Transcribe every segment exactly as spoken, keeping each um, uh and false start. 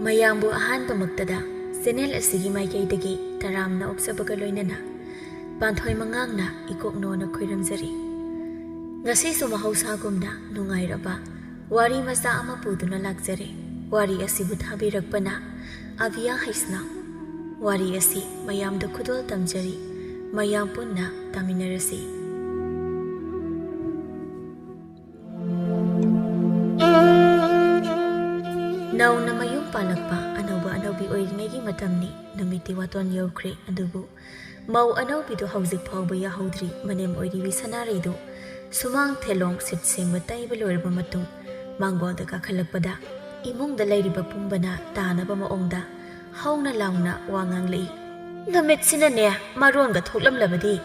ꯃꯌꯥꯝꯕꯨ ꯑꯍꯥꯟꯕꯃꯛꯇꯗ ꯆꯦꯅꯦꯜ ꯑꯁꯤꯒꯤ ꯃꯥꯏꯀꯩꯗꯒꯤ ꯇꯔꯥꯝꯅ ꯑꯣꯛꯆꯕꯒ ꯂꯣꯏꯅꯅ ꯄꯥꯟꯊꯣꯏ ꯃꯉꯥꯡꯅ ꯏꯀꯣꯛꯅꯣꯅ ꯈꯣꯏꯔꯝꯖꯔꯤ꯫ ꯉꯁꯤꯁꯨ ꯃꯍꯧꯁꯥꯒꯨꯝꯅ ꯅꯨꯡꯉꯥꯏꯔꯕ ꯋꯥꯔꯤ ꯃꯆꯥ ꯑꯃ ꯄꯨꯗꯨꯅ ꯂꯥꯛꯆꯔꯦ꯫ ꯋꯥꯔꯤ ꯑꯁꯤꯕꯨ ꯊꯥꯕꯤꯔꯛꯄꯅ ꯑꯕꯤꯌꯥ ꯍꯩꯁꯅꯥꯝ꯫ ꯋꯥꯔꯤ ꯑꯁꯤ ꯃꯌꯥꯝꯗ ꯈꯨꯗꯣꯜ ꯇꯝꯖꯔꯤ꯫ ꯃꯌꯥꯝ ꯄꯨꯟꯅ ꯇꯥꯃꯤꯟꯅꯔꯁꯤ꯫ ꯅꯧꯅ ꯃꯌꯨꯝ ꯄꯥꯜꯂꯛꯄ ꯑꯅꯧꯕ ꯑꯅꯧꯕꯤ ꯑꯣꯏꯔꯤꯉꯩꯒꯤ ꯃꯇꯝꯅꯤ꯫ ꯅꯨꯃꯤꯠꯇꯤ ꯋꯥꯇꯣꯟ ꯌꯧꯈ꯭ꯔꯦ, ꯑꯗꯨꯕꯨ ꯃꯧ ꯑꯅꯧꯕꯤꯗꯨ ꯍꯧꯖꯤꯛ ꯐꯥꯎꯕ ꯌꯥꯍꯧꯗ꯭ꯔꯤ꯫ ꯃꯅꯦꯝ ꯑꯣꯏꯔꯤꯕꯤ ꯁꯅꯥꯔꯩꯗꯨ ꯁꯨꯃꯥꯡ ꯊꯦꯂꯣꯡ ꯁꯤꯠ ꯁꯦꯡꯕ ꯇꯩꯕ ꯂꯣꯏꯔꯕ ꯃꯇꯨꯡ ꯃꯥꯡꯒꯣꯜꯗ ꯀꯥꯈꯠꯂꯛꯄꯗ ꯏꯃꯨꯡꯗ ꯂꯩꯔꯤꯕ ꯄꯨꯝꯕꯅ ꯇꯥꯅꯕ ꯃꯑꯣꯡꯗ ꯍꯧꯅ ꯂꯥꯎꯅ ꯋꯥ ꯉꯥꯡꯂꯛꯏ꯫ "ꯅꯨꯃꯤꯠꯁꯤꯅꯅꯦ ꯃꯔꯣꯟꯒ ꯊꯣꯛꯂꯝꯂꯕꯗꯤ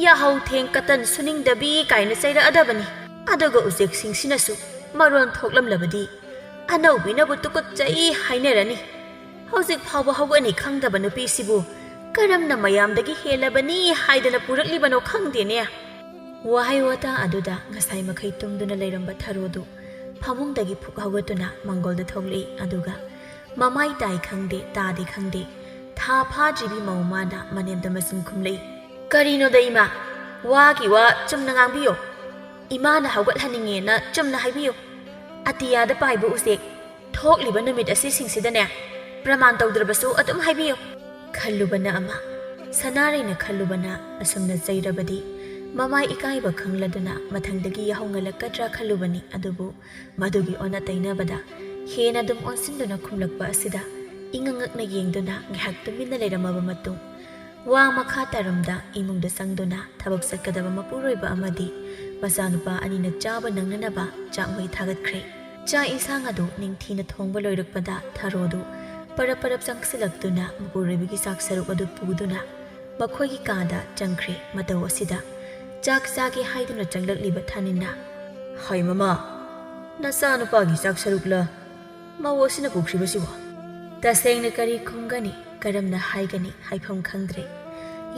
ꯌꯥꯍꯧ ꯊꯦꯡ, ꯀꯇꯟ ꯁꯨꯅꯤꯡꯗꯕꯤ ꯀꯥꯏꯅ ꯆꯩꯔꯛꯑꯗꯕꯅꯤ꯫ ꯑꯗꯨꯒ ꯎꯆꯦꯛꯁꯤꯡꯁꯤꯅꯁꯨ ꯃꯔꯣꯟ ꯊꯣꯛꯂꯝꯂꯕꯗꯤ ꯑꯅꯧꯕꯤꯅꯕꯨ ꯇꯨꯀꯠꯆꯩ ꯍꯥꯏꯅꯔꯅꯤ꯫ ꯍꯧꯖꯤꯛ ꯐꯥꯎꯕ ꯍꯧꯒꯠꯅꯤ ꯈꯪꯗꯕ ꯅꯨꯄꯤꯁꯤꯕꯨ ꯀꯔꯝꯅ ꯃꯌꯥꯝꯗꯒꯤ ꯍꯦꯜꯂꯕꯅꯤ ꯍꯥꯏꯗꯅ ꯄꯨꯔꯛꯂꯤꯕꯅꯣ ꯈꯪꯗꯦꯅꯦ"꯫ ꯋꯥꯍꯩ ꯋꯥꯇꯥ ꯑꯗꯨꯗ ꯉꯁꯥꯏ ꯃꯈꯩ ꯇꯨꯝꯗꯨꯅ ꯂꯩꯔꯝꯕ ꯊꯔꯣꯗꯨ ꯐꯃꯨꯡꯗꯒꯤ ꯐꯨꯛ ꯍꯧꯒꯠꯇꯨꯅ ꯃꯥꯡꯒꯣꯜꯗ ꯊꯣꯛꯂꯛꯏ꯫ ꯑꯗꯨꯒ ꯃꯃꯥꯏ ꯇꯥꯏ ꯈꯪꯗꯦ, ꯇꯥꯗꯦ ꯈꯪꯗꯦ, ꯊꯥ ꯐꯥꯗ꯭ꯔꯤꯕꯤ ꯃꯧ ꯃꯥꯅ ꯃꯅꯦꯝꯗ ꯃꯆꯤꯟ ꯈꯨꯝꯂꯛꯏ꯫ "ꯀꯔꯤꯅꯣꯗ ꯏꯃꯥ, ꯋꯥꯒꯤ ꯋꯥ ꯆꯨꯝꯅ ꯉꯥꯡꯕꯤꯌꯣ꯫ ꯏꯃꯥꯅ ꯍꯧꯒꯠꯍꯟꯅꯤꯡꯉꯦꯅ ꯆꯨꯝꯅ ꯍꯥꯏꯕꯤꯌꯨ꯫ ꯑꯇꯤꯌꯥꯗ ꯄꯥꯏꯕ ꯎꯆꯦꯛ, ꯊꯣꯛꯂꯤꯕ ꯅꯨꯃꯤꯠ ꯑꯁꯤꯁꯤꯡꯁꯤꯗꯅꯦ ꯄ꯭ꯔꯃꯥꯟ ꯇꯧꯗ꯭ꯔꯕꯁꯨ ꯑꯗꯨꯝ ꯍꯥꯏꯕꯤꯌꯨ"꯫ ꯈꯜꯂꯨꯕꯅ ꯑꯃ, ꯁꯅꯥꯔꯩꯅ ꯈꯜꯂꯨꯕꯅ ꯑꯁꯨꯝꯅ ꯆꯩꯔꯕꯗꯤ ꯃꯃꯥꯏ ꯏꯀꯥꯏꯕ ꯈꯪꯂꯗꯨꯅ ꯃꯊꯪꯗꯒꯤ ꯌꯥꯍꯧ ꯉꯜꯂꯛꯀꯗ꯭ꯔꯥ ꯈꯜꯂꯨꯕꯅꯤ꯫ ꯑꯗꯨꯕꯨ ꯃꯗꯨꯒꯤ ꯑꯣꯟꯅ ꯇꯩꯅꯕꯗ ꯍꯦꯟꯅ ꯑꯗꯨꯝ ꯑꯣꯟꯁꯤꯟꯗꯨꯅ ꯈꯨꯝꯂꯛꯄ ꯑꯁꯤꯗ ꯏꯉꯛ ꯉꯛꯅ ꯌꯦꯡꯗꯨꯅ ꯉꯥꯏꯍꯥꯛ ꯇꯨꯃꯤꯟꯅ ꯂꯩꯔꯝꯃꯕ ꯃꯇꯨꯡ ꯋꯥ ꯃꯈꯥ ꯇꯥꯔꯝꯗ ꯏꯃꯨꯡꯗ ꯆꯪꯗꯨꯅ ꯊꯕꯛ ꯆꯠꯀꯗꯕ ꯃꯄꯨꯔꯣꯏꯕ ꯑꯃꯗꯤ ꯃꯆꯥꯅꯨꯄꯥ ꯑꯅꯤꯅ ꯆꯥꯕ ꯅꯪꯅꯅꯕ ꯆꯥꯛ ꯃꯩ ꯊꯥꯒꯠꯈ꯭ꯔꯦ꯫ ꯆꯥꯛ ꯏꯟꯁꯥꯡ ꯑꯗꯨ ꯅꯤꯡꯊꯤꯅ ꯊꯣꯡꯕ ꯂꯣꯏꯔꯛꯄꯗ ꯊꯔꯣꯗꯨ ꯄꯔꯞ ꯄꯔꯞ ꯆꯪꯁꯤꯜꯂꯛꯇꯨꯅ ꯃꯄꯨꯔꯣꯏꯕꯒꯤ ꯆꯥꯛ ꯁꯔꯨꯛ ꯑꯗꯨ ꯄꯨꯗꯨꯅ ꯃꯈꯣꯏꯒꯤ ꯀꯥꯗ ꯆꯪꯈ꯭ꯔꯦ꯫ ꯃꯇꯧ ꯑꯁꯤꯗ ꯆꯥꯛ ꯆꯥꯒꯦ ꯍꯥꯏꯗꯨꯅ ꯆꯪꯂꯛꯂꯤꯕ ꯊꯥꯅꯤꯟꯅ, "ꯍꯥꯏ ꯃꯃꯥ, ꯅꯆꯥꯅꯨꯄꯥꯒꯤ ꯆꯥꯛ ꯁꯔꯨꯛꯂ ꯃꯧ ꯑꯁꯤꯅ ꯄꯨꯈ꯭ꯔꯤꯕꯁꯤꯕꯣ?" ꯇꯁꯦꯡꯅ ꯀꯔꯤ ꯈꯨꯝꯒꯅꯤ, ꯀꯔꯝꯅ ꯍꯥꯏꯒꯅꯤ ꯍꯥꯏꯐꯝ ꯈꯪꯗ꯭ꯔꯦ꯫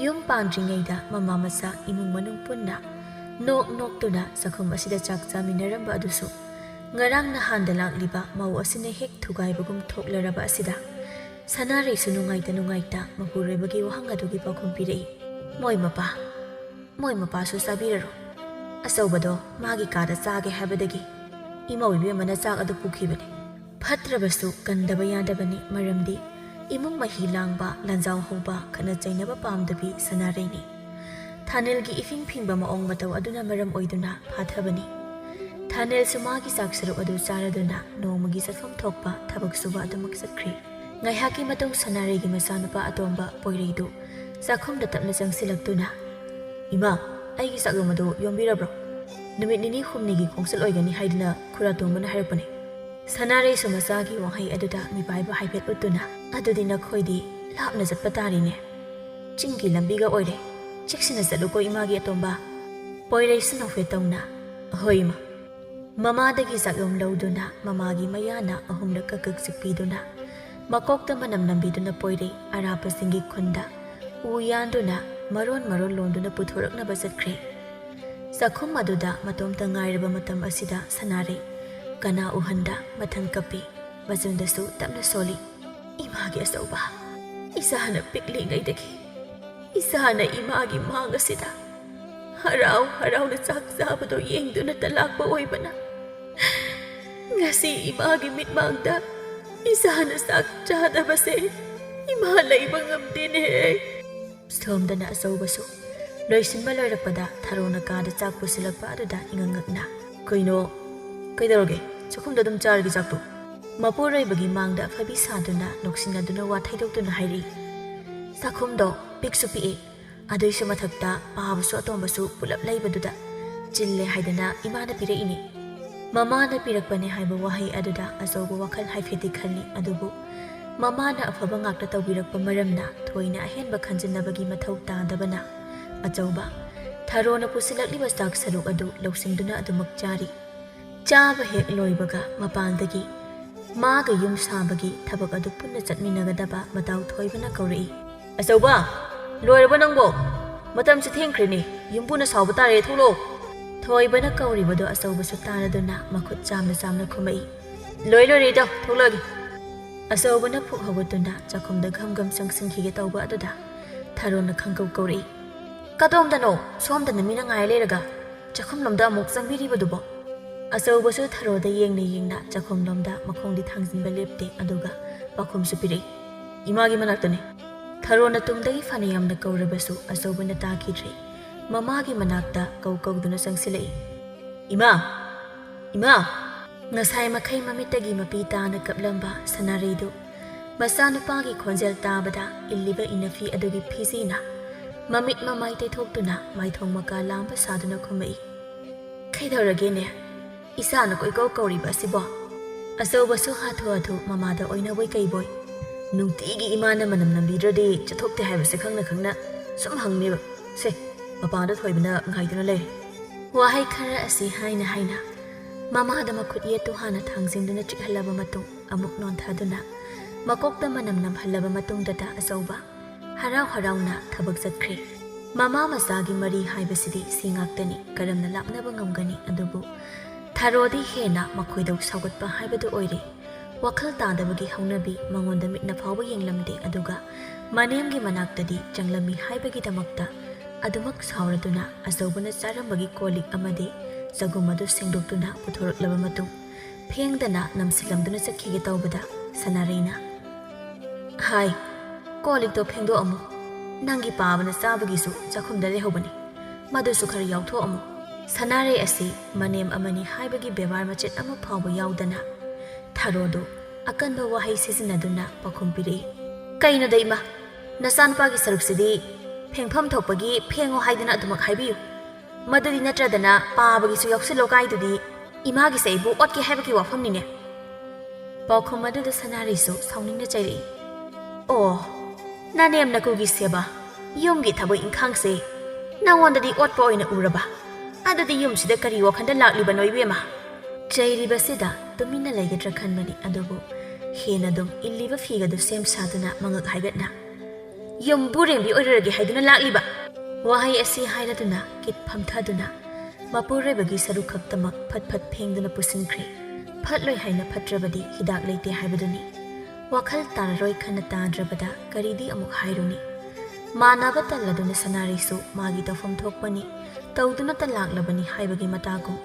ꯌꯨꯝ ꯄꯥꯟꯗ꯭ꯔꯤꯉꯩꯗ ꯃꯃꯥ ꯃꯆꯥ ꯏꯃꯨꯡ ꯃꯅꯨꯡ ꯄꯨꯟꯅ ꯅꯣꯛ ꯅꯣꯛꯇꯨꯅ ꯆꯥꯛꯈꯨꯝ ꯑꯁꯤꯗ ꯆꯥꯛ ꯆꯥꯃꯤꯟꯅꯔꯝꯕ ꯑꯗꯨꯁꯨ ꯉꯔꯥꯡ ꯅꯍꯥꯟꯗ ꯂꯥꯛꯂꯤꯕ ꯃꯧ ꯑꯁꯤꯅ ꯍꯦꯛ ꯊꯨꯒꯥꯏꯕꯒꯨꯝ ꯊꯣꯛꯂꯔꯕ ꯑꯁꯤꯗ ꯁꯅꯥꯔꯩꯁꯨ ꯅꯨꯡꯉꯥꯏꯇ ꯅꯨꯡꯉꯥꯏꯇ ꯃꯄꯨꯔꯣꯏꯕꯒꯤ ꯋꯥꯍꯪ ꯑꯗꯨꯒꯤ ꯄꯥꯎꯈꯨꯝ ꯄꯤꯔꯛꯏ꯫ "ꯃꯣꯏ ꯃꯄꯥ, ꯃꯣꯏ ꯃꯄꯥꯁꯨ ꯆꯥꯕꯤꯔꯔꯣ꯫ ꯑꯆꯧꯕꯗꯣ ꯃꯥꯒꯤ ꯀꯥꯗ ꯆꯥꯒꯦ ꯍꯥꯏꯕꯗꯒꯤ ꯏꯃꯧ ꯏꯕꯦꯝꯃꯅ ꯆꯥꯛ ꯑꯗꯨ ꯄꯨꯈꯤꯕꯅꯤ꯫ ꯐꯠꯇ꯭ꯔꯕꯁꯨ ꯀꯟꯗꯕ ꯌꯥꯗꯕꯅꯤ, ꯃꯔꯝꯗꯤ ꯏꯃꯨꯡ ꯃꯍꯤ ꯂꯥꯡꯕ, ꯂꯥꯟꯖꯥꯎ ꯍꯧꯕ, ꯈꯠꯅ ꯆꯩꯅꯕ ꯄꯥꯝꯗꯕꯤ ꯁꯅꯥꯔꯩꯅꯤ꯫ ꯊꯥꯅꯦꯜꯒꯤ ꯏꯐꯤꯡ ꯐꯤꯡꯕ ꯃꯑꯣꯡ ꯃꯇꯧ ꯑꯗꯨꯅ ꯃꯔꯝ ꯑꯣꯏꯗꯨꯅ ꯐꯥꯊꯕꯅꯤ꯫ ꯊꯥꯅꯦꯜꯁꯨ ꯃꯥꯒꯤ ꯆꯥꯛ ꯁꯔꯨꯛ ꯑꯗꯨ ꯆꯥꯔꯗꯨꯅ ꯅꯣꯡꯃꯒꯤ ꯆꯠꯐꯝ ꯊꯣꯛꯄ ꯊꯕꯛ ꯁꯨꯕ ꯑꯗꯨꯃꯛ ꯆꯠꯈ꯭ꯔꯦ꯫ ꯉꯥꯏꯍꯥꯛꯀꯤ ꯃꯇꯨꯡ ꯁꯅꯥꯔꯩꯒꯤ ꯃꯆꯥꯅꯨꯄꯥ ꯑꯇꯣꯝꯕ ꯄꯣꯏꯔꯩꯗꯨ ꯆꯥꯛꯈꯨꯝꯗ ꯇꯞꯅ ꯆꯪꯁꯤꯜꯂꯛꯇꯨꯅ, "ꯏꯃꯥ, ꯑꯩꯒꯤ ꯆꯥꯛꯂꯣꯝ ꯑꯗꯨ ꯌꯣꯝꯕꯤꯔꯕ꯭ꯔꯣ? ꯅꯨꯃꯤꯠ ꯅꯤꯅꯤ ꯍꯨꯝꯅꯤꯒꯤ ꯈꯣꯡꯆꯠ ꯑꯣꯏꯒꯅꯤ ꯍꯥꯏꯗꯨꯅ ꯈꯨꯔꯥꯇꯣꯝꯕꯅ ꯍꯥꯏꯔꯛꯄꯅꯦ꯫" ꯁꯅꯥꯔꯩꯁꯨ ꯃꯆꯥꯒꯤ ꯋꯥꯍꯩ ꯑꯗꯨꯗ ꯃꯤꯄꯥꯏꯕ ꯍꯥꯏꯐꯦꯠ ꯎꯠꯇꯨꯅ, "ꯑꯗꯨꯗꯤ ꯅꯈꯣꯏꯗꯤ ꯂꯥꯞꯅ ꯆꯠꯄ ꯇꯥꯔꯤꯅꯦ꯫ ꯆꯤꯡꯒꯤ ꯂꯝꯕꯤꯒ ꯑꯣꯏꯔꯦ꯫ ꯆꯦꯛꯁꯤꯟꯅ ꯆꯠꯂꯨꯀꯣ ꯏꯃꯥꯒꯤ ꯑꯇꯣꯝꯕ꯫" ꯄꯣꯏꯔꯩꯁꯨ ꯅꯣꯛꯐꯦꯠ ꯇꯧꯅ, "ꯑꯍꯣꯏ ꯏꯃꯥ꯫" ꯃꯃꯥꯗꯒꯤ ꯆꯥꯛꯂꯣꯝ ꯂꯧꯗꯨꯅ ꯃꯃꯥꯒꯤ ꯃꯌꯥꯅ ꯑꯍꯨꯝꯂꯛ ꯀꯛ ꯀꯛ ꯆꯤꯛꯄꯤꯗꯨꯅ, ꯃꯀꯣꯛꯇ ꯃꯅꯝ ꯅꯝꯕꯤꯗꯨꯅ ꯄꯣꯏꯔꯩ ꯑꯔꯥꯞꯄꯁꯤꯡꯒꯤ ꯈꯨꯟꯗ ꯎ ꯌꯥꯟꯗꯨꯅ ꯃꯔꯣꯟ ꯃꯔꯣꯟ ꯂꯣꯟꯗꯨꯅ ꯄꯨꯊꯣꯔꯛꯅꯕ ꯆꯠꯈ꯭ꯔꯦ꯫ ꯆꯥꯛꯈꯨꯝ ꯑꯗꯨꯗ ꯃꯇꯣꯝꯇ ꯉꯥꯏꯔꯕ ꯃꯇꯝ ꯑꯁꯤꯗ ꯁꯅꯥꯔꯩ ꯀꯅꯥ ꯎꯍꯟꯗ ꯃꯊꯟ ꯀꯞꯄꯤ꯫ ꯃꯆꯤꯟꯗꯁꯨ ꯇꯞꯅ ꯁꯣꯜꯂꯤ, "ꯏꯃꯥꯒꯤ ꯑꯆꯧꯕ, ꯏꯆꯥꯅ ꯄꯤꯛꯂꯤꯉꯩꯗꯒꯤ ꯏꯆꯥꯅ ꯏꯃꯥꯒꯤ ꯃꯥꯡ ꯑꯁꯤꯗ ꯍꯔꯥꯎ ꯍꯔꯥꯎꯅ ꯆꯥꯛ ꯆꯥꯕꯗꯣ ꯌꯦꯡꯗꯨꯅꯇ ꯂꯥꯛꯄ ꯑꯣꯏꯕꯅ, ꯉꯁꯤ ꯏꯃꯥꯒꯤ ꯃꯤꯠꯃꯥꯡꯗ ꯏꯆꯥꯅ ꯆꯥꯛ ꯆꯥꯗꯕꯁꯦ ꯏꯃꯥ ꯂꯩꯕ ꯉꯝꯗꯦꯅꯦ꯫" ꯁꯣꯝꯗꯅ ꯑꯆꯧꯕꯁꯨ ꯂꯣꯏꯁꯤꯟꯕ ꯂꯣꯏꯔꯛꯄꯗ ꯊꯔꯣꯅ ꯀꯥꯗ ꯆꯥꯛ ꯄꯨꯁꯤꯜꯂꯛꯄ ꯑꯗꯨꯗ ꯏꯉꯛ ꯉꯛꯅ, "ꯀꯩꯅꯣ? ꯀꯩꯗꯧꯔꯒꯦ? ꯆꯥꯛꯈꯨꯝꯗ ꯑꯗꯨꯝ ꯆꯥꯔꯒꯦ ꯆꯥꯛꯇꯣ?" ꯃꯄꯨꯔꯣꯏꯕꯒꯤ ꯃꯥꯡꯗ ꯑꯐꯕꯤ ꯁꯥꯗꯨꯅ ꯅꯣꯛꯁꯤꯟꯅꯗꯨꯅ ꯋꯥ ꯊꯩꯗꯣꯛꯇꯨꯅ ꯍꯥꯏꯔꯛꯏ, "ꯆꯥꯛꯈꯨꯝꯗꯣ ꯄꯤꯛꯁꯨ ꯄꯤꯛꯑꯦ, ꯑꯗꯨꯏꯁꯨ ꯃꯊꯛꯇ ꯄꯥꯕꯁꯨ ꯑꯇꯣꯝꯕꯁꯨ ꯄꯨꯂꯞ ꯂꯩꯕꯗꯨꯗ ꯆꯤꯜꯂꯦ ꯍꯥꯏꯗꯅ ꯏꯃꯥꯅ ꯄꯤꯔꯛꯏꯅꯤ꯫ ꯃꯃꯥꯅ ꯄꯤꯔꯛꯄꯅꯦ" ꯍꯥꯏꯕ ꯋꯥꯍꯩ ꯑꯗꯨꯗ ꯑꯆꯧꯕ ꯋꯥꯈꯜ ꯍꯥꯏꯐꯦꯠꯇꯤ ꯈꯜꯂꯤ꯫ ꯑꯗꯨꯕꯨ ꯃꯃꯥꯅ ꯑꯐꯕ ꯉꯥꯛꯇ ꯇꯧꯕꯤꯔꯛꯄ ꯃꯔꯝꯅ ꯊꯣꯏꯅ ꯑꯍꯦꯟꯕ ꯈꯟꯖꯤꯟꯅꯕꯒꯤ ꯃꯊꯧ ꯇꯥꯗꯕꯅ ꯑꯆꯧꯕ ꯊꯔꯣꯅ ꯄꯨꯁꯤꯜꯂꯛꯂꯤꯕ ꯆꯥꯛ ꯁꯔꯨꯛ ꯑꯗꯨ ꯂꯧꯁꯤꯟꯗꯨꯅ ꯑꯗꯨꯃꯛ ꯆꯥꯔꯤ꯫ ꯆꯥꯕ ꯍꯦꯛ ꯂꯣꯏꯕꯒ ꯃꯄꯥꯟꯗꯒꯤ ꯃꯥꯒ ꯌꯨꯝ ꯁꯥꯕꯒꯤ ꯊꯕꯛ ꯑꯗꯨ ꯄꯨꯟꯅ ꯆꯠꯃꯤꯟꯅꯒꯗꯕ ꯃꯇꯥꯎ ꯊꯣꯏꯕꯅ ꯀꯧꯔꯛꯏ꯫ "ꯑꯆꯧꯕ, ꯂꯣꯏꯔꯕ ꯅꯪꯕꯣ? ꯃꯇꯝꯁꯦ ꯊꯦꯡꯈ꯭ꯔꯦꯅꯦ, ꯌꯨꯝꯕꯨꯅ ꯁꯥꯎꯕ ꯇꯥꯔꯦ, ꯊꯣꯛꯂꯛꯑꯣ꯫" ꯊꯣꯏꯕꯅ ꯀꯧꯔꯤꯕꯗꯨ ꯑꯆꯧꯕꯁꯨ ꯇꯥꯔꯗꯨꯅ ꯃꯈꯨꯠ ꯆꯥꯝꯅ ꯆꯥꯝꯅ ꯈꯨꯝꯃꯛꯏ꯫ "ꯂꯣꯏ ꯂꯣꯏꯔꯦ ꯏꯇꯥꯎ, ꯊꯣꯛꯂꯛꯑꯒꯦ꯫" ꯑꯆꯧꯕꯅ ꯐꯨꯛ ꯍꯧꯒꯠꯇꯨꯅ ꯆꯥꯛꯈꯨꯝꯗ ꯘꯝ ꯘꯝ ꯆꯪꯁꯤꯟꯈꯤꯒꯦ ꯇꯧꯕ ꯑꯗꯨꯗ ꯊꯥꯔꯣꯅ ꯈꯪꯀꯧ ꯀꯧꯔꯛꯏ꯫ "ꯀꯗꯣꯝꯗꯅꯣ? ꯁꯣꯝꯗꯅ ꯃꯤꯅ ꯉꯥꯏ ꯂꯩꯔꯒ ꯆꯥꯛꯈꯨꯝꯂꯣꯝꯗ ꯑꯃꯨꯛ ꯆꯪꯕꯤꯔꯤꯕꯗꯨꯕꯣ?" ꯑꯆꯧꯕꯁꯨ ꯊꯥꯔꯣꯗ ꯌꯦꯡꯅ ꯌꯦꯡꯅ ꯆꯥꯛꯈꯨꯝꯂꯣꯝꯗ ꯃꯈꯣꯡꯗꯤ ꯊꯥꯡꯖꯤꯟꯕ ꯂꯦꯞꯇꯦ, ꯑꯗꯨꯒ ꯄꯥꯎꯈꯨꯝꯁꯨ ꯄꯤꯔꯛꯏ꯫ "ꯏꯃꯥꯒꯤ ꯃꯅꯥꯛꯇꯅꯤ꯫" ꯊꯥꯔꯣꯅ ꯇꯨꯡꯗꯒꯤ ꯐꯅ ꯌꯥꯝꯅ ꯀꯧꯔꯕꯁꯨ ꯑꯆꯧꯕꯅ ꯇꯥꯈꯤꯗ꯭ꯔꯦ꯫ ꯃꯃꯥꯒꯤ ꯃꯅꯥꯛꯇ ꯀꯧ ꯀꯧꯗꯨꯅ ꯆꯪꯁꯤꯜꯂꯛꯏ꯫ "ꯏꯃꯥ! ꯏꯃꯥ!" ꯉꯁꯥꯏ ꯃꯈꯩ ꯃꯃꯤꯠꯇꯒꯤ ꯃꯄꯤ ꯇꯥꯅ ꯀꯞꯂꯝꯕ ꯁꯅꯥꯔꯩꯗꯨ ꯃꯆꯥꯅꯨꯄꯥꯒꯤ ꯈꯣꯟꯖꯦꯜ ꯇꯥꯕꯗ ꯏꯜꯂꯤꯕ ꯏꯅꯐꯤ ꯑꯗꯨꯒꯤ ꯐꯤꯖꯤꯅ ꯃꯃꯤꯠ ꯃꯃꯥꯏ ꯇꯩꯊꯣꯛꯇꯨꯅ ꯃꯥꯏꯊꯣꯡ ꯃꯀꯥ ꯂꯥꯝꯕ ꯁꯥꯗꯨꯅ ꯈꯨꯝꯃꯛꯏ꯫ "ꯀꯩꯗꯧꯔꯒꯦꯅꯦ? ꯏꯆꯥꯅ ꯀꯣꯏꯀꯧ ꯀꯧꯔꯤꯕ ꯑꯁꯤꯕꯣ?" ꯑꯆꯧꯕꯁꯨ ꯍꯥꯊꯨ ꯍꯥꯊꯨ ꯃꯃꯥꯗ ꯑꯣꯏꯅꯕꯣꯏ ꯀꯩꯕꯣꯏ, "ꯅꯨꯡꯇꯤꯒꯤ ꯏꯃꯥꯅ ꯃꯅꯝ ꯅꯝꯕꯤꯗ꯭ꯔꯗꯤ ꯆꯠꯊꯣꯛꯇꯦ ꯍꯥꯏꯕꯁꯦ ꯈꯪꯅ ꯈꯪꯅ ꯁꯨꯝ ꯍꯪꯅꯦꯕ꯫ ꯁꯦ, ꯃꯄꯥꯟꯗ ꯊꯣꯏꯕꯅ ꯉꯥꯏꯗꯨꯅ ꯂꯩꯔꯦ꯫" ꯋꯥꯍꯩ ꯈꯔ ꯑꯁꯤ ꯍꯥꯏꯅ ꯍꯥꯏꯅ ꯃꯃꯥꯗ ꯃꯈꯨꯠ ꯌꯦꯠꯇꯨ ꯍꯥꯟꯅ ꯊꯥꯡꯖꯤꯟꯗꯨꯅ ꯆꯤꯛꯍꯜꯂꯕ ꯃꯇꯨꯡ, ꯑꯃꯨꯛ ꯅꯣꯟꯊꯗꯨꯅ ꯃꯀꯣꯛꯇ ꯃꯅꯝ ꯅꯝꯍꯜꯂꯕ ꯃꯇꯨꯡꯗꯇ ꯑꯆꯧꯕ ꯍꯔꯥꯎ ꯍꯔꯥꯎꯅ ꯊꯕꯛ ꯆꯠꯈ꯭ꯔꯦ꯫ ꯃꯃꯥ ꯃꯆꯥꯒꯤ ꯃꯔꯤ ꯍꯥꯏꯕꯁꯤꯗꯤ ꯁꯤ ꯉꯥꯛꯇꯅꯤ, ꯀꯔꯝꯅ ꯂꯥꯞꯅꯕ ꯉꯝꯒꯅꯤ? ꯑꯗꯨꯕꯨ ꯊꯥꯔꯣꯗꯤ ꯍꯦꯟꯅ ꯃꯈꯣꯏꯗꯧ ꯁꯥꯎꯒꯠꯄ ꯍꯥꯏꯕꯗꯨ ꯑꯣꯏꯔꯦ꯫ ꯋꯥꯈꯜ ꯇꯥꯗꯕꯒꯤ ꯍꯧꯅꯕꯤ ꯃꯉꯣꯟꯗ ꯃꯤꯠꯅ ꯐꯥꯎꯕ ꯌꯦꯡꯂꯝꯗꯦ, ꯑꯗꯨꯒ ꯃꯅꯦꯝꯒꯤ ꯃꯅꯥꯛꯇꯗꯤ ꯆꯪꯂꯝꯃꯤ ꯍꯥꯏꯕꯒꯤꯗꯃꯛꯇ ꯑꯗꯨꯃꯛ ꯁꯥꯎꯔꯗꯨꯅ ꯑꯆꯧꯕꯅ ꯆꯥꯔꯝꯕꯒꯤ ꯀꯣꯜꯂꯤꯛ ꯑꯃꯗꯤ ꯆꯒꯨꯝ ꯑꯗꯨ ꯁꯦꯡꯗꯣꯛꯇꯨꯅ ꯄꯨꯊꯣꯔꯛꯂꯕ ꯃꯇꯨꯡ, ꯐꯦꯡꯗꯅ ꯅꯝꯁꯤꯜꯂꯝꯗꯨꯅ ꯆꯠꯈꯤꯒꯦ ꯇꯧꯕꯗ, ꯁꯅꯥꯔꯩꯅ, "ꯍꯥꯏ, ꯀꯣꯜꯂꯤꯛꯇꯣ ꯐꯦꯡꯗꯣꯛꯑꯝꯃꯨ꯫ ꯅꯪꯒꯤ ꯄꯥꯕꯅ ꯆꯥꯕꯒꯤꯁꯨ ꯆꯥꯛꯈꯨꯝꯗ ꯂꯩꯍꯧꯕꯅꯤ, ꯃꯗꯨꯁꯨ ꯈꯔ ꯌꯥꯎꯊꯣꯛꯑꯝꯃꯨ꯫" ꯁꯅꯥꯔꯩ ꯑꯁꯤ ꯃꯅꯦꯝ ꯑꯃꯅꯤ ꯍꯥꯏꯕꯒꯤ ꯕꯦꯕꯥꯔ ꯃꯆꯦꯠ ꯑꯃ ꯐꯥꯎꯕ ꯌꯥꯎꯗꯅ ꯊꯥꯔꯣꯗꯨ ꯑꯀꯟꯕ ꯋꯥꯍꯩ ꯁꯤꯖꯤꯟꯅꯗꯨꯅ ꯄꯥꯎꯈꯨꯝ ꯄꯤꯔꯛꯏ꯫ "ꯀꯩꯅꯣꯗ ꯏꯃꯥ, ꯅꯆꯥꯅꯨꯄꯥꯒꯤ ꯁꯔꯨꯛꯁꯤꯗꯤ ꯐꯦꯡꯐꯝ ꯊꯣꯛꯄꯒꯤ ꯐꯦꯡꯉꯣ ꯍꯥꯏꯗꯨꯅ ꯑꯗꯨꯃꯛ ꯍꯥꯏꯕꯤꯌꯨ꯫ ꯃꯗꯨꯗꯤ ꯅꯠꯇ꯭ꯔꯗꯅ ꯄꯥꯕꯒꯤꯁꯨ ꯌꯥꯎꯁꯤꯜꯂꯣ ꯀꯥꯏꯗꯨꯗꯤ ꯏꯃꯥꯒꯤꯁꯦ ꯑꯩꯕꯨ ꯑꯣꯠꯀꯦ ꯍꯥꯏꯕꯒꯤ ꯋꯥꯐꯝꯅꯤꯅꯦ꯫" ꯄꯥꯎꯈꯨꯝ ꯑꯗꯨꯗ ꯁꯅꯥꯔꯩꯁꯨ ꯁꯥꯎꯅꯤꯡꯅ ꯆꯩꯔꯛꯏ꯫ "ꯑꯣ, ꯅꯅꯦꯝ ꯅꯀꯨꯒꯤ ꯁꯦꯕꯥ, ꯌꯨꯝꯒꯤ ꯊꯕꯛ ꯏꯪꯈꯥꯡꯁꯦ ꯅꯉꯣꯟꯗꯗꯤ ꯑꯣꯠꯄ ꯑꯣꯏꯅ ꯎꯔꯕ? ꯑꯗꯨꯗꯤ ꯌꯨꯝꯁꯤꯗ ꯀꯔꯤ ꯋꯥꯈꯜꯗ ꯂꯥꯛꯂꯤꯕꯅꯣ ꯏꯕꯦꯝꯃ?" ꯆꯩꯔꯤꯕꯁꯤꯗ ꯇꯨꯃꯤꯟꯅ ꯂꯩꯒꯗ꯭ꯔꯥ ꯈꯟꯕꯅꯤ, ꯑꯗꯨꯕꯨ ꯍꯦꯟꯅ ꯑꯗꯨꯝ ꯏꯜꯂꯤꯕ ꯐꯤꯒꯗꯨ ꯁꯦꯝ ꯁꯥꯗꯨꯅ ꯃꯉꯛ ꯍꯥꯏꯒꯠꯅ, "ꯌꯨꯝꯕꯨꯔꯦꯝꯕꯤ ꯑꯣꯏꯔꯨꯔꯒꯦ ꯍꯥꯏꯗꯨꯅ ꯂꯥꯛꯂꯤꯕ?" ꯋꯥꯍꯩ ꯑꯁꯤ ꯍꯥꯏꯔꯗꯨꯅ ꯀꯤꯠ ꯐꯝꯊꯗꯨꯅ ꯃꯄꯨꯔꯣꯏꯕꯒꯤ ꯁꯔꯨꯛ ꯈꯛꯇꯃꯛ ꯐꯠ ꯐꯠ ꯐꯦꯡꯗꯨꯅ ꯄꯨꯁꯤꯟꯈ꯭ꯔꯦ꯫ ꯐꯠꯂꯣꯏ ꯍꯥꯏꯅ ꯐꯠꯇ꯭ꯔꯕꯗꯤ ꯍꯤꯗꯥꯛ ꯂꯩꯇꯦ ꯍꯥꯏꯕꯗꯨꯅꯤ꯫ ꯋꯥꯈꯜ ꯇꯥꯔꯔꯣꯏ ꯈꯟꯅ ꯇꯥꯗ꯭ꯔꯕꯗ ꯀꯔꯤꯗꯤ ꯑꯃꯨꯛ ꯍꯥꯏꯔꯨꯅꯤ? ꯃꯥꯟꯅꯕ ꯇꯜꯂꯗꯨꯅ ꯁꯅꯥꯔꯩꯁꯨ ꯃꯥꯒꯤ ꯇꯧꯐꯝ ꯊꯣꯛꯄꯅꯤ, ꯇꯧꯗꯨꯅꯇ ꯂꯥꯛꯂꯕꯅꯤ ꯍꯥꯏꯕꯒꯤ ꯃꯇꯥꯒꯨꯝ,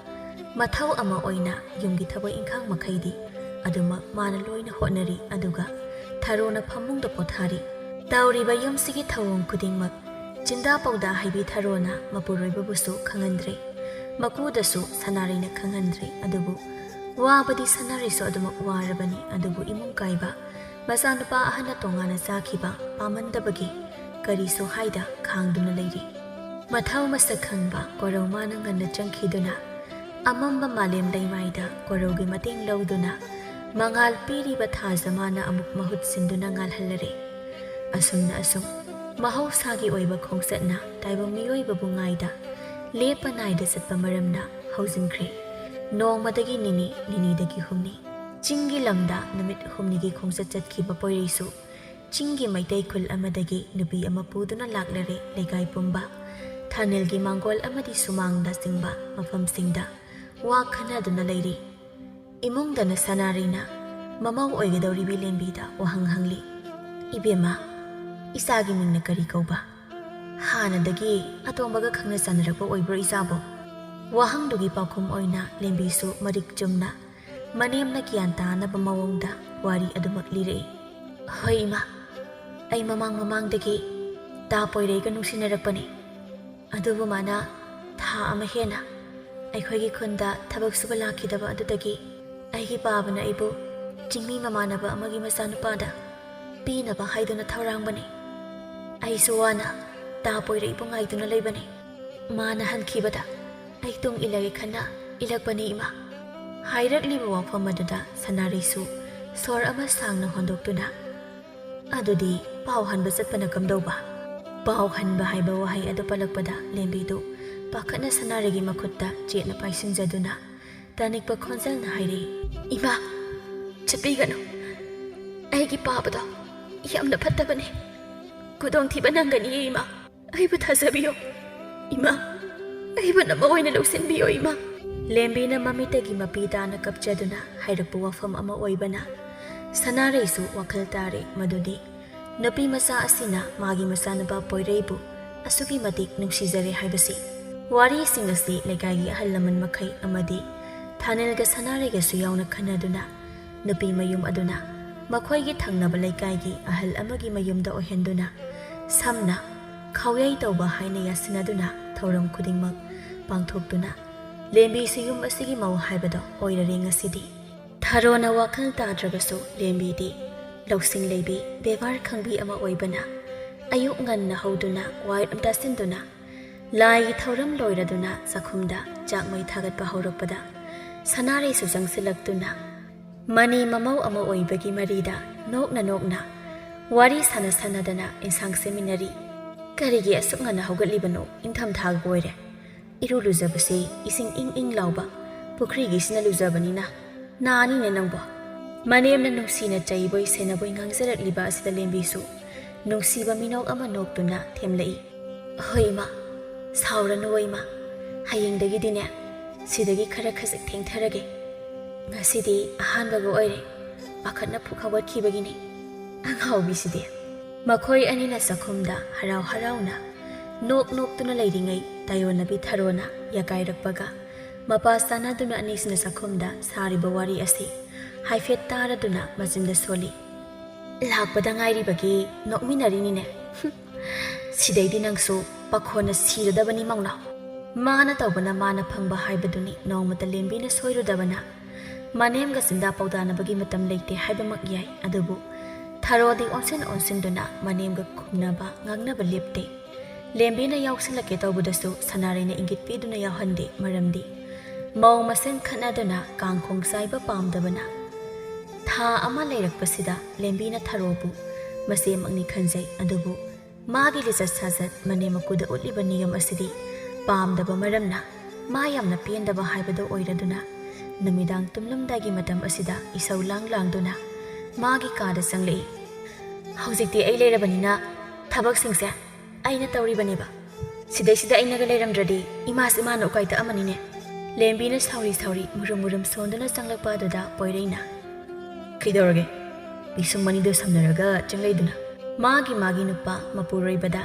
ꯃꯊꯧ ꯑꯃ ꯑꯣꯏꯅ ꯌꯨꯝꯒꯤ ꯊꯕꯛ ꯏꯪꯈꯥꯡ ꯃꯈꯩꯗꯤ ꯑꯗꯨꯃꯛ ꯃꯥꯅ ꯂꯣꯏꯅ ꯍꯣꯠꯅꯔꯤ꯫ ꯑꯗꯨꯒ ꯊꯔꯣꯅ ꯐꯃꯨꯡꯗ ꯄꯣꯊꯥꯔꯤ꯫ ꯇꯧꯔꯤꯕ ꯌꯨꯝꯁꯤꯒꯤ ꯊꯧꯑꯣꯡ ꯈꯨꯗꯤꯡꯃꯛ ꯆꯤꯟꯗꯥ ꯄꯥꯎꯗꯥ ꯍꯩꯕꯤ ꯊꯔꯣꯅ ꯃꯄꯨꯔꯣꯏꯕꯕꯨꯁꯨ ꯈꯪꯍꯟꯗ꯭ꯔꯦ, ꯃꯀꯨꯗꯁꯨ ꯁꯅꯥꯔꯩꯅ ꯈꯪꯍꯟꯗ꯭ꯔꯦ꯫ ꯑꯗꯨꯕꯨ ꯋꯥꯕꯗꯤ ꯁꯅꯥꯔꯩꯁꯨ ꯑꯗꯨꯃꯛ ꯋꯥꯔꯕꯅꯤ꯫ ꯑꯗꯨꯕꯨ ꯏꯃꯨꯡ ꯀꯥꯏꯕ, ꯃꯆꯥꯅꯨꯄꯥ ꯑꯍꯟꯅ ꯇꯣꯉꯥꯟꯅ ꯆꯥꯈꯤꯕ ꯄꯥꯝꯃꯟꯗꯕꯒꯤ ꯀꯔꯤꯁꯨ ꯍꯥꯏꯗ ꯈꯥꯡꯗꯨꯅ ꯂꯩꯔꯤ꯫ ꯃꯊꯧ ꯃꯁꯛ ꯈꯪꯕ ꯀꯣꯔꯧ ꯃꯥꯅ ꯉꯟꯅ ꯆꯪꯈꯤꯗꯨꯅ, ꯑꯃꯝꯕ ꯃꯥꯂꯦꯝ ꯂꯩꯃꯥꯏꯗ ꯀꯣꯔꯧꯒꯤ ꯃꯇꯦꯡ ꯂꯧꯗꯨꯅ, ꯃꯉꯥꯜ ꯄꯤꯔꯤꯕ ꯊꯥꯖ ꯃꯥꯅ ꯑꯃꯨꯛ ꯃꯍꯨꯠ ꯁꯤꯟꯗꯨꯅ ꯉꯥꯜꯍꯜꯂꯔꯦ꯫ ꯑꯁꯨꯝꯅ ꯑꯁꯨꯝ ꯃꯍꯧꯁꯥꯒꯤ ꯑꯣꯏꯕ ꯈꯣꯡꯆꯠꯅ ꯇꯥꯏꯕꯪ ꯃꯤꯑꯣꯏꯕꯕꯨ ꯉꯥꯏꯗ ꯂꯦꯞꯄ ꯅꯥꯏꯗ ꯆꯠꯄ ꯃꯔꯝꯅ ꯍꯧꯖꯤꯟꯈ꯭ꯔꯦ꯫ ꯅꯣꯡꯃꯗꯒꯤ ꯅꯤꯅꯤ, ꯅꯤꯅꯤꯗꯒꯤ ꯍꯨꯝꯅꯤ꯫ ꯆꯤꯡꯒꯤ ꯂꯝꯗ ꯅꯨꯃꯤꯠ ꯍꯨꯝꯅꯤꯒꯤ ꯈꯣꯡꯆꯠ ꯆꯠꯈꯤꯕ ꯄꯣꯏꯔꯩꯁꯨ ꯆꯤꯡꯒꯤ ꯃꯩꯇꯩ ꯈꯨꯜ ꯑꯃꯗꯒꯤ ꯅꯨꯄꯤ ꯑꯃ ꯄꯨꯗꯨꯅ ꯂꯥꯛꯂꯔꯦ꯫ ꯂꯩꯀꯥꯏ ꯄꯨꯝꯕ, ꯊꯥꯅꯤꯜꯒꯤ ꯃꯥꯡꯒꯣꯜ ꯑꯃꯗꯤ ꯁꯨꯃꯥꯡꯅꯆꯤꯡꯕ ꯃꯐꯝꯁꯤꯡꯗ ꯋꯥ ꯈꯟꯅꯗꯨꯅ ꯂꯩꯔꯤ꯫ ꯏꯃꯨꯡꯗꯅ ꯁꯅꯥꯔꯩꯅ ꯃꯃꯧ ꯑꯣꯏꯒꯗꯧꯔꯤꯕꯤ ꯂꯦꯝꯕꯤꯗ ꯋꯥꯍꯪ ꯍꯪꯂꯤ꯫ "ꯏꯕꯦꯝꯃ, ꯏꯆꯥꯒꯤ ꯃꯤꯡꯅ ꯀꯔꯤ ꯀꯧꯕ? ꯍꯥꯟꯅꯗꯒꯤ ꯑꯇꯣꯝꯕꯒ ꯈꯪꯅ ꯆꯥꯟꯅꯔꯛꯄ ꯑꯣꯏꯕ꯭ꯔꯣ ꯏꯆꯥꯕꯣ?" ꯋꯥꯍꯪꯗꯨꯒꯤ ꯄꯥꯎꯈꯨꯝ ꯑꯣꯏꯅ ꯂꯦꯝꯕꯤꯁꯨ ꯃꯔꯤꯛ ꯆꯨꯝꯅ ꯃꯅꯦꯝꯅ ꯒ꯭ꯌꯥꯟ ꯇꯥꯅꯕ ꯃꯑꯣꯡꯗ ꯋꯥꯔꯤ ꯑꯗꯨꯃꯛ ꯂꯤꯔꯛꯏ꯫ "ꯍꯣꯏ ꯏꯃꯥ, ꯑꯩ ꯃꯃꯥꯡ ꯃꯃꯥꯡꯗꯒꯤ ꯇꯥ ꯄꯣꯏꯔꯩꯒ ꯅꯨꯡꯁꯤꯅꯔꯛꯄꯅꯤ꯫ ꯑꯗꯨꯕꯨ ꯃꯥꯅ ꯊꯥ ꯑꯃ ꯍꯦꯟꯅ ꯑꯩꯈꯣꯏꯒꯤ ꯈꯨꯟꯗ ꯊꯕꯛ ꯁꯨꯕ ꯂꯥꯛꯈꯤꯗꯕ ꯑꯗꯨꯗꯒꯤ ꯑꯩꯒꯤ ꯄꯥꯕꯅ ꯑꯩꯕꯨ ꯆꯤꯡꯃꯤ ꯃꯃꯥꯟꯅꯕ ꯑꯃꯒꯤ ꯃꯆꯥꯅꯨꯄꯥꯗ ꯄꯤꯅꯕ ꯍꯥꯏꯗꯨꯅ ꯊꯧꯔꯥꯡꯕꯅꯤ꯫ ꯑꯩꯁꯨ ꯋꯥꯅ ꯇꯥ ꯄꯣꯏꯔꯩꯕꯨ ꯉꯥꯏꯗꯨꯅ ꯂꯩꯕꯅꯤ꯫ ꯃꯥꯅ ꯍꯟꯈꯤꯕꯗ ꯑꯩ ꯇꯨꯡ ꯏꯜꯂꯒꯦ ꯈꯟꯅ ꯏꯜꯂꯛꯄꯅꯤ ꯏꯃꯥ꯫" ꯍꯥꯏꯔꯛꯂꯤꯕ ꯋꯥꯐꯝ ꯑꯗꯨꯗ ꯁꯅꯥꯔꯩꯁꯨ ꯁꯣꯔ ꯑꯃ ꯁꯥꯡꯅ ꯍꯣꯟꯗꯣꯛꯇꯨꯅ, "ꯑꯗꯨꯗꯤ ꯄꯥꯎ ꯍꯟꯕ ꯆꯠꯄꯅ ꯀꯝꯗꯧꯕ?" ꯄꯥꯎ ꯍꯟꯕ ꯍꯥꯏꯕ ꯋꯥꯍꯩ ꯑꯗꯨ ꯄꯜꯂꯛꯄꯗ ꯂꯦꯝꯕꯤꯗꯨ ꯄꯥꯈꯠꯅ ꯁꯅꯥꯔꯩꯒꯤ ꯃꯈꯨꯠꯇ ꯆꯦꯠꯅ ꯄꯥꯏꯁꯤꯟꯖꯗꯨꯅ ꯇꯥꯅꯤꯛꯄ ꯈꯣꯟꯖꯦꯜꯅ ꯍꯥꯏꯔꯛꯏ, "ꯏꯃꯥ, ꯆꯠꯄꯤꯒꯅꯨ꯫ ꯑꯩꯒꯤ ꯄꯥꯕꯗꯣ ꯌꯥꯝꯅ ꯐꯠꯇꯕꯅꯤ꯫ ꯈꯨꯗꯣꯡꯊꯤꯕ ꯅꯪꯒꯅꯤꯌꯦ ꯏꯃꯥ꯫ ꯑꯩꯕꯨ ꯊꯥꯖꯕꯤꯌꯨ ꯏꯃꯥ꯫" ꯑꯩꯕꯨ ꯅꯃ ꯑꯣꯏꯅ ꯂꯧꯁꯤꯟꯕꯤꯌꯣ, ꯏꯃꯥ꯫ ꯂꯦꯝꯕꯤꯅ ꯃꯃꯤꯠꯇꯒꯤ ꯃꯄꯤ ꯇꯥꯅ ꯀꯞꯆꯗꯨꯅ ꯍꯥꯏꯔꯛꯄ ꯋꯥꯐꯝ ꯑꯃ ꯑꯣꯏꯕꯅ ꯁꯅꯥꯔꯩꯁꯨ ꯋꯥꯈꯜ ꯇꯥꯔꯦ ꯃꯗꯨꯗꯤ ꯅꯨꯄꯤ ꯃꯆꯥ ꯑꯁꯤꯅ ꯃꯥꯒꯤ ꯃꯆꯥꯅꯨꯄꯥ ꯄꯣꯏꯔꯩꯕꯨ ꯑꯁꯨꯛꯀꯤ ꯃꯇꯤꯛ ꯅꯨꯡꯁꯤꯖꯔꯦ ꯍꯥꯏꯕꯁꯤ꯫ ꯋꯥꯔꯤꯁꯤꯡ ꯑꯁꯤ ꯂꯩꯀꯥꯏꯒꯤ ꯑꯍꯜ ꯂꯃꯟ ꯃꯈꯩ ꯑꯃꯗꯤ ꯊꯥꯅꯤꯜꯒ ꯁꯅꯥꯔꯩꯒꯁꯨ ꯌꯥꯎꯅ ꯈꯟꯅꯗꯨꯅ ꯅꯨꯄꯤ ꯃꯌꯨꯝ ꯑꯗꯨꯅ ꯃꯈꯣꯏꯒꯤ ꯊꯪꯅꯕ ꯂꯩꯀꯥꯏꯒꯤ ꯑꯍꯜ ꯑꯃꯒꯤ ꯃꯌꯨꯝꯗ ꯑꯣꯏꯍꯟꯗꯨꯅ ꯁꯝꯅ ꯈꯥꯎꯌꯩ ꯇꯧꯕ ꯍꯥꯏꯅ ꯌꯥꯁꯤꯟꯅꯗꯨꯅ ꯊꯧꯔꯝ ꯈꯨꯗꯤꯡꯃꯛ ꯄꯥꯡꯊꯣꯛꯇꯨꯅ ꯂꯦꯝꯕꯤꯁꯨ ꯌꯨꯝ ꯑꯁꯤꯒꯤ ꯃꯧ ꯍꯥꯏꯕꯗꯣ ꯑꯣꯏꯔꯔꯦ ꯉꯁꯤꯗꯤ꯫ ꯊꯔꯣꯅ ꯋꯥꯈꯜ ꯇꯥꯗ꯭ꯔꯕꯁꯨ ꯂꯦꯝꯕꯤꯗꯤ ꯂꯧꯁꯤꯡ ꯂꯩꯕꯤ, ꯕꯦꯕꯥꯔ ꯈꯪꯕꯤ ꯑꯃ ꯑꯣꯏꯕꯅ ꯑꯌꯨꯛ ꯉꯟꯅ ꯍꯧꯗꯨꯅ ꯋꯥꯏꯔꯝ ꯇꯥꯁꯤꯟꯗꯨꯅ ꯂꯥꯏꯒꯤ ꯊꯧꯔꯝ ꯂꯣꯏꯔꯗꯨꯅ ꯆꯥꯛꯈꯨꯝꯗ ꯆꯥꯛ ꯃꯩ ꯊꯥꯒꯠꯄ ꯍꯧꯔꯛꯄꯗ ꯁꯅꯥꯔꯩꯁꯨ ꯆꯪꯁꯤꯜꯂꯛꯇꯨꯅ ꯃꯅꯤ ꯃꯃꯧ ꯑꯃ ꯑꯣꯏꯕꯒꯤ ꯃꯔꯤꯗ ꯅꯣꯛꯅ ꯅꯣꯛꯅ ꯋꯥꯔꯤ ꯁꯥꯟꯅ ꯁꯥꯟꯅꯗꯅ ꯏꯟꯁꯥꯡ ꯁꯦꯝꯃꯤꯟꯅꯔꯤ꯫ "ꯀꯔꯤꯒꯤ ꯑꯁꯨꯛ ꯉꯟꯅ ꯍꯧꯒꯠꯂꯤꯕꯅꯣ? ꯏꯪꯊꯝꯊꯥꯒ ꯑꯣꯏꯔꯦ꯫ ꯏꯔꯨ ꯂꯨꯖꯕꯁꯦ ꯏꯁꯤꯡ ꯏꯪ ꯏꯪ ꯂꯥꯎꯕ ꯄꯨꯈ꯭ꯔꯤꯒꯤꯁꯤꯅ ꯂꯨꯖꯕꯅꯤꯅ ꯅꯥꯅꯤꯅꯦ ꯅꯪꯕꯣ꯫" ꯃꯅꯦꯝꯅ ꯅꯨꯡꯁꯤꯅ ꯆꯩꯕꯣꯏ ꯁꯦꯟꯅꯕꯣꯏ ꯉꯥꯡꯖꯔꯛꯂꯤꯕ ꯑꯁꯤꯗ ꯂꯦꯝꯕꯤꯁꯨ ꯅꯨꯡꯁꯤꯕ ꯃꯤꯅꯣꯛ ꯑꯃ ꯅꯣꯛꯇꯨꯅ ꯊꯦꯝꯂꯛꯏ꯫ "ꯍꯣꯏ ꯏꯃꯥ, ꯁꯥꯎꯔꯅꯨ ꯏꯃꯥ, ꯍꯌꯦꯡꯗꯒꯤꯗꯤꯅꯦ ꯁꯤꯗꯒꯤ ꯈꯔ ꯈꯖꯤꯛ ꯊꯦꯡꯊꯔꯒꯦ꯫ ꯉꯁꯤꯗꯤ ꯑꯍꯥꯟꯕꯒ ꯑꯣꯏꯔꯦ, ꯄꯥꯈꯠꯅ ꯐꯨꯛ ꯍꯧꯒꯠꯈꯤꯕꯒꯤꯅꯤ꯫ ꯑꯉꯥꯎꯕꯤꯁꯤꯗꯤ꯫" ꯃꯈꯣꯏ ꯑꯅꯤꯅ ꯆꯥꯛꯈꯨꯝꯗ ꯍꯔꯥꯎ ꯍꯔꯥꯎꯅ ꯅꯣꯛ ꯅꯣꯛꯇꯨꯅ ꯂꯩꯔꯤꯉꯩ ꯇꯥꯌꯣꯟꯅꯕꯤ ꯊꯔꯣꯅ ꯌꯥꯀꯥꯏꯔꯛꯄꯒ ꯃꯄꯥ ꯆꯥꯟꯅꯗꯨꯅ ꯑꯅꯤꯁꯤꯅ ꯆꯥꯛꯈꯨꯝꯗ ꯁꯥꯔꯤꯕ ꯋꯥꯔꯤ ꯑꯁꯤ ꯍꯥꯏꯐꯦꯠ ꯇꯥꯔꯗꯨꯅ ꯃꯆꯤꯟꯗ ꯁꯣꯜꯂꯤ꯫ "ꯂꯥꯛꯄꯗ ꯉꯥꯏꯔꯤꯕꯒꯤ ꯅꯣꯛꯃꯤꯟꯅꯔꯤꯅꯤꯅꯦ꯫ ꯍꯨꯝ, ꯁꯤꯗꯩꯗꯤ ꯅꯪꯁꯨ ꯄꯥꯈꯣꯟꯅ ꯁꯤꯔꯗꯕꯅꯤ ꯃꯧꯅꯥꯎ꯫" ꯃꯥꯅ ꯇꯧꯕꯅ ꯃꯥꯅ ꯐꯪꯕ ꯍꯥꯏꯕꯗꯨꯅꯤ ꯅꯣꯡꯃꯇ ꯂꯦꯝꯕꯤꯅ ꯁꯣꯏꯔꯨꯗꯕꯅ꯫ ꯃꯅꯦꯝꯒ ꯆꯤꯟꯗꯥ ꯄꯥꯎꯗꯥꯅꯕꯒꯤ ꯃꯇꯝ ꯂꯩꯇꯦ ꯍꯥꯏꯕꯃꯛ ꯌꯥꯏ, ꯑꯗꯨꯕꯨ ꯊꯔꯣꯗꯤ ꯑꯣꯟꯁꯤꯟ ꯑꯣꯟꯁꯤꯟꯗꯨꯅ ꯃꯅꯦꯝꯒ ꯈꯨꯝꯅꯕ ꯉꯥꯡꯅꯕ ꯂꯦꯞꯇꯦ꯫ ꯂꯦꯝꯕꯤꯅ ꯌꯥꯎꯁꯤꯜꯂꯛꯀꯦ ꯇꯧꯕꯗꯁꯨ ꯁꯅꯥꯔꯩꯅ ꯏꯪꯒꯤꯠ ꯄꯤꯗꯨꯅ ꯌꯥꯎꯍꯟꯗꯦ, ꯃꯔꯝꯗꯤ ꯃꯧ ꯃꯁꯦꯟ ꯈꯠꯅꯗꯨꯅ ꯀꯥꯡꯈꯣꯡ ꯆꯥꯏꯕ ꯄꯥꯝꯗꯕꯅ꯫ ꯊꯥ ꯑꯃ ꯂꯩꯔꯛꯄꯁꯤꯗ ꯂꯦꯝꯕꯤꯅ ꯊꯔꯣꯕꯨ ꯃꯆꯦꯃꯛꯅꯤ ꯈꯟꯖꯩ, ꯑꯗꯨꯕꯨ ꯃꯥꯒꯤ ꯂꯤꯆꯠ ꯁꯥꯖꯠ ꯃꯅꯦꯝ ꯃꯀꯨꯗ ꯎꯠꯂꯤꯕ ꯅꯤꯌꯝ ꯑꯁꯤꯗꯤ ꯄꯥꯝꯗꯕ ꯃꯔꯝꯅ ꯃꯥ ꯌꯥꯝꯅ ꯄꯦꯟꯗꯕ ꯍꯥꯏꯕꯗꯨ ꯑꯣꯏꯔꯗꯨꯅ ꯅꯨꯃꯤꯗꯥꯡ ꯇꯨꯝꯂꯝꯗꯥꯏꯒꯤ ꯃꯇꯝ ꯑꯁꯤꯗ ꯏꯁꯧ ꯂꯥꯡ ꯂꯥꯡꯗꯨꯅ ꯃꯥꯒꯤ ꯀꯥꯗ ꯆꯪꯂꯛꯏ꯫ "ꯍꯧꯖꯤꯛꯇꯤ ꯑꯩ ꯂꯩꯔꯕꯅꯤꯅ ꯊꯕꯛꯁꯤꯡꯁꯦ ꯑꯩꯅ ꯇꯧꯔꯤꯕꯅꯦꯕ꯫ ꯁꯤꯗꯩꯁꯤꯗ ꯑꯩꯅꯒ ꯂꯩꯔꯝꯗ꯭ꯔꯗꯤ ꯏꯃꯥꯁꯤ ꯏꯃꯥꯅ ꯎꯀꯥꯏ ꯇꯛꯑꯝꯃꯅꯤꯅꯦ꯫ ꯂꯦꯝꯕꯤꯅ ꯁꯥꯎꯔꯤ ꯁꯥꯎꯔꯤ ꯃꯨꯔꯨꯝ ꯃꯨꯔꯨꯝ ꯁꯣꯟꯗꯨꯅ ꯆꯪꯂꯛꯄ ꯑꯗꯨꯗ ꯄꯣꯏꯔꯩꯅ, "ꯀꯩꯗꯧꯔꯒꯦ? ꯄꯤꯁꯨꯝ ꯑꯅꯤꯗꯨ ꯁꯝꯅꯔꯒ ꯆꯪꯂꯛꯏꯗꯨꯅ?" ꯃꯥꯒꯤ ꯃꯥꯒꯤ ꯅꯨꯄꯥ ꯃꯄꯨꯔꯣꯏꯕꯗ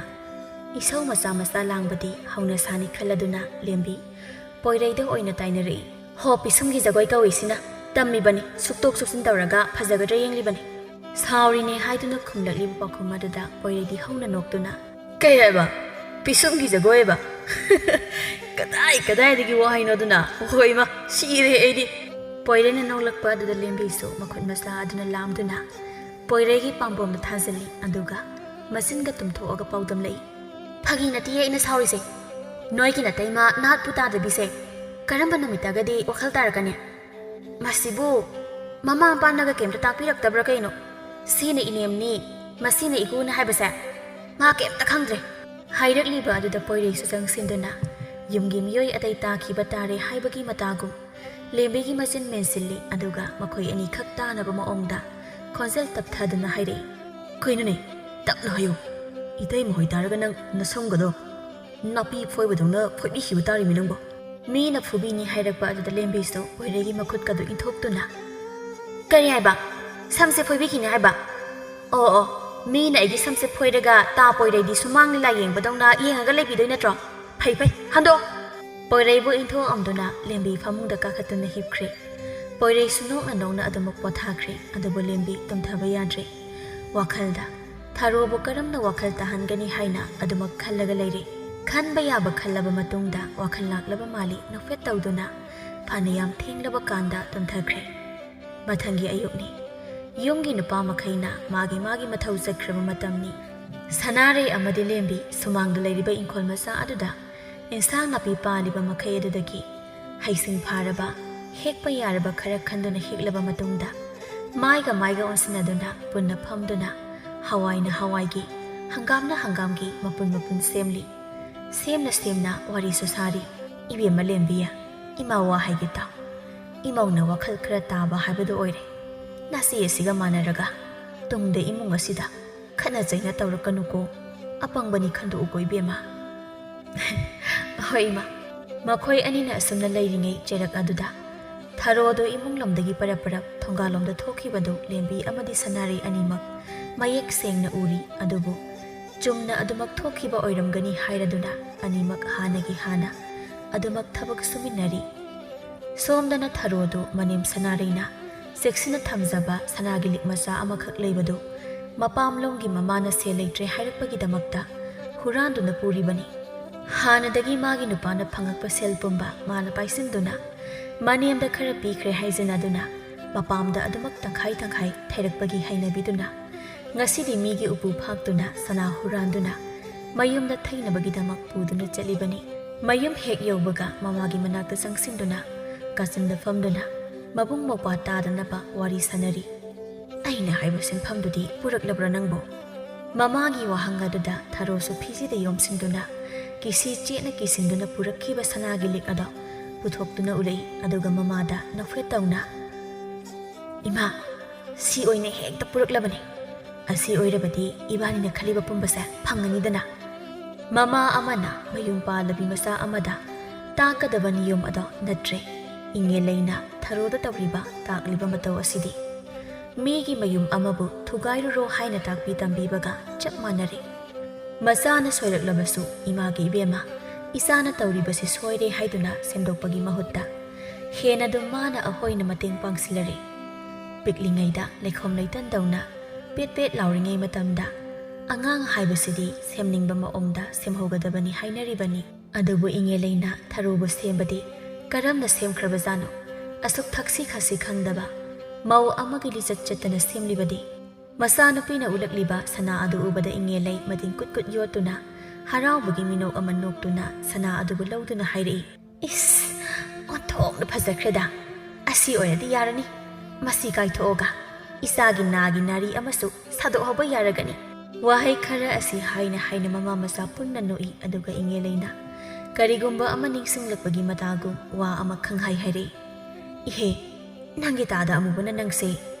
ꯏꯁꯧ ꯃꯆꯥ ꯃꯆꯥ ꯂꯥꯡꯕꯗꯤ ꯍꯧꯅ ꯁꯥꯅꯤ ꯈꯜꯂꯗꯨꯅ ꯂꯦꯝꯕꯤ ꯄꯣꯏꯔꯩꯗ ꯑꯣꯏꯅ ꯇꯥꯏꯅꯔꯛꯏ꯫ "ꯍꯣ, ꯄꯤꯁꯨꯝꯒꯤ ꯖꯒꯣꯏ ꯀꯧꯏꯁꯤꯅ꯫ ꯇꯝꯃꯤꯕꯅꯤ, ꯁꯨꯛꯇꯣꯛ ꯁꯨꯛꯆꯤꯟ ꯇꯧꯔꯒ ꯐꯖꯒꯗ꯭ꯔꯥ ꯌꯦꯡꯂꯤꯕꯅꯤ꯫" ꯁꯥꯎꯔꯤꯅꯦ ꯍꯥꯏꯗꯨꯅ ꯈꯨꯝꯂꯛꯂꯤꯕ ꯄꯥꯎꯈꯨꯝ ꯑꯗꯨꯗ ꯄꯣꯏꯔꯩꯗꯤ ꯍꯧꯅ ꯅꯣꯛꯇꯨꯅ, "ꯀꯩ ꯍꯥꯏꯕ? ꯄꯤꯁꯨꯝꯒꯤ ꯖꯒꯣꯏ ꯍꯥꯏꯕ? ꯀꯗꯥꯏ ꯀꯗꯥꯏꯗꯒꯤ ꯋꯥꯍꯩꯅꯣ ꯑꯗꯨꯅ? ꯍꯣꯏꯃ, ꯁꯤꯔꯦ ꯑꯩꯗꯤ!" ꯄꯣꯏꯔꯩꯅ ꯅꯣꯛꯂꯛꯄ ꯑꯗꯨꯗ ꯂꯦꯝꯕꯤꯁꯨ ꯃꯈꯨꯠ ꯃꯁꯥ ꯑꯗꯨꯅ ꯂꯥꯝꯗꯨꯅ ꯄꯣꯏꯔꯩꯒꯤ ꯄꯥꯝꯕꯣꯝꯗ ꯊꯥꯖꯤꯜꯂꯤ, ꯑꯗꯨꯒ ꯃꯆꯤꯟꯒ ꯇꯨꯝꯊꯣꯛꯑꯒ ꯄꯥꯎꯗꯝꯂꯛꯏ, "ꯐꯥꯒꯤ ꯅꯠꯇꯤꯌꯦ ꯑꯩꯅ ꯁꯥꯎꯔꯤꯁꯦ꯫ ꯅꯣꯏꯒꯤ ꯅꯇꯩꯃ ꯅꯥꯠꯄꯨ ꯇꯥꯗꯕꯤꯁꯦ ꯀꯔꯝꯕ ꯅꯨꯃꯤꯠꯇꯒꯗꯤ ꯋꯥꯈꯜ ꯇꯥꯔꯛꯀꯅꯤ? ꯃꯁꯤꯕꯨ ꯃꯃꯥ ꯃꯄꯥꯅꯒ ꯀꯩꯝꯇ ꯇꯥꯛꯄꯤꯔꯛꯇꯕ꯭ꯔꯥ ꯀꯩꯅꯣ? ꯁꯤꯅ ꯏꯅꯦꯝꯅꯤ, ꯃꯁꯤꯅ ꯏꯀꯨꯅ ꯍꯥꯏꯕꯁꯦ ꯃꯥ ꯀꯩꯝꯇ ꯈꯪꯗ꯭ꯔꯦ꯫" ꯍꯥꯏꯔꯛꯂꯤꯕ ꯑꯗꯨꯗ ꯄꯣꯏꯔꯩꯁꯨ ꯆꯪꯁꯤꯟꯗꯨꯅ ꯌꯨꯝꯒꯤ ꯃꯤꯑꯣꯏ ꯑꯇꯩ ꯇꯥꯈꯤꯕ ꯇꯥꯔꯦ ꯍꯥꯏꯕꯒꯤ ꯃꯇꯥꯒꯨꯝ ꯂꯦꯝꯕꯤꯒꯤ ꯃꯆꯤꯟ ꯃꯦꯟꯁꯤꯜꯂꯤ, ꯑꯗꯨꯒ ꯃꯈꯣꯏ ꯑꯅꯤꯈꯛ ꯇꯥꯅꯕ ꯃꯑꯣꯡꯗ ꯈꯣꯟꯖꯦꯜ ꯇꯞꯊꯗꯨꯅ ꯍꯥꯏꯔꯛꯏ, "ꯀꯩꯅꯣꯅꯦ? ꯇꯞꯅ ꯍꯥꯏꯌꯨ꯫ ꯏꯇꯩꯃ ꯍꯣꯏ ꯇꯥꯔꯒ ꯅꯪ ꯅꯁꯝꯒꯗꯣ ꯅꯥꯄꯤ ꯐꯣꯏꯕꯗꯧꯅ ꯐꯣꯏꯕꯤꯈꯤꯕ ꯇꯥꯔꯤꯃꯤ ꯅꯪꯕꯣ꯫" ꯃꯤꯅ ꯐꯨꯕꯤꯅꯤ ꯍꯥꯏꯔꯛꯄ ꯑꯗꯨꯗ ꯂꯦꯝꯕꯤꯁꯨ ꯄꯣꯏꯔꯩꯒꯤ ꯃꯈꯨꯠꯀꯗꯨ ꯏꯟꯊꯣꯛꯇꯨꯅ, "ꯀꯔꯤ ꯍꯥꯏꯕ? ꯁꯝꯁꯦ ꯐꯣꯏꯕꯤꯈꯤꯅꯤ ꯍꯥꯏꯕ? ꯑꯣ ꯑꯣ, ꯃꯤꯅ ꯑꯩꯒꯤ ꯁꯝꯁꯦ ꯐꯣꯏꯔꯒ ꯇꯥ ꯄꯣꯏꯔꯩꯗꯤ ꯁꯨꯃꯥꯡ ꯂꯤꯂꯥ ꯌꯦꯡꯕꯗꯧꯅ ꯌꯦꯡꯉꯒ ꯂꯩꯕꯤꯗꯣꯏ ꯅꯠꯇ꯭ꯔꯣ? ꯐꯩ ꯐꯩ, ꯍꯟꯗꯣꯛꯑꯣ!" ꯄꯣꯏꯔꯩꯕꯨ ꯏꯟꯊꯣꯛꯑꯝꯗꯨꯅ ꯂꯦꯝꯕꯤ ꯐꯃꯨꯡꯗ ꯀꯥꯈꯠꯇꯨꯅ ꯍꯤꯞꯈ꯭ꯔꯦ꯫ ꯄꯣꯏꯔꯩꯁꯨ ꯅꯣꯛꯅ ꯅꯣꯛꯅ ꯑꯗꯨꯃꯛ ꯄꯣꯊꯥꯈ꯭ꯔꯦ꯫ ꯑꯗꯨꯕꯨ ꯂꯦꯝꯕꯤ ꯇꯨꯝꯊꯕ ꯌꯥꯗ꯭ꯔꯦ꯫ ꯋꯥꯈꯜꯗ ꯊꯥꯔꯣꯕꯨ ꯀꯔꯝꯅ ꯋꯥꯈꯜ ꯇꯥꯍꯟꯒꯅꯤ ꯍꯥꯏꯅ ꯑꯗꯨꯃꯛ ꯈꯜꯂꯒ ꯂꯩꯔꯦ꯫ ꯈꯟꯕ ꯌꯥꯕ ꯈꯜꯂꯕ ꯃꯇꯨꯡꯗ ꯋꯥꯈꯜ ꯂꯥꯛꯂꯕ ꯃꯥꯜꯂꯤ ꯅꯣꯛꯐꯦꯠ ꯇꯧꯗꯨꯅ ꯐꯅꯌꯥꯝ ꯊꯦꯡꯂꯕ ꯀꯥꯟꯗ ꯇꯨꯝꯊꯈ꯭ꯔꯦ꯫ ꯃꯊꯪꯒꯤ ꯑꯌꯨꯛꯅꯤ꯫ ꯌꯨꯝꯒꯤ ꯅꯨꯄꯥ ꯃꯈꯩꯅ ꯃꯥꯒꯤ ꯃꯥꯒꯤ ꯃꯊꯧ ꯆꯠꯈ꯭ꯔꯕ ꯃꯇꯝꯅꯤ꯫ ꯁꯅꯥꯔꯩ ꯑꯃꯗꯤ ꯂꯦꯝꯕꯤ ꯁꯨꯃꯥꯡꯗ ꯂꯩꯔꯤꯕ ꯏꯪꯈꯣꯜ ꯃꯆꯥ ꯑꯗꯨꯗ ꯏꯟꯁꯥꯡ ꯅꯥꯄꯤ ꯄꯥꯜꯂꯤꯕ ꯃꯈꯩ ꯑꯗꯨꯗꯒꯤ ꯍꯩꯁꯤꯡ ꯐꯥꯔꯕ, ꯍꯦꯛꯄ ꯌꯥꯔꯕ ꯈꯔ ꯈꯟꯗꯨꯅ ꯍꯦꯛꯂꯕ ꯃꯇꯨꯡꯗ, ꯃꯥꯏꯒ ꯃꯥꯏꯒ ꯑꯣꯟꯁꯤꯟꯅꯗꯨꯅ ꯄꯨꯟꯅ ꯐꯝꯗꯨꯅ ꯍꯋꯥꯏꯅ ꯍꯋꯥꯏꯒꯤ, ꯍꯪꯒꯥꯝꯅ ꯍꯪꯒꯥꯝꯒꯤ ꯃꯄꯨꯟ ꯃꯄꯨꯟ ꯁꯦꯝꯂꯤ꯫ ꯁꯦꯝꯅ ꯁꯦꯝꯅ ꯋꯥꯔꯤꯁꯨ ꯁꯥꯔꯤ꯫ "ꯏꯕꯦꯝꯃ ꯂꯦꯝꯕꯤ, ꯏꯃꯥ ꯋꯥ ꯍꯥꯏꯒꯦ ꯇꯥꯎ꯫ ꯏꯃꯧꯅ ꯋꯥꯈꯜ ꯈꯔ ꯇꯥꯕ ꯍꯥꯏꯕꯗꯨ ꯑꯣꯏꯔꯦ꯫ ꯅꯆꯦ ꯑꯁꯤꯒ ꯃꯥꯟꯅꯔꯒ ꯇꯨꯡꯗ ꯏꯃꯨꯡ ꯑꯁꯤꯗ ꯈꯠꯅ ꯆꯩꯅ ꯇꯧꯔꯛꯀꯅꯨꯀꯣ꯫ ꯑꯄꯪꯕꯅꯤ ꯈꯟꯗꯣꯛꯎꯀꯣ ꯏꯕꯦꯝꯃ꯫" "ꯍꯣꯏ ꯏꯃꯥ꯫" ꯃꯈꯣꯏ ꯑꯅꯤꯅ ꯑꯁꯨꯝꯅ ꯂꯩꯔꯤꯉꯩ ꯆꯩꯔꯛ ꯑꯗꯨꯗ ꯊꯔꯣꯗꯨ ꯏꯃꯨꯡꯂꯣꯝꯗꯒꯤ ꯄꯔꯞ ꯄꯔꯞ ꯊꯣꯡꯒꯥꯜꯂꯣꯝꯗ ꯊꯣꯛꯈꯤꯕꯗꯨ ꯂꯦꯝꯕꯤ ꯑꯃꯗꯤ ꯁꯅꯥꯔꯩ ꯑꯅꯤꯃꯛ ꯃꯌꯦꯛ ꯁꯦꯡꯅ ꯎꯔꯤ꯫ ꯑꯗꯨꯕꯨ ꯆꯨꯝꯅ ꯑꯗꯨꯃꯛ ꯊꯣꯛꯈꯤꯕ ꯑꯣꯏꯔꯝꯒꯅꯤ ꯍꯥꯏꯔꯗꯨꯅ ꯑꯅꯤꯃꯛ ꯍꯥꯟꯅꯒꯤ ꯍꯥꯟꯅ ꯑꯗꯨꯃꯛ ꯊꯕꯛ ꯁꯨꯃꯤꯟꯅꯔꯤ꯫ ꯁꯣꯝꯗꯅ ꯊꯔꯣꯗꯨ ꯃꯅꯦꯝ ꯁꯅꯥꯔꯩꯅ ꯆꯦꯛꯁꯤꯟꯅ ꯊꯝꯖꯕ ꯁꯅꯥꯒꯤ ꯂꯤꯛ ꯃꯆꯥ ꯑꯃꯈꯛ ꯂꯩꯕꯗꯨ ꯃꯄꯥꯝꯂꯣꯝꯒꯤ ꯃꯃꯥꯅ ꯁꯦꯜ ꯂꯩꯇ꯭ꯔꯦ ꯍꯥꯏꯔꯛꯄꯒꯤꯗꯃꯛꯇ ꯍꯨꯔꯥꯟꯗꯨꯅ ꯄꯨꯔꯤꯕꯅꯤ꯫ ꯍꯥꯟꯅꯗꯒꯤ ꯃꯥꯒꯤ ꯅꯨꯄꯥꯅ ꯐꯪꯉꯛꯄ ꯁꯦꯜ ꯄꯨꯝꯕ ꯃꯥꯅ ꯄꯥꯏꯁꯤꯟꯗꯨꯅ ꯃꯅꯦꯝꯗ ꯈꯔ ꯄꯤꯈ꯭ꯔꯦ ꯍꯥꯏꯖꯅꯗꯨꯅ ꯃꯄꯥꯝꯗ ꯑꯗꯨꯃꯛ ꯇꯪꯈꯥꯏ ꯇꯪꯈꯥꯏ ꯊꯩꯔꯛꯄꯒꯤ ꯍꯩꯅꯕꯤꯗꯨꯅ ꯉꯁꯤꯗꯤ ꯃꯤꯒꯤ ꯎꯄꯨ ꯐꯥꯛꯇꯨꯅ ꯁꯅꯥ ꯍꯨꯔꯥꯟꯗꯨꯅ ꯃꯌꯨꯝꯗ ꯊꯩꯅꯕꯒꯤꯗꯃꯛ ꯄꯨꯗꯨꯅ ꯆꯠꯂꯤꯕꯅꯤ꯫ ꯃꯌꯨꯝ ꯍꯦꯛ ꯌꯧꯕꯒ ꯃꯃꯥꯒꯤ ꯃꯅꯥꯛꯇ ꯆꯪꯁꯤꯟꯗꯨꯅ ꯀꯥꯆꯤꯟꯗ ꯐꯝꯗꯨꯅ ꯃꯕꯨꯡ ꯃꯧꯄ꯭ꯋꯥ ꯇꯥꯗꯅꯕ ꯋꯥꯔꯤ ꯁꯥꯟꯅꯔꯤ꯫ "ꯑꯩꯅ ꯍꯥꯏꯕ ꯁꯤꯟꯐꯝꯗꯨꯗꯤ ꯄꯨꯔꯛꯂꯕ꯭ꯔꯥ ꯅꯪꯕꯨ?" ꯃꯃꯥꯒꯤ ꯋꯥꯍꯪ ꯑꯗꯨꯗ ꯊꯔꯣꯁꯨ ꯐꯤꯖꯤꯗ ꯌꯣꯝꯁꯤꯟꯗꯨꯅ ꯀꯤꯁꯤ ꯆꯦꯠꯅ ꯀꯤꯁꯤꯟꯗꯨꯅ ꯄꯨꯔꯛꯈꯤꯕ ꯁꯅꯥꯒꯤ ꯂꯤꯛ ꯑꯗꯣ ꯄꯨꯊꯣꯛꯇꯨꯅ ꯎꯔꯛꯏ꯫ ꯑꯗꯨꯒ ꯃꯃꯥꯗ ꯅꯣꯛꯐꯦꯠ ꯇꯧꯅ, "ꯏꯃꯥ, ꯁꯤ ꯑꯣꯏꯅ ꯍꯦꯛꯇ ꯄꯨꯔꯛꯂꯕꯅꯤ꯫ ꯑꯁꯤ ꯑꯣꯏꯔꯕꯗꯤ ꯏꯕꯥꯅꯤꯅ ꯈꯜꯂꯤꯕ ꯄꯨꯝꯕꯁꯦ ꯐꯪꯉꯅꯤꯗꯅ꯫" ꯃꯃꯥ ꯑꯃꯅ ꯃꯌꯨꯝ ꯄꯥꯜꯂꯕꯤ ꯃꯆꯥ ꯑꯃꯗ ꯇꯥꯛꯀꯗꯕ ꯅꯤꯌꯣꯝ ꯑꯗꯣ ꯅꯠꯇ꯭ꯔꯦ꯫ ꯏꯉꯦꯂꯩꯅ ꯊꯔꯣꯗ ꯇꯧꯔꯤꯕ ꯇꯥꯛꯂꯤꯕ ꯃꯇꯧ ꯑꯁꯤꯗꯤ ꯃꯤꯒꯤ ꯃꯌꯨꯝ ꯑꯃꯕꯨ ꯊꯨꯒꯥꯏꯔꯨꯔꯣ ꯍꯥꯏꯅ ꯇꯥꯛꯄꯤ ꯇꯝꯕꯤꯕꯒ ꯆꯞ ꯃꯥꯟꯅꯔꯦ꯫ ꯃꯆꯥꯅ ꯁꯣꯏꯔꯛꯂꯕꯁꯨ, "ꯏꯃꯥꯒꯤ ꯏꯕꯦꯝꯃ, ꯏꯆꯥꯅ ꯇꯧꯔꯤꯕꯁꯤ ꯁꯣꯏꯔꯦ" ꯍꯥꯏꯗꯨꯅ ꯁꯦꯝꯗꯣꯛꯄꯒꯤ ꯃꯍꯨꯠꯇ ꯍꯦꯟꯅ ꯑꯗꯨꯝ ꯃꯥꯅ ꯑꯍꯣꯏꯅ ꯃꯇꯦꯡ ꯄꯥꯡꯁꯤꯜꯂꯔꯦ꯫ ꯄꯤꯛꯂꯤꯉꯩꯗ ꯂꯩꯈꯣꯝ ꯂꯩꯇꯟꯗꯧꯅ ꯄꯦꯠ ꯄꯦꯠ ꯂꯥꯎꯔꯤꯉꯩ ꯃꯇꯝꯗ ꯑꯉꯥꯡ ꯍꯥꯏꯕꯁꯤꯗꯤ ꯁꯦꯝꯅꯤꯡꯕ ꯃꯑꯣꯡꯗ ꯁꯦꯝꯍꯧꯒꯗꯕꯅꯤ ꯍꯥꯏꯅꯔꯤꯕꯅꯤ꯫ ꯑꯗꯨꯕꯨ ꯏꯉꯦꯂꯩꯅ ꯊꯔꯣꯕꯨ ꯁꯦꯝꯕꯗꯤ ꯀꯔꯝꯅ ꯁꯦꯝꯈ꯭ꯔꯕꯖꯥꯠꯅꯣ? ꯑꯁꯨꯛ ꯊꯛꯁꯤ ꯈꯥꯁꯤ ꯈꯪꯗꯕ ꯃꯧ ꯑꯃꯒꯤ ꯂꯤꯆꯠ ꯆꯠꯇꯅ ꯁꯦꯝꯂꯤꯕꯗꯤ? ꯃꯆꯥꯅꯨꯄꯤꯅ ꯎꯠꯂꯛꯂꯤꯕ ꯁꯅꯥ ꯑꯗꯨ ꯎꯕꯗ ꯏꯉꯦꯂꯩ ꯃꯇꯤꯡ ꯀꯨꯠ ꯀꯨꯠ ꯌꯣꯠꯇꯨꯅ ꯍꯔꯥꯎꯕꯒꯤ ꯃꯤꯅꯣꯛ ꯑꯃ ꯅꯣꯛꯇꯨꯅ ꯁꯅꯥ ꯑꯗꯨꯕꯨ ꯂꯧꯗꯨꯅ ꯍꯥꯏꯔꯛꯏ, "ꯏꯁ, ꯑꯣꯟꯊꯣꯛꯅ ꯐꯖꯈ꯭ꯔꯦꯗ! ꯑꯁꯤ ꯑꯣꯏꯔꯗꯤ ꯌꯥꯔꯅꯤ꯫ ꯃꯁꯤ ꯀꯥꯏꯊꯣꯛꯑꯒ ꯏꯆꯥꯒꯤ ꯅꯥꯒꯤ ꯅꯥꯔꯤ ꯑꯃꯁꯨ ꯁꯥꯗꯣꯛꯍꯧꯕ ꯌꯥꯔꯒꯅꯤ꯫" ꯋꯥꯍꯩ ꯈꯔ ꯑꯁꯤ ꯍꯥꯏꯅ ꯍꯥꯏꯅ ꯃꯃꯥ ꯃꯆꯥ ꯄꯨꯟꯅ ꯅꯣꯛꯏ꯫ ꯑꯗꯨꯒ ꯏꯉꯦꯂꯩꯅ ꯀꯔꯤꯒꯨꯝꯕ ꯑꯃ ꯅꯤꯡꯁꯤꯡꯂꯛꯄꯒꯤ ꯃꯇꯥꯒꯨꯝ ꯋꯥ ꯑꯃ ꯈꯪꯍꯥꯏ ꯍꯥꯏꯔꯛꯏ, "ꯏꯍꯦ, ꯅꯪꯒꯤ ꯇꯥꯗ ꯑꯃꯨꯕꯅ ꯅꯪꯁꯦ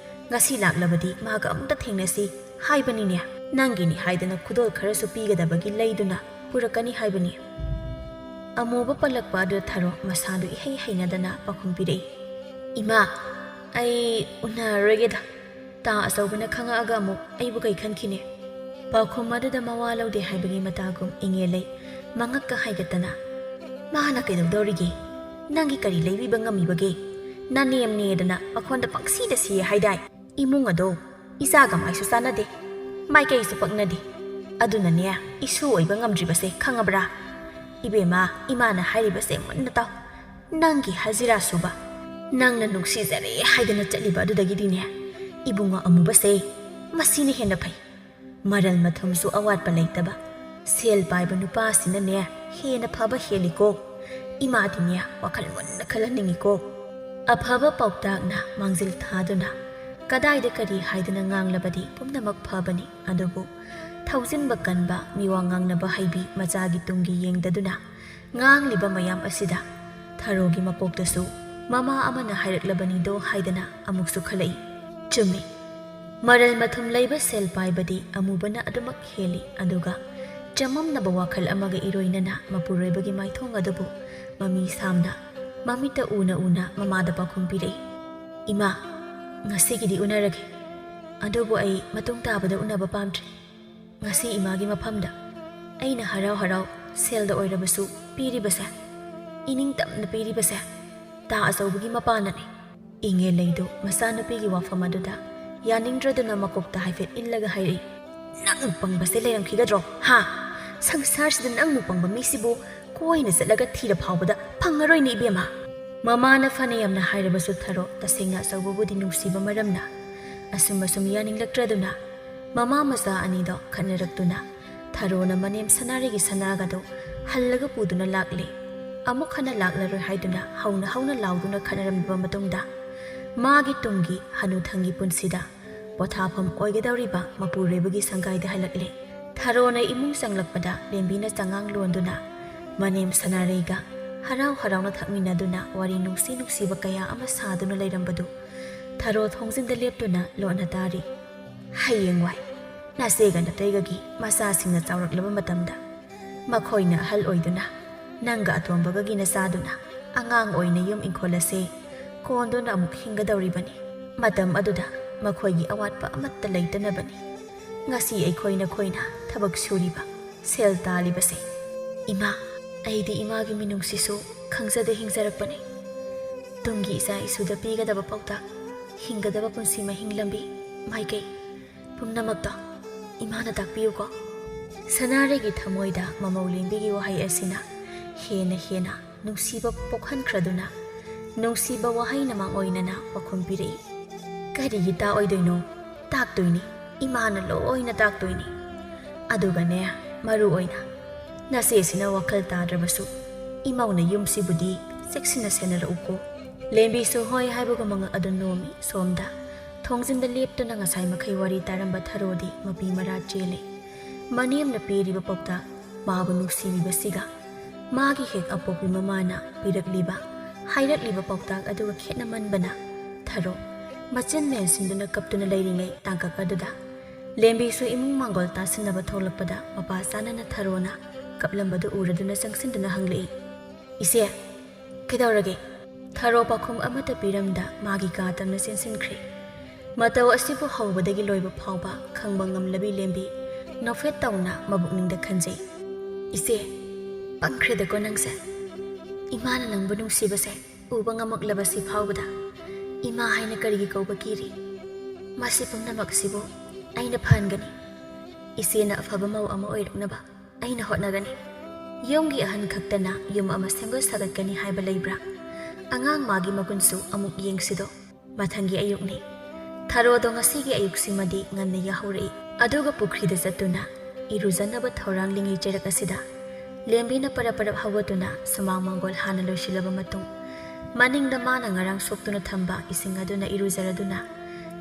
ꯉꯁꯤ ꯂꯥꯛꯂꯕꯗꯤ ꯃꯥꯒ ꯑꯃꯨꯛꯇ ꯊꯦꯡꯅꯁꯤ ꯍꯥꯏꯕꯅꯤꯅꯦ꯫ ꯅꯪꯒꯤꯅꯤ ꯍꯥꯏꯗꯅ ꯈꯨꯗꯣꯜ ꯈꯔꯁꯨ ꯄꯤꯒꯗꯕꯒꯤ ꯂꯩꯗꯨꯅ ꯄꯨꯔꯛꯀꯅꯤ ꯍꯥꯏꯕꯅꯤ꯫ ꯑꯃꯨꯕ ꯄꯜꯂꯛꯄ ꯑꯗꯨꯗ ꯊꯔꯣ ꯃꯁꯥꯗꯨ ꯏꯍꯩ ꯍꯩꯅꯗꯅ ꯄꯥꯎꯈꯨꯝ ꯄꯤꯔꯛꯏ, "ꯏꯃꯥ, ꯑꯩ ꯎꯅꯔꯔꯣꯏꯒꯦꯗ꯫ ꯇꯥ ꯑꯆꯧꯕꯅ ꯈꯪꯉꯛꯑꯒ ꯑꯃꯨꯛ ꯑꯩꯕꯨ ꯀꯩ ꯈꯟꯈꯤꯅꯤ?" ꯄꯥꯎꯈꯨꯝ ꯑꯗꯨꯗ ꯃꯋꯥ ꯂꯧꯗꯦ ꯍꯥꯏꯕꯒꯤ ꯃꯇꯥꯒꯨꯝ ꯏꯉꯦꯜ ꯂꯩ ꯃꯉꯛꯀ ꯍꯥꯏꯒꯠꯇꯅ, "ꯃꯥꯅ ꯀꯩꯗꯧꯗꯧꯔꯤꯒꯦ? ꯅꯪꯒꯤ ꯀꯔꯤ ꯂꯩꯕꯤꯕ ꯉꯝꯃꯤꯕꯒꯦ? ꯅꯅꯦꯝꯅꯦꯗꯅ ꯃꯈꯣꯟꯗ ꯄꯪꯁꯤꯗ ꯁꯤꯌꯦ ꯍꯥꯏꯗꯥꯏ? ꯏꯃꯨꯡ ꯑꯗꯣ ꯏꯆꯥꯒ ꯃꯥꯏꯁꯨ ꯆꯥꯟꯅꯗꯦ, ꯃꯥꯏꯀꯩꯁꯨ ꯄꯛꯅꯗꯦ꯫ ꯑꯗꯨꯅꯅꯦ ꯏꯁꯨ ꯑꯣꯏꯕ ꯉꯝꯗ꯭ꯔꯤꯕꯁꯦ ꯈꯪꯉꯕ꯭ꯔꯥ? ꯏꯕꯦꯝꯃ, ꯏꯃꯥꯅ ꯍꯥꯏꯔꯤꯕꯁꯦ ꯃꯨꯟꯅ ꯇꯥꯎ꯫ ꯅꯪꯒꯤ ꯍꯖꯤꯔꯥ ꯁꯨꯕ, ꯅꯪꯅ ꯅꯨꯡꯁꯤꯖꯔꯦ ꯍꯥꯏꯗꯅ ꯆꯠꯂꯤꯕ ꯑꯗꯨꯗꯒꯤꯗꯤꯅꯦ ꯏꯕꯨꯡꯉꯣ ꯑꯃꯨꯕꯁꯦ ꯃꯁꯤꯅ ꯍꯦꯟꯅ ꯐꯩ꯫ ꯃꯔꯜ ꯃꯊꯨꯝꯁꯨ ꯑꯋꯥꯠꯄ ꯂꯩꯇꯕ, ꯁꯦꯜ ꯄꯥꯏꯕ ꯅꯨꯄꯥꯁꯤꯅꯅꯦ ꯍꯦꯟꯅ ꯐꯕ ꯍꯦꯜꯂꯤꯀꯣ꯫ ꯏꯃꯥꯗꯤꯅꯦ ꯋꯥꯈꯜ ꯃꯨꯟꯅ ꯈꯜꯍꯟꯅꯤꯡꯉꯤꯀꯣ꯫" ꯑꯐꯕ ꯄꯥꯎꯇꯥꯛꯅ ꯃꯥꯡꯖꯤꯜ ꯊꯥꯗꯨꯅ ꯀꯗꯥꯏꯗ ꯀꯔꯤ ꯍꯥꯏꯗꯨꯅ ꯉꯥꯡꯂꯕꯗꯤ ꯄꯨꯝꯅꯃꯛ ꯐꯕꯅꯤ, ꯑꯗꯨꯕꯨ ꯊꯧꯖꯤꯟꯕ ꯀꯟꯕ, ꯃꯤꯋꯥ ꯉꯥꯡꯅꯕ ꯍꯩꯕꯤ ꯃꯆꯥꯒꯤ ꯇꯨꯡꯒꯤ ꯌꯦꯡꯗꯗꯨꯅ ꯉꯥꯡꯂꯤꯕ ꯃꯌꯥꯝ ꯑꯁꯤꯗ ꯊꯔꯣꯒꯤ ꯃꯀꯣꯛꯇꯁꯨ ꯃꯃꯥ ꯑꯃꯅ ꯍꯥꯏꯔꯛꯂꯕꯅꯤꯗꯣ ꯍꯥꯏꯗꯅ ꯑꯃꯨꯛꯁꯨ ꯈꯜꯂꯛꯏ꯫ ꯆꯨꯝꯃꯤ, ꯃꯔꯜ ꯃꯊꯨꯝ ꯂꯩꯕ ꯁꯦꯜ ꯄꯥꯏꯕꯗꯤ ꯑꯃꯨꯕꯅ ꯑꯗꯨꯃꯛ ꯍꯦꯜꯂꯤ, ꯑꯗꯨꯒ ꯆꯃꯝꯅꯕ ꯋꯥꯈꯜ ꯑꯃꯒ ꯏꯔꯣꯏꯅꯅ ꯃꯄꯨꯔꯣꯏꯕꯒꯤ ꯃꯥꯏꯊꯣꯡ ꯑꯗꯨꯕꯨ ꯃꯃꯤ ꯁꯥꯝꯅ ꯃꯃꯤꯠꯇ ꯎꯅ ꯎꯅ ꯃꯃꯥꯗ ꯄꯥꯎꯈꯨꯝ ꯄꯤꯔꯛꯏ, "ꯏꯃꯥ, ꯉꯁꯤꯒꯤꯗꯤ ꯎꯅꯔꯒꯦ, ꯑꯗꯨꯕꯨ ꯑꯩ ꯃꯇꯨꯡ ꯇꯥꯕꯗ ꯎꯅꯕ ꯄꯥꯝꯗ꯭ꯔꯦ꯫ ꯉꯁꯤ ꯏꯃꯥꯒꯤ ꯃꯐꯝꯗ ꯑꯩꯅ ꯍꯔꯥꯎ ꯍꯔꯥꯎ ꯁꯦꯜꯗ ꯑꯣꯏꯔꯕꯁꯨ ꯄꯤꯔꯤꯕꯁꯦ, ꯏꯅꯤꯡꯇꯝꯅ ꯄꯤꯔꯤꯕꯁꯦ ꯇꯥ ꯑꯆꯧꯕꯒꯤ ꯃꯄꯥꯅꯅꯤ꯫" ꯏꯉꯦꯜ ꯂꯩꯗꯨ ꯃꯆꯥꯅꯨꯄꯤꯒꯤ ꯋꯥꯐꯝ ꯑꯗꯨꯗ ꯌꯥꯅꯤꯡꯗ꯭ꯔꯗꯨꯅ ꯃꯀꯣꯛꯇ ꯍꯥꯏꯐꯦꯠ ꯏꯜꯂꯒ ꯍꯥꯏꯔꯛꯏ, "ꯅꯪ ꯄꯪꯕꯁꯦ ꯂꯩꯔꯝꯈꯤꯒꯗ꯭ꯔꯣ? ꯍꯥ? ꯁꯪꯁꯥꯔꯁꯤꯗ ꯅꯪꯃꯨꯛ ꯄꯪꯕ ꯃꯤꯁꯤꯕꯨ ꯀꯣꯏꯅ ꯆꯠꯂꯒ ꯊꯤꯔ ꯐꯥꯎꯕꯗ ꯐꯪꯉꯔꯣꯏꯅꯦ ꯏꯕꯦꯝꯃ꯫" ꯃꯃꯥꯅ ꯐꯅ ꯌꯥꯝꯅ ꯍꯥꯏꯔꯕꯁꯨ ꯊꯔꯣ ꯇꯁꯦꯡꯅ ꯑꯆꯧꯕꯕꯨꯗꯤ ꯅꯨꯡꯁꯤꯕ ꯃꯔꯝꯅ ꯑꯁꯨꯝ ꯑꯁꯨꯝ ꯌꯥꯅꯤꯡꯂꯛꯇ꯭ꯔꯗꯨꯅ ꯃꯃꯥ ꯃꯆꯥ ꯑꯅꯤꯗꯣ ꯈꯠꯅꯔꯛꯇꯨꯅ ꯊꯔꯣꯅ ꯃꯅꯦꯝ ꯁꯅꯥꯔꯩꯒꯤ ꯁꯅꯥꯒꯗꯣ ꯍꯜꯂꯒ ꯄꯨꯗꯨꯅ ꯂꯥꯛꯂꯦ꯫ ꯑꯃꯨꯛ ꯍꯟꯅ ꯂꯥꯛꯂꯔꯣꯏ ꯍꯥꯏꯗꯨꯅ ꯍꯧꯅ ꯍꯧꯅ ꯂꯥꯎꯗꯨꯅ ꯈꯠꯅꯔꯝꯂꯕ ꯃꯇꯨꯡꯗ ꯃꯥꯒꯤ ꯇꯨꯡꯒꯤ ꯍꯅꯨꯊꯪꯒꯤ ꯄꯨꯟꯁꯤꯗ ꯄꯣꯊꯥꯐꯝ ꯑꯣꯏꯒꯗꯧꯔꯤꯕ ꯃꯄꯨꯔꯣꯏꯕꯒꯤ ꯁꯪꯒꯥꯏꯗ ꯍꯜꯂꯛꯂꯦ꯫ ꯊꯔꯣꯅ ꯏꯃꯨꯡ ꯆꯪꯂꯛꯄꯗ ꯂꯦꯝꯕꯤꯅ ꯆꯉꯥꯡ ꯂꯣꯟꯗꯨꯅ ꯃꯅꯦꯝ ꯁꯅꯥꯔꯩꯒ ꯍꯔꯥꯎ ꯍꯔꯥꯎꯅ ꯊꯛꯃꯤꯟꯅꯗꯨꯅ ꯋꯥꯔꯤ ꯅꯨꯡꯁꯤ ꯅꯨꯡꯁꯤꯕ ꯀꯌꯥ ꯑꯃ ꯁꯥꯗꯨꯅ ꯂꯩꯔꯝꯕꯗꯨ ꯊꯔꯣ ꯊꯣꯡꯖꯤꯟꯗ ꯂꯦꯞꯇꯨꯅ ꯂꯣꯟꯅ ꯇꯥꯔꯤ꯫ "ꯍꯌꯦꯡꯋꯥꯏ ꯅꯆꯦꯒ ꯅꯇꯩꯒꯒꯤ ꯃꯆꯥꯁꯤꯡꯅ ꯆꯥꯎꯔꯛꯂꯕ ꯃꯇꯝꯗ ꯃꯈꯣꯏꯅ ꯑꯍꯜ ꯑꯣꯏꯗꯨꯅ ꯅꯪꯒ ꯑꯇꯣꯝꯕꯒꯒꯤ ꯅꯆꯥꯗꯨꯅ ꯑꯉꯥꯡ ꯑꯣꯏꯅ ꯌꯨꯝ ꯏꯪꯈꯣꯜ ꯑꯁꯦ ꯀꯣꯟꯗꯨꯅ ꯑꯃꯨꯛ ꯍꯤꯡꯒꯗꯧꯔꯤꯕꯅꯤ꯫ ꯃꯇꯝ ꯑꯗꯨꯗ ꯃꯈꯣꯏꯒꯤ ꯑꯋꯥꯠꯄ ꯑꯃꯠꯇ ꯂꯩꯇꯅꯕꯅꯤ꯫ ꯉꯁꯤ ꯑꯩꯈꯣꯏ ꯅꯈꯣꯏꯅ ꯊꯕꯛ ꯁꯨꯔꯤꯕ, ꯁꯦꯜ ꯇꯥꯜꯂꯤꯕꯁꯦ꯫ ꯏꯃꯥ, ꯑꯩꯗꯤ ꯏꯃꯥꯒꯤ ꯃꯤꯅꯨꯡꯁꯤꯁꯨ ꯈꯪꯖꯗ ꯍꯤꯡꯖꯔꯛꯄꯅꯤ꯫ ꯇꯨꯡꯒꯤ ꯏꯆꯥ ꯏꯁꯨꯗ ꯄꯤꯒꯗꯕ ꯄꯥꯎꯇꯥꯛ, ꯍꯤꯡꯒꯗꯕ ꯄꯨꯟꯁꯤ ꯃꯍꯤꯡ ꯂꯝꯕꯤ, ꯃꯥꯏꯀꯩ ꯄꯨꯝꯅꯃꯛꯇꯣ ꯏꯃꯥꯅ ꯇꯥꯛꯄꯤꯌꯨꯀꯣ꯫ ꯁꯅꯥꯔꯩꯒꯤ ꯊꯃꯣꯏꯗ ꯃꯃꯧ ꯂꯦꯝꯕꯤꯒꯤ ꯋꯥꯍꯩ ꯑꯁꯤꯅ ꯍꯦꯟꯅ ꯍꯦꯟꯅ ꯅꯨꯡꯁꯤꯕ ꯄꯣꯛꯍꯟꯈ꯭ꯔꯗꯨꯅ, ꯅꯨꯡꯁꯤꯕ ꯋꯥꯍꯩꯅ ꯃꯥꯡꯑꯣꯏꯅꯅ ꯄꯥꯎꯈꯨꯝ ꯄꯤꯔꯛꯏ꯫ ꯀꯔꯤꯒꯤ ꯇꯥꯛꯑꯣꯏꯗꯣꯏꯅꯣ? ꯇꯥꯛꯇꯣꯏꯅꯤ, ꯏꯃꯥꯅ ꯂꯣꯏꯅ ꯇꯥꯛꯇꯣꯏꯅꯤ꯫ ꯑꯗꯨꯒꯅꯦ, ꯃꯔꯨ ꯑꯣꯏꯅ ꯅꯆꯦꯁꯤꯅ ꯋꯥꯈꯜ ꯇꯥꯗ꯭ꯔꯕꯁꯨ, ꯏꯃꯧꯅ ꯌꯨꯝꯁꯤꯕꯨꯗꯤ ꯆꯦꯛꯁꯤꯟꯅ ꯁꯦꯟꯅꯔꯛꯎꯀꯣ꯫ ꯂꯦꯝꯕꯤꯁꯨ ꯍꯣꯏ ꯍꯥꯏꯕꯒꯨꯝ ꯃꯉꯛ ꯑꯗꯨ ꯅꯣꯝꯃꯤ꯫ ꯁꯣꯝꯗ ꯊꯣꯡꯖꯤꯟꯗ ꯂꯦꯞꯇꯨꯅ ꯉꯁꯥꯏ ꯃꯈꯩ ꯋꯥꯔꯤ ꯇꯥꯔꯝꯕ ꯊꯔꯣꯗꯤ ꯃꯄꯤ ꯃꯔꯥ ꯆꯦꯜꯂꯦ꯫ ꯃꯅꯦꯝꯅ ꯄꯤꯔꯤꯕ ꯄꯥꯎꯇꯥꯛ, ꯃꯥꯕꯨ ꯅꯨꯡꯁꯤꯕꯤꯕꯁꯤꯒ ꯃꯥꯒꯤ ꯍꯦꯛ ꯑꯄꯣꯛꯄꯤ ꯃꯃꯥꯅ ꯄꯤꯔꯛꯂꯤꯕ, ꯍꯥꯏꯔꯛꯂꯤꯕ ꯄꯥꯎꯇꯥꯛ ꯑꯗꯨꯒ ꯈꯦꯠꯅꯃꯟꯕꯅ ꯊꯔꯣ ꯃꯆꯤꯟ ꯃꯦꯟꯁꯤꯟꯗꯨꯅ ꯀꯞꯇꯨꯅ ꯂꯩꯔꯤꯉꯩ ꯇꯥꯡꯀꯛ ꯑꯗꯨꯗ ꯂꯦꯝꯕꯤꯁꯨ ꯏꯃꯨꯡ ꯃꯥꯡꯒꯣꯜ ꯇꯥꯁꯤꯟꯅꯕ ꯊꯣꯛꯂꯛꯄꯗ ꯃꯄꯥ ꯆꯥꯅꯅ ꯊꯔꯣꯅ ꯀꯞꯂꯝꯕꯗꯨ ꯎꯔꯗꯨꯅ ꯆꯪꯁꯤꯟꯗꯨꯅ ꯍꯪꯂꯛꯏ, "ꯏꯆꯦ, ꯀꯩꯗꯧꯔꯒꯦ?" ꯊꯔꯣ ꯄꯥꯎꯈꯨꯝ ꯑꯃꯠꯇ ꯄꯤꯔꯝꯗ ꯃꯥꯒꯤ ꯀꯥ ꯇꯝꯅ ꯆꯦꯟꯁꯤꯟꯈ꯭ꯔꯦ꯫ ꯃꯇꯧ ꯑꯁꯤꯕꯨ ꯍꯧꯕꯗꯒꯤ ꯂꯣꯏꯕ ꯐꯥꯎꯕ ꯈꯪꯕ ꯉꯝꯂꯕꯤ ꯂꯦꯝꯕꯤ ꯅꯣꯛꯐꯦꯠ ꯇꯧꯅ ꯃꯕꯨꯛꯅꯤꯡꯗ ꯈꯟꯖꯩ, "ꯏꯆꯦ, ꯄꯪꯈ꯭ꯔꯦꯗꯀꯣ ꯅꯪꯁꯦ꯫ ꯏꯃꯥꯅ ꯅꯪꯕꯨ ꯅꯨꯡꯁꯤꯕꯁꯦ ꯎꯕ ꯉꯝꯃꯛꯂꯕꯁꯤ ꯐꯥꯎꯕꯗ ꯏꯃꯥ ꯍꯥꯏꯅ ꯀꯔꯤꯒꯤ ꯀꯧꯕ ꯀꯤꯔꯤ? ꯃꯁꯤ ꯄꯨꯝꯅꯃꯛꯁꯤꯕꯨ ꯑꯩꯅ ꯐꯍꯟꯒꯅꯤ꯫ ꯏꯆꯦꯅ ꯑꯐꯕ ꯃꯧ ꯑꯃ ꯑꯣꯏꯔꯛꯅꯕ ꯑꯩꯅ ꯍꯣꯠꯅꯒꯅꯤ꯫ ꯌꯨꯝꯒꯤ ꯑꯍꯟ ꯈꯛꯇꯅ ꯌꯨꯝ ꯑꯃ ꯁꯦꯝꯒꯠ ꯁꯥꯒꯠꯀꯅꯤ ꯍꯥꯏꯕ ꯂꯩꯕ꯭ꯔꯥ? ꯑꯉꯥꯡ ꯃꯥꯒꯤ ꯃꯒꯨꯟꯁꯨ ꯑꯃꯨꯛ ꯌꯦꯡꯁꯤꯗꯣ꯫" ꯃꯊꯪꯒꯤ ꯑꯌꯨꯛꯅꯤ꯫ ꯊꯔꯣꯗꯣ ꯉꯁꯤꯒꯤ ꯑꯌꯨꯛꯁꯤꯃꯗꯤ ꯉꯟꯅ ꯌꯥꯍꯧꯔꯛꯏ꯫ ꯑꯗꯨꯒ ꯄꯨꯈ꯭ꯔꯤꯗ ꯆꯠꯇꯨꯅ ꯏꯔꯨꯖꯅꯕ ꯊꯧꯔꯥꯡꯂꯤꯉꯩ ꯆꯩꯔꯛ ꯑꯁꯤꯗ ꯂꯦꯝꯕꯤꯅ ꯄꯔꯞ ꯄꯔꯞ ꯍꯧꯒꯠꯇꯨꯅ ꯁꯨꯃꯥꯡ ꯃꯥꯡꯒꯣꯜ ꯍꯥꯟꯅ ꯂꯣꯏꯁꯤꯜꯂꯕ ꯃꯇꯨꯡ, ꯃꯅꯤꯡꯗ ꯃꯥꯅ ꯉꯔꯥꯡ ꯁꯣꯛꯇꯨꯅ ꯊꯝꯕ ꯏꯁꯤꯡ ꯑꯗꯨꯅ ꯏꯔꯨꯖꯔꯗꯨꯅ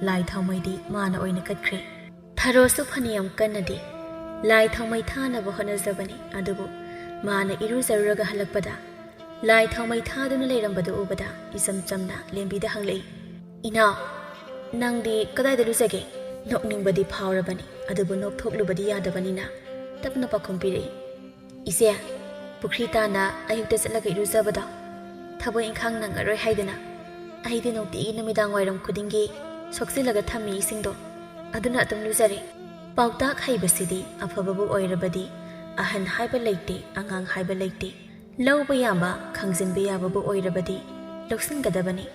ꯂꯥꯏ ꯊꯥꯎꯃꯩꯗꯤ ꯃꯥꯅ ꯑꯣꯏꯅ ꯀꯠꯈ꯭ꯔꯦ꯫ ꯊꯔꯣꯁꯨ ꯐꯅꯌꯥꯝ ꯀꯟꯅꯗꯤ ꯂꯥꯏ ꯊꯥꯎꯃꯩ ꯊꯥꯅꯕ ꯍꯣꯠꯅꯖꯕꯅꯤ, ꯑꯗꯨꯕꯨ ꯃꯥꯅ ꯏꯔꯨꯖꯔꯨꯔꯒ ꯍꯜꯂꯛꯄꯗ ꯂꯥꯏ ꯊꯥꯎꯃꯩ ꯊꯥꯗꯨꯅ ꯂꯩꯔꯝꯕꯗꯨ ꯎꯕꯗ ꯏꯆꯝ ꯆꯝꯅ ꯂꯦꯝꯕꯤꯗ ꯍꯪꯂꯛꯏ, "ꯏꯅꯥꯎ, ꯅꯪꯗꯤ ꯀꯗꯥꯏꯗ ꯂꯨꯖꯒꯦ?" ꯅꯣꯛꯅꯤꯡꯕꯗꯤ ꯐꯥꯎꯔꯕꯅꯤ, ꯑꯗꯨꯕꯨ ꯅꯣꯛꯊꯣꯛꯂꯨꯕꯗꯤ ꯌꯥꯗꯕꯅꯤꯅ ꯇꯞꯅ ꯄꯥꯎꯈꯨꯝ ꯄꯤꯔꯛꯏ, "ꯏꯆꯦ, ꯄꯨꯈ꯭ꯔꯤ ꯇꯥꯟꯅ ꯑꯌꯨꯛꯇ ꯆꯠꯂꯒ ꯏꯔꯨꯖꯕꯗꯣ ꯊꯕꯛ ꯏꯪꯈꯥꯡ ꯅꯪꯉꯔꯣꯏ ꯍꯥꯏꯗꯅ ꯑꯩꯗꯤ ꯅꯨꯡꯇꯤꯒꯤ ꯅꯨꯃꯤꯗꯥꯡ ꯋꯥꯏꯔꯝ ꯈꯨꯗꯤꯡꯒꯤ ꯁꯣꯛꯆꯤꯜꯂꯒ ꯊꯝꯃꯤ ꯏꯁꯤꯡꯗꯣ꯫ ꯑꯗꯨꯅ ꯑꯗꯨꯝ ꯂꯨꯖꯔꯦ꯫ ꯄꯥꯎꯇꯥꯛ ꯍꯩꯕꯁꯤꯗꯤ ꯑꯐꯕꯕꯨ ꯑꯣꯏꯔꯕꯗꯤ ꯑꯍꯟ ꯍꯥꯏꯕ ꯂꯩꯇꯦ, ꯑꯉꯥꯡ ꯍꯥꯏꯕ ꯂꯩꯇꯦ꯫ ꯂꯧꯕ ꯌꯥꯕ, ꯈꯪꯖꯤꯟꯕ ꯌꯥꯕꯕꯨ ꯑꯣꯏꯔꯕꯗꯤ ꯂꯧꯁꯤꯟꯒꯗꯕꯅꯤ꯫"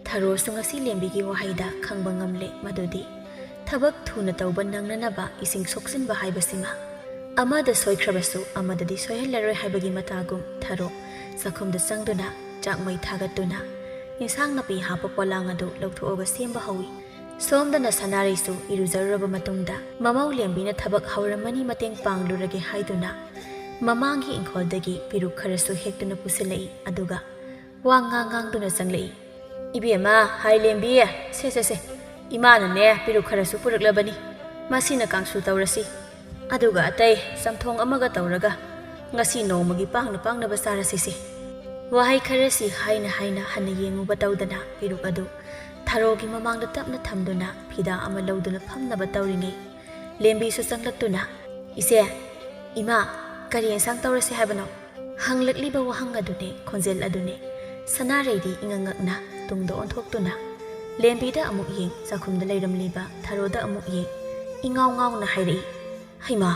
ꯊꯔꯣꯁꯨ ꯉꯁꯤ ꯂꯦꯝꯕꯤꯒꯤ ꯋꯥꯍꯩꯗ ꯈꯪꯕ ꯉꯝꯂꯦ ꯃꯗꯨꯗꯤ ꯊꯕꯛ ꯊꯨꯅ ꯇꯧꯕ ꯅꯪꯅꯅꯕ ꯏꯁꯤꯡ ꯁꯣꯛꯆꯤꯟꯕ ꯍꯥꯏꯕꯁꯤꯃ꯫ ꯑꯃꯗ ꯁꯣꯏꯈ꯭ꯔꯕꯁꯨ ꯑꯃꯗꯗꯤ ꯁꯣꯏꯍꯜꯂꯔꯣꯏ ꯍꯥꯏꯕꯒꯤ ꯃꯇꯥꯒꯨꯝ ꯊꯔꯣ ꯆꯥꯛꯈꯨꯝꯗ ꯆꯪꯗꯨꯅ ꯆꯥꯛ ꯃꯩ ꯊꯥꯒꯠꯇꯨꯅ ꯏꯟꯁꯥꯡ ꯅꯥꯄꯤ ꯍꯥꯞꯄ ꯄꯣꯂꯥꯡ ꯑꯗꯨ ꯂꯧꯊꯣꯛꯑꯒ ꯁꯦꯝꯕ ꯍꯧꯏ꯫ ꯁꯣꯝꯗꯅ ꯁꯅꯥꯔꯩꯁꯨ ꯏꯔꯨꯖꯔꯨꯔꯕ ꯃꯇꯨꯡꯗ ꯃꯃꯧ ꯂꯦꯝꯕꯤꯅ ꯊꯕꯛ ꯍꯧꯔꯝꯃꯅꯤ ꯃꯇꯦꯡ ꯄꯥꯡꯂꯨꯔꯒꯦ ꯍꯥꯏꯗꯨꯅ ꯃꯃꯥꯡꯒꯤ ꯏꯪꯈꯣꯜꯗꯒꯤ ꯄꯤꯔꯨꯛ ꯈꯔꯁꯨ ꯍꯦꯛꯇꯨꯅ ꯄꯨꯁꯤꯜꯂꯛꯏ꯫ ꯑꯗꯨꯒ ꯋꯥ ꯉꯥꯡ ꯉꯥꯡꯗꯨꯅ ꯆꯪꯂꯛꯏ꯫ "ꯏꯕꯦꯝꯃ, ꯍꯥꯏ ꯂꯦꯝꯕꯤ, ꯁꯦ, ꯁꯦ, ꯁꯦ, ꯏꯃꯥꯅꯅꯦ ꯄꯤꯔꯨꯛ ꯈꯔꯁꯨ ꯄꯨꯔꯛꯂꯕꯅꯤ꯫ ꯃꯁꯤꯅ ꯀꯥꯡꯁꯨ ꯇꯧꯔꯁꯤ꯫ ꯑꯗꯨꯒ ꯑꯇꯩ ꯆꯝꯊꯣꯡ ꯑꯃꯒ ꯇꯧꯔꯒ ꯉꯁꯤ ꯅꯣꯡꯃꯒꯤ ꯄꯥꯡꯅ ꯄꯥꯡꯅꯕ ꯆꯥꯔꯁꯤꯁꯦ꯫" ꯋꯥꯍꯩ ꯈꯔꯁꯤ ꯍꯥꯏꯅ ꯍꯥꯏꯅ ꯍꯟꯅ ꯌꯦꯡꯉꯨꯕ ꯇꯧꯗꯅ ꯄꯤꯔꯨꯛ ꯑꯗꯨ ꯊꯔꯣꯒꯤ ꯃꯃꯥꯡꯗ ꯇꯞꯅ ꯊꯝꯗꯨꯅ ꯐꯤꯗꯥ ꯑꯃ ꯂꯧꯗꯨꯅ ꯐꯝꯅꯕ ꯇꯧꯔꯤꯉꯩ ꯂꯦꯝꯕꯤꯁꯨ ꯆꯪꯂꯛꯇꯨꯅ, "ꯏꯆꯦ, ꯏꯃꯥ, ꯀꯔꯤ ꯏꯟꯁꯥꯡ ꯇꯧꯔꯁꯤ ꯍꯥꯏꯕꯅꯣ?" ꯍꯪꯂꯛꯂꯤꯕ ꯋꯥꯍꯪ ꯑꯗꯨꯅꯦ, ꯈꯣꯟꯖꯦꯜ ꯑꯗꯨꯅꯦ ꯁꯅꯥꯔꯩꯗꯤ ꯏꯉꯛ ꯉꯛꯅ ꯇꯨꯡꯗ ꯑꯣꯟꯊꯣꯛꯇꯨꯅ ꯂꯦꯝꯕꯤꯗ ꯑꯃꯨꯛ ꯌꯦꯡ, ꯆꯥꯛꯈꯨꯝꯗ ꯂꯩꯔꯝꯂꯤꯕ ꯊꯔꯣꯗ ꯑꯃꯨꯛ ꯌꯦꯡ, ꯏꯉꯥꯎ ꯉꯥꯎꯅ ꯍꯥꯏꯔꯛꯏ꯫ "ꯍꯩꯃꯥ,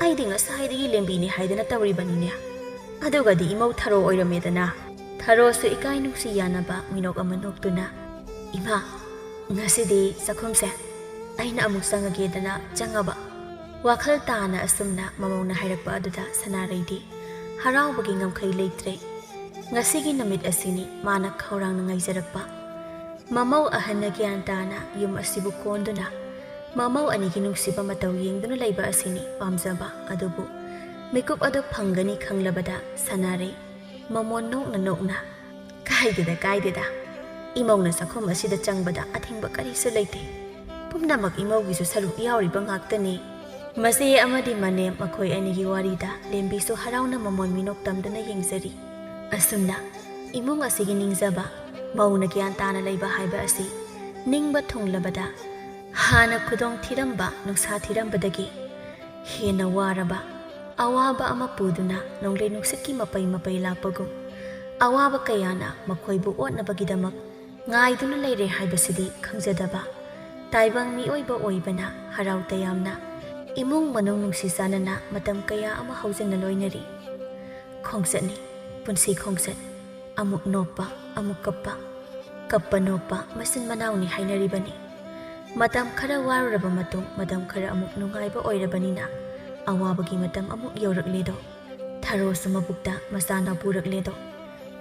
ꯑꯩꯗꯤ ꯉꯁꯥꯏꯗꯒꯤ ꯂꯦꯝꯕꯤꯅꯤ ꯍꯥꯏꯗꯅ ꯇꯧꯔꯤꯕꯅꯤꯅꯦ꯫ ꯑꯗꯨꯒꯗꯤ ꯏꯃꯧ ꯊꯔꯣ ꯑꯣꯏꯔꯝꯃꯦꯗꯅ꯫" ꯊꯔꯣꯁꯨ ꯏꯀꯥꯏ ꯅꯨꯡꯁꯤ ꯌꯥꯅꯕ ꯃꯤꯅꯣꯛ ꯑꯃ ꯅꯣꯛꯇꯨꯅ, "ꯏꯃꯥ, ꯉꯁꯤꯗꯤ ꯆꯥꯛꯈꯨꯝꯁꯦ ꯑꯩꯅ ꯑꯃꯨꯛ ꯆꯪꯉꯒꯦꯗꯅ ꯆꯪꯉꯕ꯫" ꯋꯥꯈꯜ ꯇꯥꯅ ꯑꯁꯨꯝꯅ ꯃꯃꯧꯅ ꯍꯥꯏꯔꯛꯄ ꯑꯗꯨꯗ ꯁꯅꯥꯔꯩꯗꯤ ꯍꯔꯥꯎꯕꯒꯤ ꯉꯝꯈꯩ ꯂꯩꯇ꯭ꯔꯦ꯫ ꯉꯁꯤꯒꯤ ꯅꯨꯃꯤꯠ ꯑꯁꯤꯅꯤ ꯃꯥꯅ ꯈꯧꯔꯥꯡꯅ ꯉꯥꯏꯖꯔꯛꯄ꯫ ꯃꯃꯧ ꯑꯍꯟꯅ ꯒ꯭ꯌꯥꯟ ꯇꯥꯅ ꯌꯨꯝ ꯑꯁꯤꯕꯨ ꯀꯣꯟꯗꯨꯅ ꯃꯃꯧ ꯑꯅꯤꯒꯤ ꯅꯨꯡꯁꯤꯕ ꯃꯇꯧ ꯌꯦꯡꯗꯨꯅ ꯂꯩꯕ ꯑꯁꯤꯅꯤ ꯄꯥꯝꯖꯕ꯫ ꯑꯗꯨꯕꯨ ꯃꯤꯀꯨꯞ ꯑꯗꯨ ꯐꯪꯒꯅꯤ ꯈꯪꯂꯕꯗ ꯁꯅꯥꯔꯩ ꯃꯃꯣꯟ ꯅꯣꯛꯅ ꯅꯣꯛꯅ, "ꯀꯥꯏꯗꯦꯗ, ꯀꯥꯏꯗꯦꯗ꯫ ꯏꯃꯧꯅ ꯆꯥꯛꯈꯨꯝ ꯑꯁꯤꯗ ꯆꯪꯕꯗ ꯑꯊꯤꯡꯕ ꯀꯔꯤꯁꯨ ꯂꯩꯇꯦ꯫ ꯄꯨꯝꯅꯃꯛ ꯏꯃꯧꯒꯤꯁꯨ ꯁꯔꯨꯛ ꯌꯥꯎꯔꯤꯕ ꯉꯥꯛꯇꯅꯤ꯫" ꯃꯆꯦ ꯑꯃꯗꯤ ꯃꯅꯦꯝ ꯃꯈꯣꯏ ꯑꯅꯤꯒꯤ ꯋꯥꯔꯤꯗ ꯂꯦꯝꯕꯤꯁꯨ ꯍꯔꯥꯎꯅ ꯃꯃꯣꯟ ꯃꯤꯅꯣꯛ ꯇꯝꯗꯨꯅ ꯌꯦꯡꯖꯔꯤ꯫ ꯑꯁꯨꯝꯅ ꯏꯃꯨꯡ ꯑꯁꯤꯒꯤ ꯅꯤꯡꯖꯕ, ꯃꯧꯅ ꯒ꯭ꯌꯥꯟ ꯇꯥꯅ ꯂꯩꯕ ꯍꯥꯏꯕ ꯑꯁꯤ ꯅꯤꯡꯕ ꯊꯨꯡꯂꯕꯗ ꯍꯥꯟꯅ ꯈꯨꯗꯣꯡ ꯊꯤꯔꯝꯕ, ꯅꯨꯡꯁꯥ ꯊꯤꯔꯝꯕꯗꯒꯤ ꯍꯦꯟꯅ ꯋꯥꯔꯕ, ꯑꯋꯥꯕ ꯑꯃ ꯄꯨꯗꯨꯅ ꯅꯣꯡꯂꯩ ꯅꯨꯡꯁꯤꯠꯀꯤ ꯃꯄꯩ ꯃꯄꯩ ꯂꯥꯛꯄꯒꯨꯝ, ꯑꯋꯥꯕ ꯀꯌꯥꯅ ꯃꯈꯣꯏꯕꯨ ꯑꯣꯠꯅꯕꯒꯤꯗꯃꯛ ꯉꯥꯏꯗꯨꯅ ꯂꯩꯔꯦ ꯍꯥꯏꯕꯁꯤꯗꯤ ꯈꯪꯖꯗꯕ ꯇꯥꯏꯕꯪ ꯃꯤꯑꯣꯏꯕ ꯑꯣꯏꯕꯅ ꯍꯔꯥꯎ ꯇꯌꯥꯝꯅ ꯏꯃꯨꯡ ꯃꯅꯨꯡ ꯅꯨꯡꯁꯤ ꯆꯥꯟꯅꯅ ꯃꯇꯝ ꯀꯌꯥ ꯑꯃ ꯍꯧꯖꯤꯟꯅ ꯂꯣꯏꯅꯔꯤ꯫ ꯈꯣꯡꯆꯠꯅꯤ, ꯄꯨꯟꯁꯤ ꯈꯣꯡꯆꯠ꯫ ꯑꯃꯨꯛ ꯅꯣꯛꯄ, ꯑꯃꯨꯛ ꯀꯞꯄ, ꯀꯞꯄ ꯅꯣꯛꯄ ꯃꯆꯤꯟ ꯃꯅꯥꯎꯅꯤ ꯍꯥꯏꯅꯔꯤꯕꯅꯤ꯫ ꯃꯇꯝ ꯈꯔ ꯋꯥꯔꯨꯔꯕ ꯃꯇꯨꯡ, ꯃꯇꯝ ꯈꯔ ꯑꯃꯨꯛ ꯅꯨꯡꯉꯥꯏꯕ ꯑꯣꯏꯔꯕꯅꯤꯅ, ꯑꯋꯥꯕꯒꯤ ꯃꯇꯝ ꯑꯃꯨꯛ ꯌꯧꯔꯛꯂꯦꯗꯣ꯫ ꯊꯔꯣꯁꯨ ꯃꯕꯨꯛꯇ ꯃꯆꯥ ꯅꯥꯎꯄꯨꯔꯛꯂꯦꯗꯣ꯫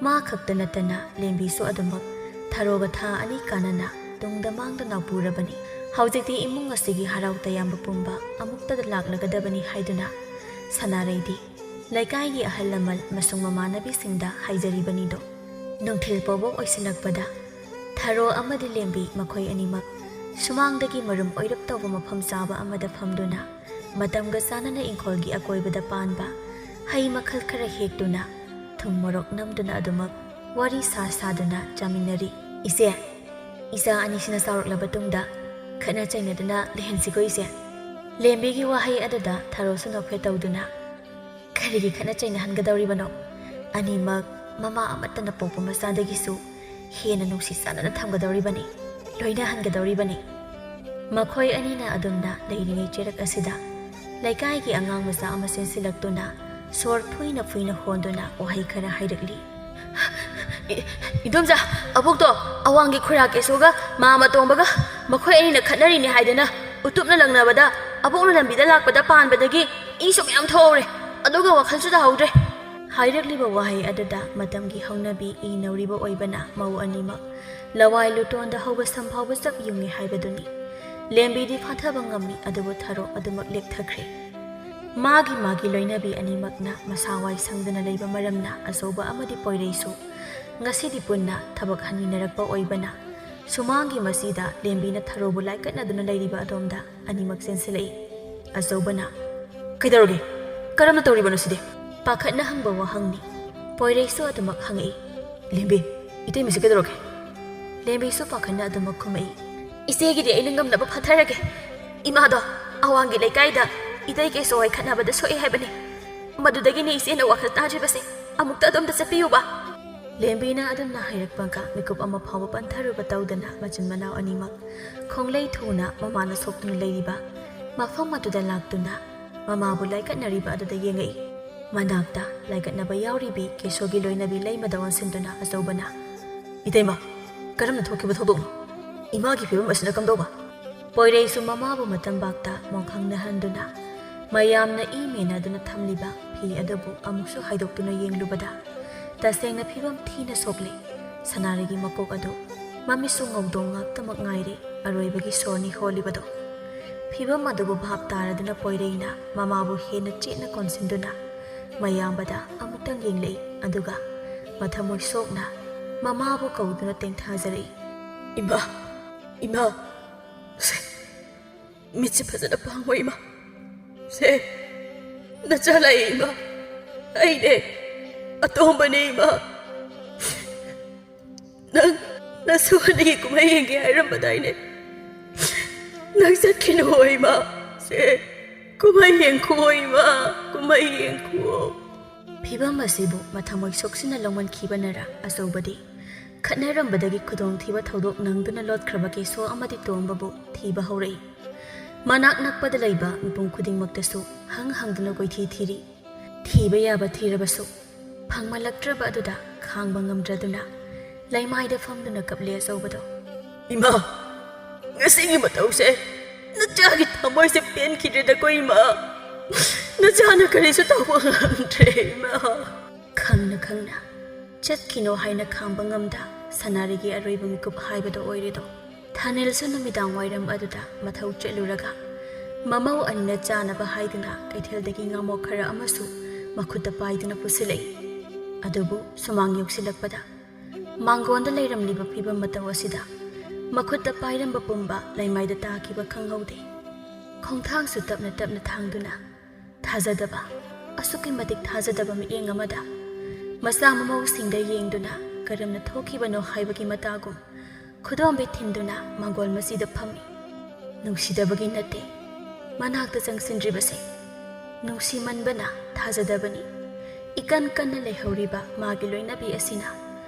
ꯃꯥ ꯈꯛꯇ ꯅꯠꯇꯅ ꯂꯦꯝꯕꯤꯁꯨ ꯑꯗꯨꯃꯛ ꯊꯔꯣꯒ ꯊꯥ ꯑꯅꯤ ꯀꯥꯟꯅꯅ ꯇꯨꯡꯗ ꯃꯥꯡꯗ ꯅꯥꯎꯄꯨꯔꯕꯅꯤ꯫ ꯍꯧꯖꯤꯛꯇꯤ ꯏꯃꯨꯡ ꯑꯁꯤꯒꯤ ꯍꯔꯥꯎ ꯇꯌꯥꯝꯕ ꯄꯨꯝꯕ ꯑꯃꯨꯛꯇꯗ ꯂꯥꯛꯂꯒꯗꯕꯅꯤ ꯍꯥꯏꯗꯨꯅ ꯁꯅꯥꯔꯩꯗꯤ ꯂꯩꯀꯥꯏꯒꯤ ꯑꯍꯜ ꯂꯃꯟ ꯃꯁꯨꯡ ꯃꯃꯥꯟꯅꯕꯤꯁꯤꯡꯗ ꯍꯥꯏꯖꯔꯤꯕꯅꯤꯗꯣ꯫ ꯅꯨꯡꯊꯤꯜ ꯄꯣꯕꯣꯛ ꯑꯣꯏꯁꯤꯜꯂꯛꯄꯗ ꯊꯔꯣ ꯑꯃꯗꯤ ꯂꯦꯝꯕꯤ ꯃꯈꯣꯏ ꯑꯅꯤꯃꯛ ꯁꯨꯃꯥꯡꯗꯒꯤ ꯃꯔꯨꯝ ꯑꯣꯏꯔꯞ ꯇꯧꯕ ꯃꯐꯝ ꯆꯥꯕ ꯑꯃꯗ ꯐꯝꯗꯨꯅ ꯃꯇꯝꯒ ꯆꯥꯟꯅꯅ ꯏꯪꯈꯣꯜꯒꯤ ꯑꯀꯣꯏꯕꯗ ꯄꯥꯟꯕ ꯍꯩ ꯃꯈꯜ ꯈꯔ ꯍꯦꯛꯇꯨꯅ ꯊꯨꯝ ꯃꯣꯔꯣꯛ ꯅꯝꯗꯨꯅ ꯑꯗꯨꯃꯛ ꯋꯥꯔꯤ ꯁꯥ ꯁꯥꯗꯨꯅ ꯆꯥꯃꯤꯟꯅꯔꯤ꯫ "ꯏꯆꯦ, ꯏꯆꯥ ꯑꯅꯤꯁꯤꯅ ꯆꯥꯎꯔꯛꯂꯕ ꯇꯨꯡꯗ ꯈꯠꯅ ꯆꯩꯅꯗꯨꯅ ꯂꯩꯍꯟꯁꯤꯀꯣ ꯏꯆꯦ?" ꯂꯦꯝꯕꯤꯒꯤ ꯋꯥꯍꯩ ꯑꯗꯨꯗ ꯊꯔꯣꯁꯨ ꯅꯣꯛꯐꯦꯠ ꯇꯧꯗꯨꯅ, "ꯀꯔꯤꯒꯤ ꯈꯠꯅ ꯆꯩꯅꯍꯟꯒꯗꯧꯔꯤꯕꯅꯣ? ꯑꯅꯤꯃꯛ ꯃꯃꯥ ꯑꯃꯠꯇꯅ ꯄꯣꯛꯄ ꯃꯆꯥꯗꯒꯤꯁꯨ ꯍꯦꯟꯅ ꯅꯨꯡꯁꯤ ꯆꯥꯟꯅꯅ ꯊꯝꯒꯗꯧꯔꯤꯕꯅꯤ, ꯂꯣꯏꯅꯍꯟꯒꯗꯧꯔꯤꯕꯅꯤ꯫" ꯃꯈꯣꯏ ꯑꯅꯤꯅ ꯑꯗꯨꯝꯅ ꯂꯩꯔꯤꯉꯩ ꯆꯦꯔꯛ ꯑꯁꯤꯗ ꯂꯩꯀꯥꯏꯒꯤ ꯑꯉꯥꯡ ꯃꯆꯥ ꯑꯃ ꯆꯦꯟꯁꯤꯜꯂꯛꯇꯨꯅ ꯁꯣꯔ ꯐꯨꯏꯅ ꯐꯨꯏꯅ ꯍꯣꯟꯗꯨꯅ ꯋꯥꯍꯩ ꯈꯔ ꯍꯥꯏꯔꯛꯂꯤ꯫ "ꯏ-, ꯏꯗꯣꯝꯆꯥ, ꯑꯕꯣꯛꯇꯣ ꯑꯋꯥꯡꯒꯤ ꯈꯨꯔꯥ ꯀꯦꯁꯣꯒ ꯃꯥꯃ ꯇꯣꯝꯕꯒ ꯃꯈꯣꯏ ꯑꯅꯤꯅ ꯈꯠꯅꯔꯤꯅꯦ ꯍꯥꯏꯗꯅ ꯎꯇꯨꯞꯅ ꯂꯪꯅꯕꯗ ꯑꯕꯣꯛꯅ ꯂꯝꯕꯤꯗ ꯂꯥꯛꯄꯗ ꯄꯥꯟꯕꯗꯒꯤ ꯏꯁꯨ ꯃꯌꯥꯝ ꯊꯣꯛꯍꯧꯔꯦ, ꯑꯗꯨꯒ ꯋꯥꯈꯜꯁꯨ ꯇꯥꯍꯧꯗ꯭ꯔꯦ꯫" ꯍꯥꯏꯔꯛꯂꯤꯕ ꯋꯥꯍꯩ ꯑꯗꯨꯗ ꯃꯇꯝꯒꯤ ꯍꯧꯅꯕꯤ ꯏ ꯅꯧꯔꯤꯕ ꯑꯣꯏꯕꯅ ꯃꯧ ꯑꯅꯤꯃꯛ ꯂꯋꯥꯏ ꯂꯨꯇꯣꯟꯗ ꯍꯧꯕ ꯁꯝ ꯐꯥꯎꯕ ꯆꯞ ꯌꯨꯡꯉꯤ ꯍꯥꯏꯕꯗꯨꯅꯤ꯫ ꯂꯦꯝꯕꯤꯗꯤ ꯐꯥꯊꯕ ꯉꯝꯃꯤ, ꯑꯗꯨꯕꯨ ꯊꯔꯣ ꯑꯗꯨꯃꯛ ꯂꯦꯛꯊꯈ꯭ꯔꯦ꯫ ꯃꯥꯒꯤ ꯃꯥꯒꯤ ꯂꯣꯏꯅꯕꯤ ꯑꯅꯤꯃꯛꯅ ꯃꯁꯥ ꯋꯥꯏ ꯁꯪꯗꯅ ꯂꯩꯕ ꯃꯔꯝꯅ ꯑꯆꯧꯕ ꯑꯃꯗꯤ ꯄꯣꯏꯔꯩꯁꯨ ꯉꯁꯤꯗꯤ ꯄꯨꯟꯅ ꯊꯕꯛ ꯍꯟꯃꯤꯟꯅꯔꯛꯄ ꯑꯣꯏꯕꯅ ꯁꯨꯃꯥꯡꯒꯤ ꯃꯁꯤꯗ ꯂꯦꯝꯕꯤꯅ ꯊꯔꯣꯕꯨ ꯂꯥꯏꯀꯠꯅꯗꯨꯅ ꯂꯩꯔꯤꯕ ꯑꯗꯣꯝꯗ ꯑꯅꯤꯃꯛ ꯆꯦꯟꯁꯤꯜꯂꯛꯏ꯫ ꯑꯆꯧꯕꯅ, "ꯀꯩꯗꯧꯔꯒꯦ? ꯀꯔꯝꯅ ꯇꯧꯔꯤꯕꯅꯣ ꯁꯤꯗꯤ?" ꯄꯥꯈꯠꯅ ꯍꯪꯕ ꯋꯥꯍꯪꯅꯤ꯫ ꯄꯣꯏꯔꯩꯁꯨ ꯑꯗꯨꯃꯛ ꯍꯪꯉꯛꯏ꯫ "ꯂꯦꯝꯕꯤ, ꯏꯇꯩꯃꯁꯤ ꯀꯩꯗꯧꯔꯒꯦ?" ꯂꯦꯝꯕꯤꯁꯨ ꯄꯥꯈꯠꯅ ꯑꯗꯨꯃꯛ ꯈꯨꯝꯃꯛꯏ꯫ "ꯏꯆꯦꯒꯤꯗꯤ ꯑꯩꯅ ꯉꯝꯅꯕ ꯐꯥꯊꯔꯒꯦ꯫ ꯏꯃꯥꯗꯣ ꯑꯋꯥꯡꯒꯤ ꯂꯩꯀꯥꯏꯗ ꯏꯇꯩ ꯀꯦꯁꯣ ꯍꯣꯏ ꯈꯠꯅꯕꯗ ꯁꯣꯛꯑꯦ ꯍꯥꯏꯕꯅꯤ꯫ ꯃꯗꯨꯗꯒꯤꯅꯤ ꯏꯆꯦꯅ ꯋꯥꯈꯜ ꯇꯥꯗ꯭ꯔꯤꯕꯁꯦ꯫ ꯑꯃꯨꯛꯇ ꯑꯗꯣꯝꯗ ꯆꯠꯄꯤꯌꯨꯕ꯫ ꯂꯦꯝꯕꯤꯅ ꯑꯗꯨꯝꯅ ꯍꯥꯏꯔꯛꯄꯒ ꯃꯤꯀꯨꯞ ꯑꯃ ꯐꯥꯎꯕ ꯄꯟꯊꯔꯨꯕ ꯇꯧꯗꯅ ꯃꯆꯤꯟ ꯃꯅꯥꯎ ꯑꯅꯤꯃꯛ ꯈꯣꯡꯂꯩ ꯊꯨꯅ ꯃꯃꯥꯅ ꯁꯣꯛꯇꯨꯅ ꯂꯩꯔꯤꯕ ꯃꯐꯝ ꯑꯗꯨꯗ ꯂꯥꯛꯇꯨꯅ ꯃꯃꯥꯕꯨ ꯂꯥꯏꯀꯠꯅꯔꯤꯕ ꯑꯗꯨꯗ ꯌꯦꯡꯉꯛꯏ꯫ ꯃꯅꯥꯛꯇ ꯂꯥꯏꯀꯠꯅꯕ ꯌꯥꯎꯔꯤꯕꯤ ꯀꯦꯁꯣꯒꯤ ꯂꯣꯏꯅꯕꯤ ꯂꯩꯃꯗ ꯑꯣꯟꯁꯤꯟꯗꯨꯅ ꯑꯆꯧꯕꯅ, "ꯏꯇꯩꯃ, ꯀꯔꯝꯅ ꯊꯣꯛꯈꯤꯕ ꯊꯧꯗꯣꯛꯅꯣ? ꯏꯃꯥꯒꯤ ꯐꯤꯕꯝ ꯑꯁꯤꯅ ꯀꯝꯗꯧꯕ?" ꯄꯣꯏꯔꯩꯁꯨ ꯃꯃꯥꯕꯨ ꯃꯇꯝꯕꯥꯛꯇ ꯃꯣꯡꯈꯪꯅꯍꯟꯗꯨꯅ ꯃꯌꯥꯝꯅ ꯏ ꯃꯦꯟꯅꯗꯨꯅ ꯊꯝꯂꯤꯕ ꯐꯤ ꯑꯗꯨꯕꯨ ꯑꯃꯨꯛꯁꯨ ꯍꯥꯏꯗꯣꯛꯇꯨꯅ ꯌꯦꯡꯂꯨꯕꯗ ꯇꯁꯦꯡꯅ ꯐꯤꯕꯝ ꯊꯤꯅ ꯁꯣꯛꯂꯦ꯫ ꯁꯅꯥꯔꯩꯒꯤ ꯃꯀꯣꯛ ꯑꯗꯨ ꯃꯃꯤꯠꯁꯨ ꯉꯧꯗꯣꯡ ꯉꯥꯛꯇꯃꯛ ꯉꯥꯏꯔꯦ꯫ ꯑꯔꯣꯏꯕꯒꯤ ꯁꯣꯔꯅꯤ ꯍꯣꯜꯂꯤꯕꯗꯣ꯫ ꯐꯤꯕꯝ ꯑꯗꯨꯕꯨ ꯚꯥꯞ ꯇꯥꯔꯗꯨꯅ ꯄꯣꯏꯔꯩꯅ ꯃꯃꯥꯕꯨ ꯍꯦꯟꯅ ꯆꯦꯠꯅ ꯀꯣꯟꯁꯤꯟꯗꯨꯅ ꯃꯌꯥꯝꯕꯗ ꯑꯃꯨꯛꯇꯪ ꯌꯦꯡꯂꯛꯏ, ꯑꯗꯨꯒ ꯃꯊꯃꯣꯏ ꯁꯣꯛꯅ ꯃꯃꯥꯕꯨ ꯀꯧꯗꯨꯅ ꯇꯦꯡꯊꯥꯖꯔꯛꯏ꯫ "ꯏꯃꯥ, ꯏꯃꯥ, ꯁꯦ, ꯃꯤꯠꯁꯦ ꯐꯖꯅ ꯄꯥꯡꯉꯣ ꯏꯃꯥ꯫ ꯁꯦ, ꯅꯆꯥ ꯂꯥꯛꯑꯦ ꯏꯃꯥ꯫ ꯑꯩꯅꯦ, ꯑꯇꯣꯝꯕꯅꯦ ꯏꯃꯥ꯫ ꯅꯪ ꯅꯁꯨ ꯑꯅꯤꯒꯤ ꯀꯨꯝꯍꯩ ꯌꯦꯡꯒꯦ ꯍꯥꯏꯔꯝꯕꯗꯥꯏꯅꯦ? ꯅꯪ ꯆꯠꯈꯤꯅꯨ ꯏꯃꯥ꯫ ꯁꯦ, ꯀꯨꯝꯍꯩ ꯌꯦꯡꯈꯨꯑꯣ ꯏꯃꯥ, ꯀꯨꯝꯍꯩ ꯌꯦꯡꯈꯨꯑꯣ꯫" ꯐꯤꯕꯝ ꯑꯁꯤꯕꯨ ꯃꯊꯃꯣꯏ ꯁꯣꯛꯁꯤꯟꯅ ꯂꯧꯃꯟꯈꯤꯕꯅꯔ ꯑꯆꯧꯕꯗꯤ ꯈꯠꯅꯔꯝꯕꯗꯒꯤ ꯈꯨꯗꯣꯡꯊꯤꯕ ꯊꯧꯗꯣꯛ ꯅꯪꯗꯨꯅ ꯂꯣꯠꯈ꯭ꯔꯕ ꯀꯦꯁꯣ ꯑꯃꯗꯤ ꯇꯣꯝꯕꯕꯨ ꯊꯤꯕ ꯍꯧꯔꯛꯏ꯫ ꯃꯅꯥꯛ ꯅꯛꯄꯗ ꯂꯩꯕ ꯃꯤꯄꯨꯝ ꯈꯨꯗꯤꯡꯃꯛꯇꯁꯨ ꯍꯪ ꯍꯪꯗꯨꯅ ꯀꯣꯏꯊꯤ ꯊꯤꯔꯤ꯫ ꯊꯤꯕ ꯌꯥꯕ ꯊꯤꯔꯕꯁꯨ ꯐꯪꯃꯜꯂꯛꯇ꯭ꯔꯕ ꯑꯗꯨꯗ ꯈꯥꯡꯕ ꯉꯝꯗ꯭ꯔꯗꯨꯅ ꯂꯩꯃꯥꯏꯗ ꯐꯝꯗꯨꯅ ꯀꯞꯂꯦ ꯑꯆꯧꯕꯗꯣ꯫ "ꯏꯃꯥ, ꯉꯁꯤꯒꯤ ꯃꯇꯧꯁꯦ ꯅꯆꯥꯒꯤ ꯊꯃꯣꯏꯁꯦ ꯄꯦꯟꯈꯤꯗ꯭ꯔꯦꯗꯀꯣ ꯏꯃꯥ꯫ ꯅꯆꯥꯅ ꯀꯔꯤꯁꯨ ꯇꯧꯕ ꯉꯝꯗ꯭ꯔꯦ ꯏꯃꯥ꯫" ꯈꯪꯅ ꯈꯪꯅ ꯆꯠꯈꯤꯅꯣ ꯍꯥꯏꯅ ꯈꯥꯡꯕ ꯉꯝꯗ ꯁꯅꯥꯔꯤꯒꯤ ꯑꯔꯣꯏꯕ ꯃꯤꯀꯨꯞ ꯍꯥꯏꯕꯗꯣ ꯑꯣꯏꯔꯦꯗꯣ꯫ ꯊꯥꯅꯤꯜꯁꯨ ꯅꯨꯃꯤꯗꯥꯡ ꯋꯥꯏꯔꯝ ꯑꯗꯨꯗ ꯃꯊꯧ ꯆꯠꯂꯨꯔꯒ ꯃꯃꯧ ꯑꯅꯤꯅ ꯆꯥꯅꯕ ꯍꯥꯏꯗꯨꯅ ꯀꯩꯊꯦꯜꯗꯒꯤ ꯉꯥꯃꯣꯛ ꯈꯔ ꯑꯃꯁꯨ ꯃꯈꯨꯠꯇ ꯄꯥꯏꯗꯨꯅ ꯄꯨꯁꯤꯜꯂꯛꯏ꯫ ꯑꯗꯨꯕꯨ ꯁꯨꯃꯥꯡ ꯌꯧꯁꯤꯜꯂꯛꯄꯗ ꯃꯥꯡꯒꯣꯟꯗ ꯂꯩꯔꯝꯂꯤꯕ ꯐꯤꯕꯝ ꯃꯇꯧ ꯑꯁꯤꯗ ꯃꯈꯨꯠꯇ ꯄꯥꯏꯔꯝꯕ ꯄꯨꯝꯕ ꯂꯩꯃꯥꯏꯗ ꯇꯥꯈꯤꯕ ꯈꯪꯍꯧꯗꯦ꯫ ꯈꯣꯡꯊꯥꯡꯁꯨ ꯇꯞꯅ ꯇꯞꯅ ꯊꯥꯡꯗꯨꯅ ꯊꯥꯖꯗꯕ, ꯑꯁꯨꯛꯀꯤ ꯃꯇꯤꯛ ꯊꯥꯖꯗꯕ ꯃꯤꯠꯌꯦꯡ ꯑꯃꯗ ꯃꯆꯥ ꯃꯃꯧꯁꯤꯡꯗ ꯌꯦꯡꯗꯨꯅ ꯀꯔꯝꯅ ꯊꯣꯛꯈꯤꯕꯅꯣ ꯍꯥꯏꯕꯒꯤ ꯃꯇꯥꯒꯨꯝ ꯈꯨꯗꯣꯝꯕꯤ ꯊꯤꯟꯗꯨꯅ ꯃꯥꯡꯒꯣꯜ ꯃꯆꯤꯗ ꯐꯝꯃꯤ꯫ ꯅꯨꯡꯁꯤꯗꯕꯒꯤ ꯅꯠꯇꯦ ꯃꯅꯥꯛꯇ ꯆꯪꯁꯤꯟꯗ꯭ꯔꯤꯕꯁꯦ꯫ ꯅꯨꯡꯁꯤꯃꯟꯕꯅ ꯊꯥꯖꯗꯕꯅꯤ꯫ ꯏꯀꯟ ꯀꯟꯅ ꯂꯩꯍꯧꯔꯤꯕ ꯃꯥꯒꯤ ꯂꯣꯏꯅꯕꯤ ꯑꯁꯤꯅ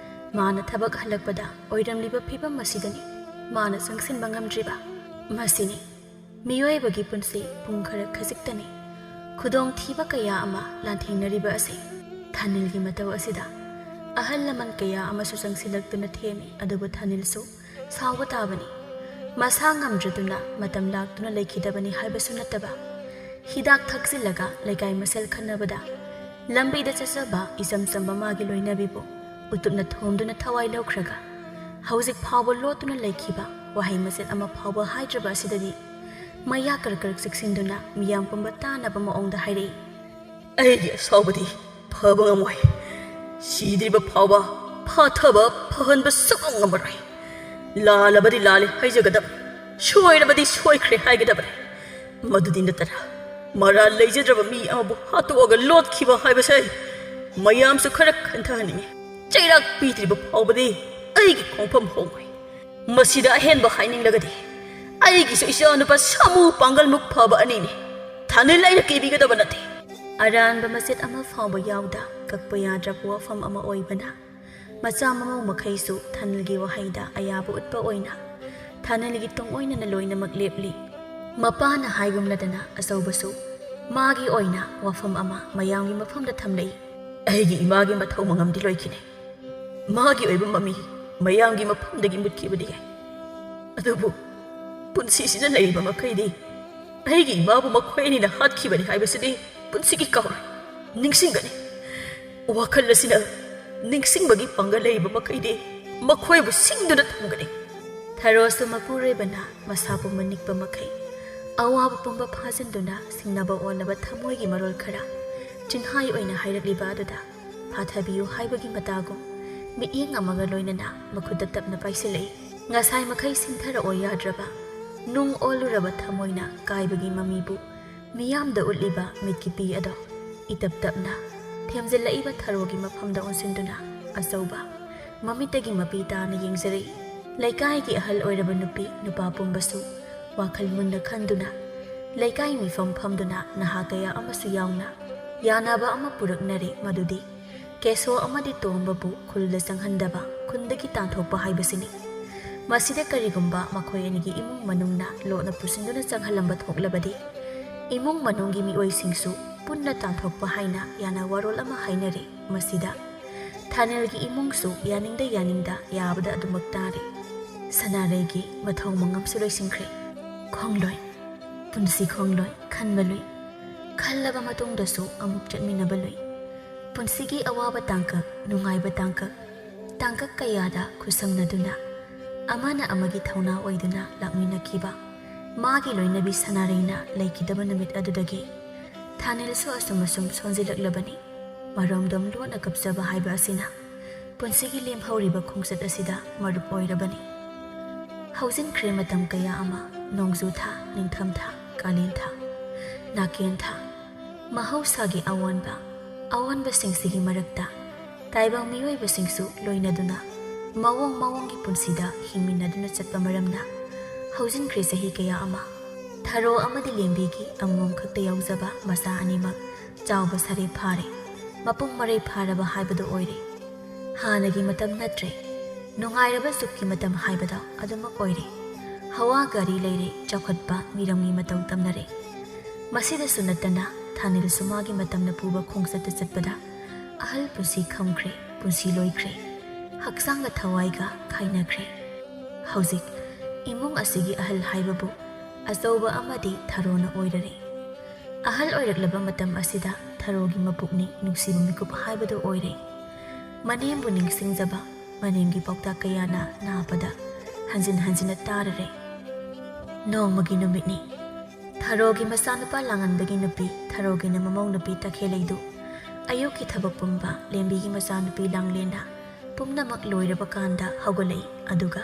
ꯃꯥꯅ ꯊꯕꯛ ꯍꯜꯂꯛꯄꯗ ꯑꯣꯏꯔꯝꯂꯤꯕ ꯐꯤꯕꯝ ꯑꯁꯤꯗꯅꯤ ꯃꯥꯅ ꯆꯪꯁꯤꯟꯕ ꯉꯝꯗ꯭ꯔꯤꯕ꯫ ꯃꯁꯤꯅꯤ ꯃꯤꯑꯣꯏꯕꯒꯤ ꯄꯨꯟꯁꯤ ꯄꯨꯡ ꯈꯔ ꯈꯖꯤꯛꯇꯅꯤ ꯈꯨꯗꯣꯡꯊꯤꯕ ꯀꯌꯥ ꯑꯃ ꯂꯥꯟꯊꯦꯡꯅꯔꯤꯕ ꯑꯁꯤ꯫ ꯊꯥꯅꯤꯜꯒꯤ ꯃꯇꯧ ꯑꯁꯤꯗ ꯑꯍꯜ ꯂꯃꯟ ꯀꯌꯥ ꯑꯃꯁꯨ ꯆꯪꯁꯤꯜꯂꯛꯇꯨꯅ ꯊꯦꯝꯃꯤ, ꯑꯗꯨꯕꯨ ꯊꯥꯅꯤꯜꯁꯨ ꯁꯥꯎꯕ ꯇꯥꯕꯅꯤ꯫ ꯃꯁꯥ ꯉꯝꯗ꯭ꯔꯗꯨꯅ ꯃꯇꯝ ꯂꯥꯛꯇꯨꯅ ꯂꯩꯈꯤꯗꯕꯅꯤ ꯍꯥꯏꯕꯁꯨ ꯅꯠꯇꯕ, ꯍꯤꯗꯥꯛ ꯊꯛꯆꯤꯜꯂꯒ ꯂꯩꯀꯥꯏ ꯃꯁꯦꯜ ꯈꯟꯅꯕꯗ ꯂꯝꯕꯤꯗ ꯆꯠꯆꯕ ꯏꯆꯝ ꯆꯝꯕ ꯃꯥꯒꯤ ꯂꯣꯏꯅꯕꯤꯕꯨ ꯎꯇꯨꯞꯅ ꯊꯣꯝꯗꯨꯅ ꯊꯋꯥꯏ ꯂꯧꯈ꯭ꯔꯒ ꯍꯧꯖꯤꯛ ꯐꯥꯎꯕ ꯂꯣꯠꯇꯨꯅ ꯂꯩꯈꯤꯕ ꯋꯥꯍꯩ ꯃꯆꯦꯠ ꯑꯃ ꯐꯥꯎꯕ ꯍꯥꯏꯗ꯭ꯔꯕ ꯑꯁꯤꯗꯗꯤ ꯃꯌꯥ ꯀꯔꯛ ꯀꯔꯛ ꯆꯤꯛꯁꯤꯟꯗꯨꯅ ꯃꯤꯌꯥꯝ ꯄꯨꯝꯕ ꯇꯥꯅꯕ ꯃꯑꯣꯡꯗ ꯍꯥꯏꯔꯛꯏ꯫ ꯑꯩꯒꯤ ꯑꯁꯥꯎꯕꯗꯤ ꯐꯕ ꯉꯝꯃꯣꯏ꯫ ꯁꯤꯗ꯭ꯔꯤꯕ ꯐꯥꯎꯕ ꯐꯥꯊꯕ ꯐꯍꯟꯕ ꯁꯨꯛꯉꯝ ꯉꯝꯃꯔꯣꯏ꯫ ꯂꯥꯜꯂꯕꯗꯤ ꯂꯥꯜꯂꯦ ꯍꯥꯏꯖꯒꯗꯕꯅꯤ, ꯁꯣꯏꯔꯕꯗꯤ ꯁꯣꯏꯈ꯭ꯔꯦ ꯍꯥꯏꯒꯗꯕꯅꯤ꯫ ꯃꯗꯨꯗꯤ ꯅꯠꯇꯅ ꯃꯔꯥꯜ ꯂꯩꯖꯗ꯭ꯔꯕ ꯃꯤ ꯑꯃꯕꯨ ꯍꯥꯠꯇꯣꯛꯑꯒ ꯂꯣꯠꯈꯤꯕ ꯍꯥꯏꯕꯁꯦ ꯃꯌꯥꯝꯁꯨ ꯈꯔ ꯈꯟꯊꯍꯟꯅꯤꯡꯉꯤ꯫ ꯆꯩꯔꯥꯛ ꯄꯤꯗ꯭ꯔꯤꯕ ꯐꯥꯎꯕꯗꯤ ꯑꯩꯒꯤ ꯈꯣꯡꯐꯝ ꯍꯣꯡꯉꯣꯏ꯫ ꯃꯁꯤꯗ ꯑꯍꯦꯟꯕ ꯍꯥꯏꯅꯤꯡꯂꯒꯗꯤ ꯑꯩꯒꯤꯁꯨ ꯏꯆꯥꯅꯨꯄꯥ ꯁꯥꯃꯨ ꯄꯥꯡꯒꯜꯃꯨꯛ ꯐꯕ ꯑꯅꯤꯅꯤ꯫ ꯊꯥꯅꯤꯜ ꯑꯩꯅ ꯀꯤꯕꯤꯒꯗꯕ ꯅꯠꯇꯦ꯫ ꯑꯔꯥꯟꯕ ꯃꯆꯦꯠ ꯑꯃ ꯐꯥꯎꯕ ꯌꯥꯎꯗ ꯀꯛꯄ ꯌꯥꯗ꯭ꯔꯕ ꯋꯥꯐꯝ ꯑꯃ ꯑꯣꯏꯕꯅ ꯃꯆꯥ ꯃꯃꯧ ꯃꯈꯩꯁꯨ ꯊꯥꯅꯤꯜꯒꯤ ꯋꯥꯍꯩꯗ ꯑꯌꯥꯕ ꯎꯠꯄ ꯑꯣꯏꯅ ꯊꯥꯅꯤꯜꯒꯤ ꯇꯨꯡ ꯑꯣꯏꯅꯅ ꯂꯣꯏꯅꯃꯛ ꯂꯦꯞꯂꯤ꯫ ꯃꯄꯥꯅ ꯍꯥꯏꯒꯨꯝꯂꯗꯅ ꯑꯆꯧꯕꯁꯨ ꯃꯥꯒꯤ ꯑꯣꯏꯅ ꯋꯥꯐꯝ ꯑꯃ ꯃꯌꯥꯝꯒꯤ ꯃꯐꯝꯗ ꯊꯝꯂꯛꯏ꯫ ꯑꯩꯒꯤ ꯏꯃꯥꯒꯤ ꯃꯊꯧ ꯃꯉꯝꯗꯤ ꯂꯣꯏꯈꯤꯅꯤ꯫ ꯃꯥꯒꯤ ꯑꯣꯏꯕ ꯃꯃꯤ ꯃꯌꯥꯝꯒꯤ ꯃꯐꯝꯗꯒꯤ ꯃꯨꯠꯈꯤꯕꯗꯤ ꯌꯥꯏ, ꯑꯗꯨꯕꯨ ꯄꯨꯟꯁꯤꯁꯤꯗ ꯂꯩꯔꯤꯕ ꯃꯈꯩꯗꯤ ꯑꯩꯒꯤ ꯏꯃꯥꯕꯨ ꯃꯈꯣꯏ ꯑꯅꯤꯅ ꯍꯥꯠꯈꯤꯕꯅꯤ ꯍꯥꯏꯕꯁꯤꯗꯤ ꯄꯨꯟꯁꯤꯒꯤ ꯀꯥꯎꯔꯣꯏ꯫ ꯅꯤꯡꯁꯤꯡꯒꯅꯤ꯫ ꯋꯥꯈꯜ ꯑꯁꯤꯅ ꯅꯤꯡꯁꯤꯡꯕꯒꯤ ꯄꯥꯡꯒꯜ ꯂꯩꯔꯤꯕ ꯃꯈꯩꯗꯤ ꯃꯈꯣꯏꯕꯨ ꯁꯤꯡꯗꯨꯅ ꯊꯝꯒꯅꯤ꯫ ꯊꯔꯣꯁꯨ ꯃꯄꯨꯔꯣꯏꯕꯅ ꯃꯁꯥ ꯄꯨꯝꯕ ꯅꯤꯛꯄ ꯃꯈꯩ ꯑꯋꯥꯕ ꯄꯨꯝꯕ ꯐꯥꯖꯤꯟꯗꯨꯅ ꯁꯤꯡꯅꯕ ꯑꯣꯜꯂꯕ ꯊꯃꯣꯏꯒꯤ ꯃꯔꯣꯜ ꯈꯔ ꯆꯤꯟꯍꯥꯏ ꯑꯣꯏꯅ ꯍꯥꯏꯔꯛꯂꯤꯕ ꯑꯗꯨꯗ ꯐꯥꯊꯕꯤꯌꯨ ꯍꯥꯏꯕꯒꯤ ꯃꯇꯥꯒꯨꯝ ꯃꯤꯠꯌꯦꯡ ꯑꯃꯒ ꯂꯣꯏꯅꯅ ꯃꯈꯨꯠꯇ ꯇꯞꯅ ꯄꯥꯏꯁꯤꯜꯂꯛꯏ꯫ ꯉꯁꯥꯏ ꯃꯈꯩ ꯁꯤꯡꯊꯔꯛꯑꯣ ꯌꯥꯗ꯭ꯔꯕ ꯅꯨꯡ ꯑꯣꯜꯂꯨꯔꯕ ꯊꯃꯣꯏꯅ ꯀꯥꯏꯕꯒꯤ ꯃꯃꯤꯕꯨ ꯃꯤꯌꯥꯝꯗ ꯎꯠꯂꯤꯕ ꯃꯤꯠꯀꯤ ꯄꯤ ꯑꯗꯣ ꯏꯇꯞ ꯇꯞꯅ ꯊꯦꯝꯖꯤꯜꯂꯛꯏꯕ ꯊꯔꯣꯒꯤ ꯃꯐꯝꯗ ꯑꯣꯟꯁꯤꯟꯗꯨꯅ ꯑꯆꯧꯕ ꯃꯃꯤꯠꯇꯒꯤ ꯃꯄꯤ ꯇꯥꯅ ꯌꯦꯡꯖꯔꯛꯏ꯫ ꯂꯩꯀꯥꯏꯒꯤ ꯑꯍꯜ ꯑꯣꯏꯔꯕ ꯅꯨꯄꯤ ꯅꯨꯄꯥ ꯄꯨꯝꯕꯁꯨ ꯋꯥꯈꯜ ꯃꯨꯟꯅ ꯈꯟꯗꯨꯅ ꯂꯩꯀꯥꯏ ꯃꯤꯐꯝ ꯐꯝꯗꯨꯅ ꯅꯍꯥ ꯀꯌꯥ ꯑꯃꯁꯨ ꯌꯥꯎꯅ ꯌꯥꯅꯕ ꯑꯃ ꯄꯨꯔꯛꯅꯔꯦ, ꯃꯗꯨꯗꯤ ꯀꯦꯁꯣ ꯑꯃꯗꯤ ꯇꯣꯝꯕꯕꯨ ꯈꯨꯜꯗ ꯆꯪꯍꯟꯗꯕ, ꯈꯨꯟꯗꯒꯤ ꯇꯥꯟꯊꯣꯛꯄ ꯍꯥꯏꯕꯁꯤꯅꯤ꯫ ꯃꯁꯤꯗ ꯀꯔꯤꯒꯨꯝꯕ ꯃꯈꯣꯏ ꯑꯅꯤꯒꯤ ꯏꯃꯨꯡ ꯃꯅꯨꯡꯅ ꯂꯣꯠꯅ ꯄꯨꯁꯤꯟꯗꯨꯅ ꯆꯪꯍꯜꯂꯝꯕ ꯊꯣꯛꯂꯕꯗꯤ, ꯏꯃꯨꯡ ꯃꯅꯨꯡꯒꯤ ꯃꯤꯑꯣꯏꯁꯤꯡꯁꯨ ꯄꯨꯟꯅ ꯇꯥꯟꯊꯣꯛꯄ ꯍꯥꯏꯅ ꯌꯥꯅ ꯋꯥꯔꯣꯜ ꯑꯃ ꯍꯥꯏꯅꯔꯦ꯫ ꯃꯁꯤꯗ ꯊꯥꯅꯤꯜꯒꯤ ꯏꯃꯨꯡꯁꯨ ꯌꯥꯅꯤꯡꯗ ꯌꯥꯅꯤꯡꯗ ꯌꯥꯕꯗ ꯑꯗꯨꯃꯛ ꯇꯥꯔꯦ꯫ ꯁꯅꯥꯔꯩꯒꯤ ꯃꯊꯧ ꯃꯉꯝꯁꯨ ꯂꯣꯏꯁꯤꯟꯈ꯭ꯔꯦ꯫ ꯈꯣꯡꯂꯣꯏ, ꯄꯨꯟꯁꯤ ꯈꯣꯡꯂꯣꯏ, ꯈꯟꯕ ꯂꯨꯏ꯫ ꯈꯜꯂꯕ ꯃꯇꯨꯡꯗꯁꯨ ꯑꯃꯨꯛ ꯆꯠꯃꯤꯟꯅꯕ ꯂꯨꯏ꯫ ꯄꯨꯟꯁꯤꯒꯤ ꯑꯋꯥꯕ ꯇꯥꯡꯀꯛ, ꯅꯨꯡꯉꯥꯏꯕ ꯇꯥꯡꯀꯛ, ꯇꯥꯡꯀꯛ ꯀꯌꯥꯗ ꯈꯨꯠꯁꯝꯅꯗꯨꯅ, ꯑꯃꯅ ꯑꯃꯒꯤ ꯊꯧꯅꯥ ꯑꯣꯏꯗꯨꯅ ꯂꯥꯛꯃꯤꯟꯅꯈꯤꯕ ꯃꯥꯒꯤ ꯂꯣꯏꯅꯕꯤ ꯁꯅꯥꯔꯩꯅ ꯂꯩꯈꯤꯗꯕ ꯅꯨꯃꯤꯠ ꯑꯗꯨꯗꯒꯤ ꯊꯥꯅꯤꯜꯁꯨ ꯑꯁꯨꯝ ꯑꯁꯨꯝ ꯁꯣꯟꯖꯤꯜꯂꯛꯂꯕꯅꯤ꯫ ꯃꯔꯣꯝꯗꯣꯝ ꯂꯣꯟꯅ ꯀꯞꯆꯕ ꯍꯥꯏꯕ ꯑꯁꯤꯅ ꯄꯨꯟꯁꯤꯒꯤ ꯂꯦꯝꯍꯧꯔꯤꯕ ꯈꯣꯡꯆꯠ ꯑꯁꯤꯗ ꯃꯔꯨꯞ ꯑꯣꯏꯔꯕꯅꯤ꯫ ꯍꯧꯖꯤꯟꯈ꯭ꯔꯦ ꯃꯇꯝ ꯀꯌꯥ ꯑꯃ, ꯅꯣꯡꯖꯨ ꯊꯥ, ꯅꯤꯡꯊꯝ ꯊꯥ, ꯀꯥꯂꯦꯟ ꯊꯥ, ꯅꯥꯀꯦꯟ ꯊꯥ꯫ ꯃꯍꯧꯁꯥꯒꯤ ꯑꯑꯣꯟꯕ, ꯑꯑꯣꯟꯕꯁꯤꯡꯁꯤꯒꯤ ꯃꯔꯛꯇ ꯇꯥꯏꯕꯪ ꯃꯤꯑꯣꯏꯕꯁꯤꯡꯁꯨ ꯂꯣꯏꯅꯗꯨꯅ ꯃꯑꯣꯡ ꯃꯑꯣꯡꯒꯤ ꯄꯨꯟꯁꯤꯗ ꯍꯤꯡꯃꯤꯟꯅꯗꯨꯅ ꯆꯠꯄ ꯃꯔꯝꯅ ꯍꯧꯖꯤꯟꯈ꯭ꯔꯦ ꯆꯍꯤ ꯀꯌꯥ ꯑꯃ꯫ ꯊꯔꯣ ꯑꯃꯗꯤ ꯂꯦꯝꯕꯤꯒꯤ ꯑꯃꯣꯝ ꯈꯛꯇ ꯌꯥꯎꯖꯕ ꯃꯆꯥ ꯑꯅꯤꯃꯛ ꯆꯥꯎꯕ ꯁꯥꯔꯦ ꯐꯥꯔꯦ, ꯃꯄꯨꯡ ꯃꯔꯩ ꯐꯥꯔꯕ ꯍꯥꯏꯕꯗꯨ ꯑꯣꯏꯔꯦ꯫ ꯍꯥꯟꯅꯒꯤ ꯃꯇꯝ ꯅꯠꯇ꯭ꯔꯦ, ꯅꯨꯡꯉꯥꯏꯔꯕ ꯖꯨꯒꯀꯤ ꯃꯇꯝ ꯍꯥꯏꯕꯗꯣ ꯑꯗꯨꯃꯛ ꯑꯣꯏꯔꯦ꯫ ꯍꯋꯥ ꯒꯥꯔꯤ ꯂꯩꯔꯦ, ꯆꯥꯎꯈꯠꯄ ꯃꯤꯔꯝꯒꯤ ꯃꯇꯧ ꯇꯝꯅꯔꯦ꯫ ꯃꯁꯤꯗꯁꯨ ꯅꯠꯇꯅ ꯊꯥꯅꯤꯜꯁꯨ ꯃꯥꯒꯤ ꯃꯇꯝꯅ ꯄꯨꯕ ꯈꯣꯡꯆꯠꯇ ꯆꯠꯄꯗ ꯑꯍꯜ ꯄꯨꯟꯁꯤ ꯈꯝꯈ꯭ꯔꯦ, ꯄꯨꯟꯁꯤ ꯂꯣꯏꯈ꯭ꯔꯦ, ꯍꯛꯆꯥꯡꯒ ꯊꯋꯥꯏꯒ ꯈꯥꯏꯅꯈ꯭ꯔꯦ꯫ ꯍꯧꯖꯤꯛ ꯏꯃꯨꯡ ꯑꯁꯤꯒꯤ ꯑꯍꯜ ꯍꯥꯏꯕꯕꯨ ꯑꯆꯧꯕ ꯑꯃꯗꯤ ꯊꯔꯣꯅ ꯑꯣꯏꯔꯔꯦ꯫ ꯑꯍꯜ ꯑꯣꯏꯔꯛꯂꯕ ꯃꯇꯝ ꯑꯁꯤꯗ ꯊꯔꯣꯒꯤ ꯃꯄꯨꯛꯅꯤ ꯅꯨꯡꯁꯤꯕ ꯃꯤꯀꯨꯞ ꯍꯥꯏꯕꯗꯨ ꯑꯣꯏꯔꯦ꯫ ꯃꯅꯦꯝꯕꯨ ꯅꯤꯡꯁꯤꯡꯖꯕ, ꯃꯅꯦꯝꯒꯤ ꯄꯥꯎꯇꯥꯛ ꯀꯌꯥꯅ ꯅꯥꯕꯗ ꯍꯟꯖꯤꯟ ꯍꯟꯖꯤꯟꯅ ꯇꯥꯔꯔꯦ꯫ ꯅꯣꯡꯃꯒꯤ ꯅꯨꯃꯤꯠꯅꯤ꯫ ꯊꯔꯣꯒꯤ ꯃꯆꯥꯅꯨꯄꯥ ꯂꯥꯡꯉꯟꯕꯒꯤ ꯅꯨꯄꯤ, ꯊꯔꯣꯒꯤꯅ ꯃꯃꯧ ꯅꯨꯄꯤ ꯇꯈꯦꯜꯂꯩꯗꯨ ꯑꯌꯨꯛꯀꯤ ꯊꯕꯛ ꯄꯨꯝꯕ ꯂꯦꯝꯕꯤꯒꯤ ꯃꯆꯥꯅꯨꯄꯤ ꯂꯥꯡꯂꯦꯟꯅ ꯄꯨꯝꯅꯃꯛ ꯂꯣꯏꯔꯕ ꯀꯥꯟꯗ ꯍꯧꯒꯠꯂꯛꯏ꯫ ꯑꯗꯨꯒ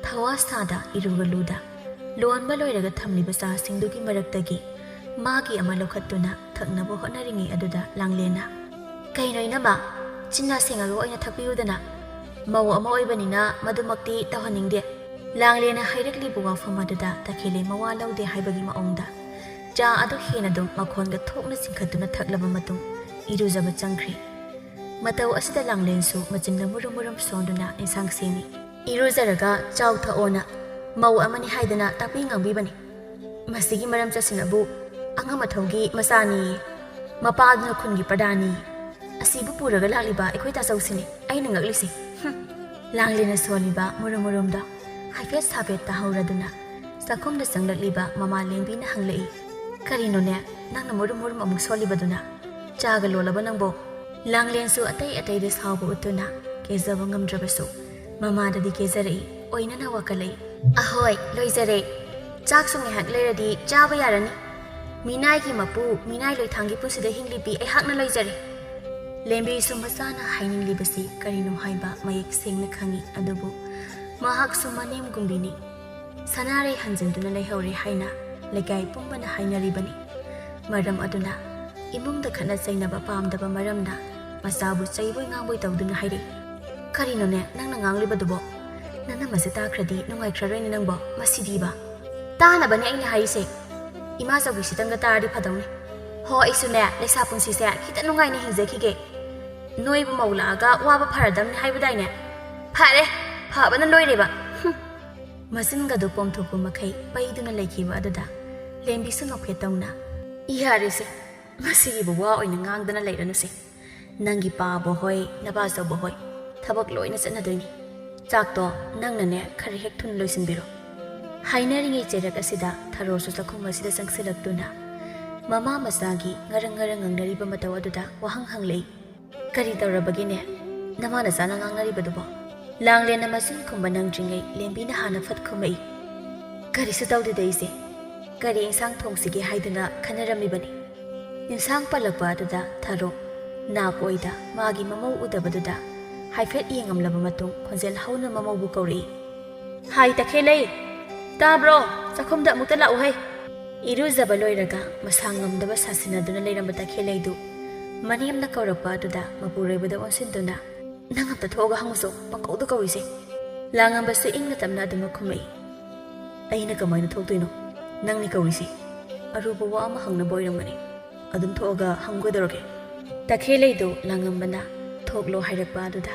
ꯊꯋꯥ ꯁꯥꯗ ꯏꯔꯨꯒ ꯂꯨꯗ ꯂꯣꯟꯕ ꯂꯣꯏꯔꯒ ꯊꯝꯂꯤꯕ ꯆꯥꯁꯤꯡꯗꯨꯒꯤ ꯃꯔꯛꯇꯒꯤ ꯃꯥꯒꯤ ꯑꯃ ꯂꯧꯈꯠꯇꯨꯅ ꯊꯛꯅꯕ ꯍꯣꯠꯅꯔꯤꯉꯩ ꯑꯗꯨꯗ ꯂꯥꯡꯂꯦꯟꯅ, "ꯀꯩꯅꯣ ꯏꯅꯝꯃ, ꯆꯤꯟꯌꯥ ꯁꯦꯡꯉꯒ ꯑꯣꯏꯅ ꯊꯛꯄꯤꯌꯨꯗꯅ꯫ ꯃꯧ ꯑꯃ ꯑꯣꯏꯕꯅꯤꯅ ꯃꯗꯨꯃꯛꯇꯤ ꯇꯧꯍꯟꯅꯤꯡꯗꯦ"꯫ ꯂꯥꯡꯂꯦꯟꯅ ꯍꯥꯏꯔꯛꯂꯤꯕ ꯋꯥꯐꯝ ꯑꯗꯨꯗ ꯇꯈꯦꯜꯂꯩ ꯃꯋꯥ ꯂꯧꯗꯦ ꯍꯥꯏꯕꯒꯤ ꯃꯑꯣꯡꯗ ꯆꯥ ꯑꯗꯨ ꯍꯦꯟꯅ ꯑꯗꯨꯝ ꯃꯈꯣꯟꯒ ꯊꯣꯛꯅ ꯆꯤꯡꯈꯠꯇꯨꯅ ꯊꯛꯂꯕ ꯃꯇꯨꯡ ꯏꯔꯨꯖꯕ ꯆꯪꯈ꯭ꯔꯦ꯫ ꯃꯇꯧ ꯑꯁꯤꯗ ꯂꯥꯡꯂꯦꯟꯁꯨ ꯃꯆꯤꯟꯗ ꯃꯨꯔꯨꯝ ꯃꯨꯔꯨꯝ ꯁꯣꯟꯗꯨꯅ ꯏꯟꯁꯥꯡ ꯁꯦꯝꯃꯤ꯫ ꯏꯔꯨꯖꯔꯒ ꯆꯥꯎ ꯊꯛꯑꯣꯅ ꯃꯧ ꯑꯃꯅꯤ ꯍꯥꯏꯗꯅ ꯇꯥꯛꯄꯤ ꯉꯥꯡꯕꯤꯕꯅꯤ꯫ ꯃꯁꯤꯒꯤ ꯃꯔꯝ ꯆꯠꯁꯤꯅꯕꯨ ꯑꯉꯝ ꯑꯊꯧꯒꯤ ꯃꯆꯥꯅꯤꯌꯦ꯫ ꯃꯄꯥꯗꯨꯅ ꯈꯨꯟꯒꯤ ꯄ꯭ꯔꯙꯥꯟꯅꯤ꯫ ꯑꯁꯤꯕꯨ ꯄꯨꯔꯒ ꯂꯥꯛꯂꯤꯕ ꯑꯩꯈꯣꯏ ꯇꯥꯆꯧꯁꯤꯅꯤ ꯑꯩꯅ ꯉꯛꯂꯤꯁꯦ꯫ ꯍꯨꯝ꯫ ꯂꯥꯡꯂꯦꯟꯅ ꯁꯣꯜꯂꯤꯕ ꯃꯨꯔꯨꯝ ꯃꯨꯔꯨꯝꯗꯣ ꯍꯥꯏꯐꯦꯠ ꯁꯥꯐꯦꯠ ꯇꯥꯍꯧꯔꯗꯨꯅ ꯆꯥꯛꯈꯨꯝꯗ ꯆꯪꯂꯛꯂꯤꯕ ꯃꯃꯥ ꯂꯦꯝꯕꯤꯅ ꯍꯪꯂꯛꯏ, "ꯀꯔꯤꯅꯣꯅꯦ ꯅꯪꯅ ꯃꯨꯔꯨꯝ ꯃꯨꯔꯨꯝ ꯑꯃꯨꯛ ꯁꯣꯜꯂꯤꯕꯗꯨꯅ? ꯆꯥꯒ ꯂꯣꯜꯂꯕ ꯅꯪꯕꯣ?" ꯂꯥꯡꯂꯦꯟꯁꯨ ꯑꯇꯩ ꯑꯇꯩꯗ ꯁꯥꯎꯕ ꯎꯠꯇꯨꯅ ꯀꯦꯖꯕ ꯉꯝꯗ꯭ꯔꯕꯁꯨ ꯃꯃꯥꯗꯗꯤ ꯀꯦꯖꯔꯛꯏ, ꯑꯣꯏꯅꯅ ꯋꯥꯀꯠꯂꯛꯏ, "ꯑꯍꯣꯏ, ꯂꯣꯏꯖꯔꯦ꯫ ꯆꯥꯛꯁꯨ ꯉꯥꯏꯍꯥꯛ ꯂꯩꯔꯗꯤ ꯆꯥꯕ ꯌꯥꯔꯅꯤ꯫ ꯃꯤꯅꯥꯏꯒꯤ ꯃꯄꯨ, ꯃꯤꯅꯥꯏ ꯂꯣꯏꯊꯥꯡꯒꯤ ꯄꯨꯟꯁꯤꯗ ꯍꯤꯡꯂꯤꯕꯤ ꯑꯩꯍꯥꯛꯅ ꯂꯣꯏꯖꯔꯦ꯫" ꯂꯦꯝꯕꯤꯁꯨ ꯃꯆꯥꯅ ꯍꯥꯏꯅꯤꯡꯂꯤꯕꯁꯤ ꯀꯔꯤꯅꯣ ꯍꯥꯏꯕ ꯃꯌꯦꯛ ꯁꯦꯡꯅ ꯈꯪꯏ, ꯑꯗꯨꯕꯨ ꯃꯍꯥꯛꯁꯨ ꯃꯅꯦꯝꯒꯨꯝꯕꯤꯅꯤ꯫ ꯁꯅꯥꯔꯩ ꯍꯟꯖꯤꯟꯗꯨꯅ ꯂꯩꯍꯧꯔꯦ ꯍꯥꯏꯅ ꯂꯩꯀꯥꯏ ꯄꯨꯝꯕꯅ ꯍꯥꯏꯅꯔꯤꯕꯅꯤ꯫ ꯃꯔꯝ ꯑꯗꯨꯅ ꯏꯃꯨꯡꯗ ꯈꯠꯅ ꯆꯩꯅꯕ ꯄꯥꯝꯗꯕ ꯃꯔꯝꯅ ꯃꯆꯥꯕꯨ ꯆꯩꯕꯣꯏ ꯉꯥꯡꯕꯣꯏ ꯇꯧꯗꯨꯅ ꯍꯥꯏꯔꯛꯏ, "ꯀꯔꯤꯅꯣꯅꯦ ꯅꯪꯅ ꯉꯥꯡꯂꯤꯕꯗꯨꯕꯣ? ꯅꯅꯝꯃꯁꯦ ꯇꯥꯈ꯭ꯔꯗꯤ ꯅꯨꯡꯉꯥꯏꯈ꯭ꯔꯔꯣꯏꯅꯦ ꯅꯪꯕꯣ, ꯃꯁꯤꯗꯤꯕ꯫" "ꯇꯥꯅꯕꯅꯦ ꯑꯩꯅ ꯍꯥꯏꯔꯤꯁꯦ꯫ ꯏꯃꯥ ꯆꯧꯕꯤꯁꯤꯇꯪꯒ ꯇꯥꯔꯗꯤ ꯐꯗꯧꯅꯤ꯫ ꯍꯣ, ꯑꯩꯁꯨꯅꯦ ꯂꯩꯁꯥ ꯄꯨꯟꯁꯤꯁꯦ ꯈꯤꯇ ꯅꯨꯡꯉꯥꯏꯅ ꯍꯤꯡꯖꯈꯤꯒꯦ꯫ ꯅꯣꯏꯕꯨ ꯃꯧ ꯂꯥꯛꯑꯒ ꯋꯥꯕ ꯐꯔꯗꯝꯅꯤ ꯍꯥꯏꯕꯗꯥꯏꯅꯦ? ꯐꯔꯦ, ꯐꯕꯅ ꯂꯣꯏꯔꯦꯕ꯫" ꯍꯨꯝ꯫ ꯃꯆꯤꯟꯒꯗꯨ ꯄꯣꯝꯊꯣꯛꯄ ꯃꯈꯩ ꯄꯩꯗꯨꯅ ꯂꯩꯈꯤꯕ ꯑꯗꯨꯗ ꯂꯦꯝꯕꯤꯁꯨ ꯅꯣꯛꯐꯦꯠ ꯇꯧꯅ, "ꯌꯥꯔꯦꯁꯦ, ꯃꯁꯤꯒꯤꯕꯨ ꯋꯥ ꯑꯣꯏꯅ ꯉꯥꯡꯗꯅ ꯂꯩꯔꯅꯨꯁꯦ꯫ ꯅꯪꯒꯤ ꯄꯥꯕ ꯍꯣꯏ, ꯅꯄꯥꯆꯧꯕ ꯍꯣꯏ, ꯊꯕꯛ ꯂꯣꯏꯅ ꯆꯠꯅꯗꯣꯏꯅꯤ꯫ ꯆꯥꯛꯇꯣ ꯅꯪꯅꯅꯦ ꯈꯔ ꯍꯦꯛ ꯊꯨꯅ ꯂꯣꯏꯁꯤꯟꯕꯤꯔꯣ꯫" ꯍꯥꯏꯅꯔꯤꯉꯩ ꯆꯩꯔꯛ ꯑꯁꯤꯗ ꯊꯔꯣꯁꯨ ꯆꯥꯛꯈꯨꯝ ꯑꯁꯤꯗ ꯆꯪꯁꯤꯜꯂꯛꯇꯨꯅ ꯃꯃꯥ ꯃꯆꯥꯒꯤ ꯉꯔꯪ ꯉꯔꯪ ꯉꯪꯅꯔꯤꯕ ꯃꯇꯧ ꯑꯗꯨꯗ ꯋꯥꯍꯪ ꯍꯪꯂꯛꯏ, "ꯀꯔꯤ ꯇꯧꯔꯕꯒꯦꯅꯦ ꯅꯃꯥ ꯅꯆꯥꯅ ꯉꯥꯡꯅꯔꯤꯕꯗꯨꯕꯣ?" ꯂꯥꯡꯂꯦꯟꯅ ꯃꯆꯤꯟ ꯈꯨꯝꯕ ꯅꯪꯗ꯭ꯔꯤꯉꯩ ꯂꯦꯝꯕꯤꯅ ꯍꯥꯟꯅ ꯐꯠ ꯈꯨꯝꯃꯛꯏ, "ꯀꯔꯤꯁꯨ ꯇꯧꯗꯦꯗ ꯏꯆꯦ꯫ ꯀꯔꯤ ꯏꯟꯁꯥꯡ ꯊꯣꯡꯁꯤꯒꯦ ꯍꯥꯏꯗꯨꯅ ꯈꯟꯅꯔꯝꯃꯤꯕꯅꯤ꯫" ꯏꯟꯁꯥꯡ ꯄꯜꯂꯛꯄ ꯑꯗꯨꯗ ꯊꯔꯣ ꯅꯥꯀꯣꯏꯗ ꯃꯥꯒꯤ ꯃꯃꯧ ꯎꯗꯕꯗꯨꯗ ꯍꯥꯏꯐꯦꯠ ꯌꯦꯡꯉꯝꯂꯕ ꯃꯇꯨꯡ ꯈꯣꯟꯖꯦꯜ ꯍꯧꯅ ꯃꯃꯧꯕꯨ ꯀꯧꯔꯛꯏ, "ꯍꯥꯏ ꯇꯈꯦꯜꯂꯩ, ꯇꯥꯕ꯭ꯔꯣ? ꯆꯥꯛꯈꯨꯝꯗ ꯑꯃꯨꯛꯇ ꯂꯥꯛꯎ ꯍꯩ꯫" ꯏꯔꯨꯖꯕ ꯂꯣꯏꯔꯒ ꯃꯁꯥ ꯉꯝꯗꯕ ꯁꯥꯁꯤꯟꯅꯗꯨꯅ ꯂꯩꯔꯝꯕ ꯇꯈꯦꯜꯂꯩꯗꯨ ꯃꯅꯦꯝꯅ ꯀꯧꯔꯛꯄ ꯑꯗꯨꯗ ꯃꯄꯨꯔꯣꯏꯕꯗ ꯑꯣꯟꯁꯤꯟꯗꯨꯅ, "ꯅꯪ ꯑꯝꯇ ꯊꯣꯛꯑꯒ ꯍꯪꯉꯨꯆꯣ, ꯄꯪꯀꯧꯗ ꯀꯧꯏꯁꯦ꯫" ꯂꯥꯡꯉꯝꯕꯁꯨ ꯏꯪꯅ ꯇꯞꯅ ꯑꯗꯨꯃꯛ ꯈꯨꯝꯃꯛꯏ, "ꯑꯩꯅ ꯀꯃꯥꯏꯅ ꯊꯣꯛꯇꯣꯏꯅꯣ? ꯅꯪꯅꯤ ꯀꯧꯔꯤꯁꯦ꯫" ꯑꯔꯨꯕ ꯋꯥ ꯑꯃ ꯍꯪꯅꯕ ꯑꯣꯏꯔꯝꯒꯅꯤ꯫ ꯑꯗꯨꯝ ꯊꯣꯛꯑꯒ ꯍꯪꯒꯗꯧꯔꯒꯦ꯫ ꯇꯈꯦꯜꯂꯩꯗꯨ ꯂꯥꯡꯉꯝꯕꯅ ꯊꯣꯛꯂꯣ ꯍꯥꯏꯔꯛꯄ ꯑꯗꯨꯗ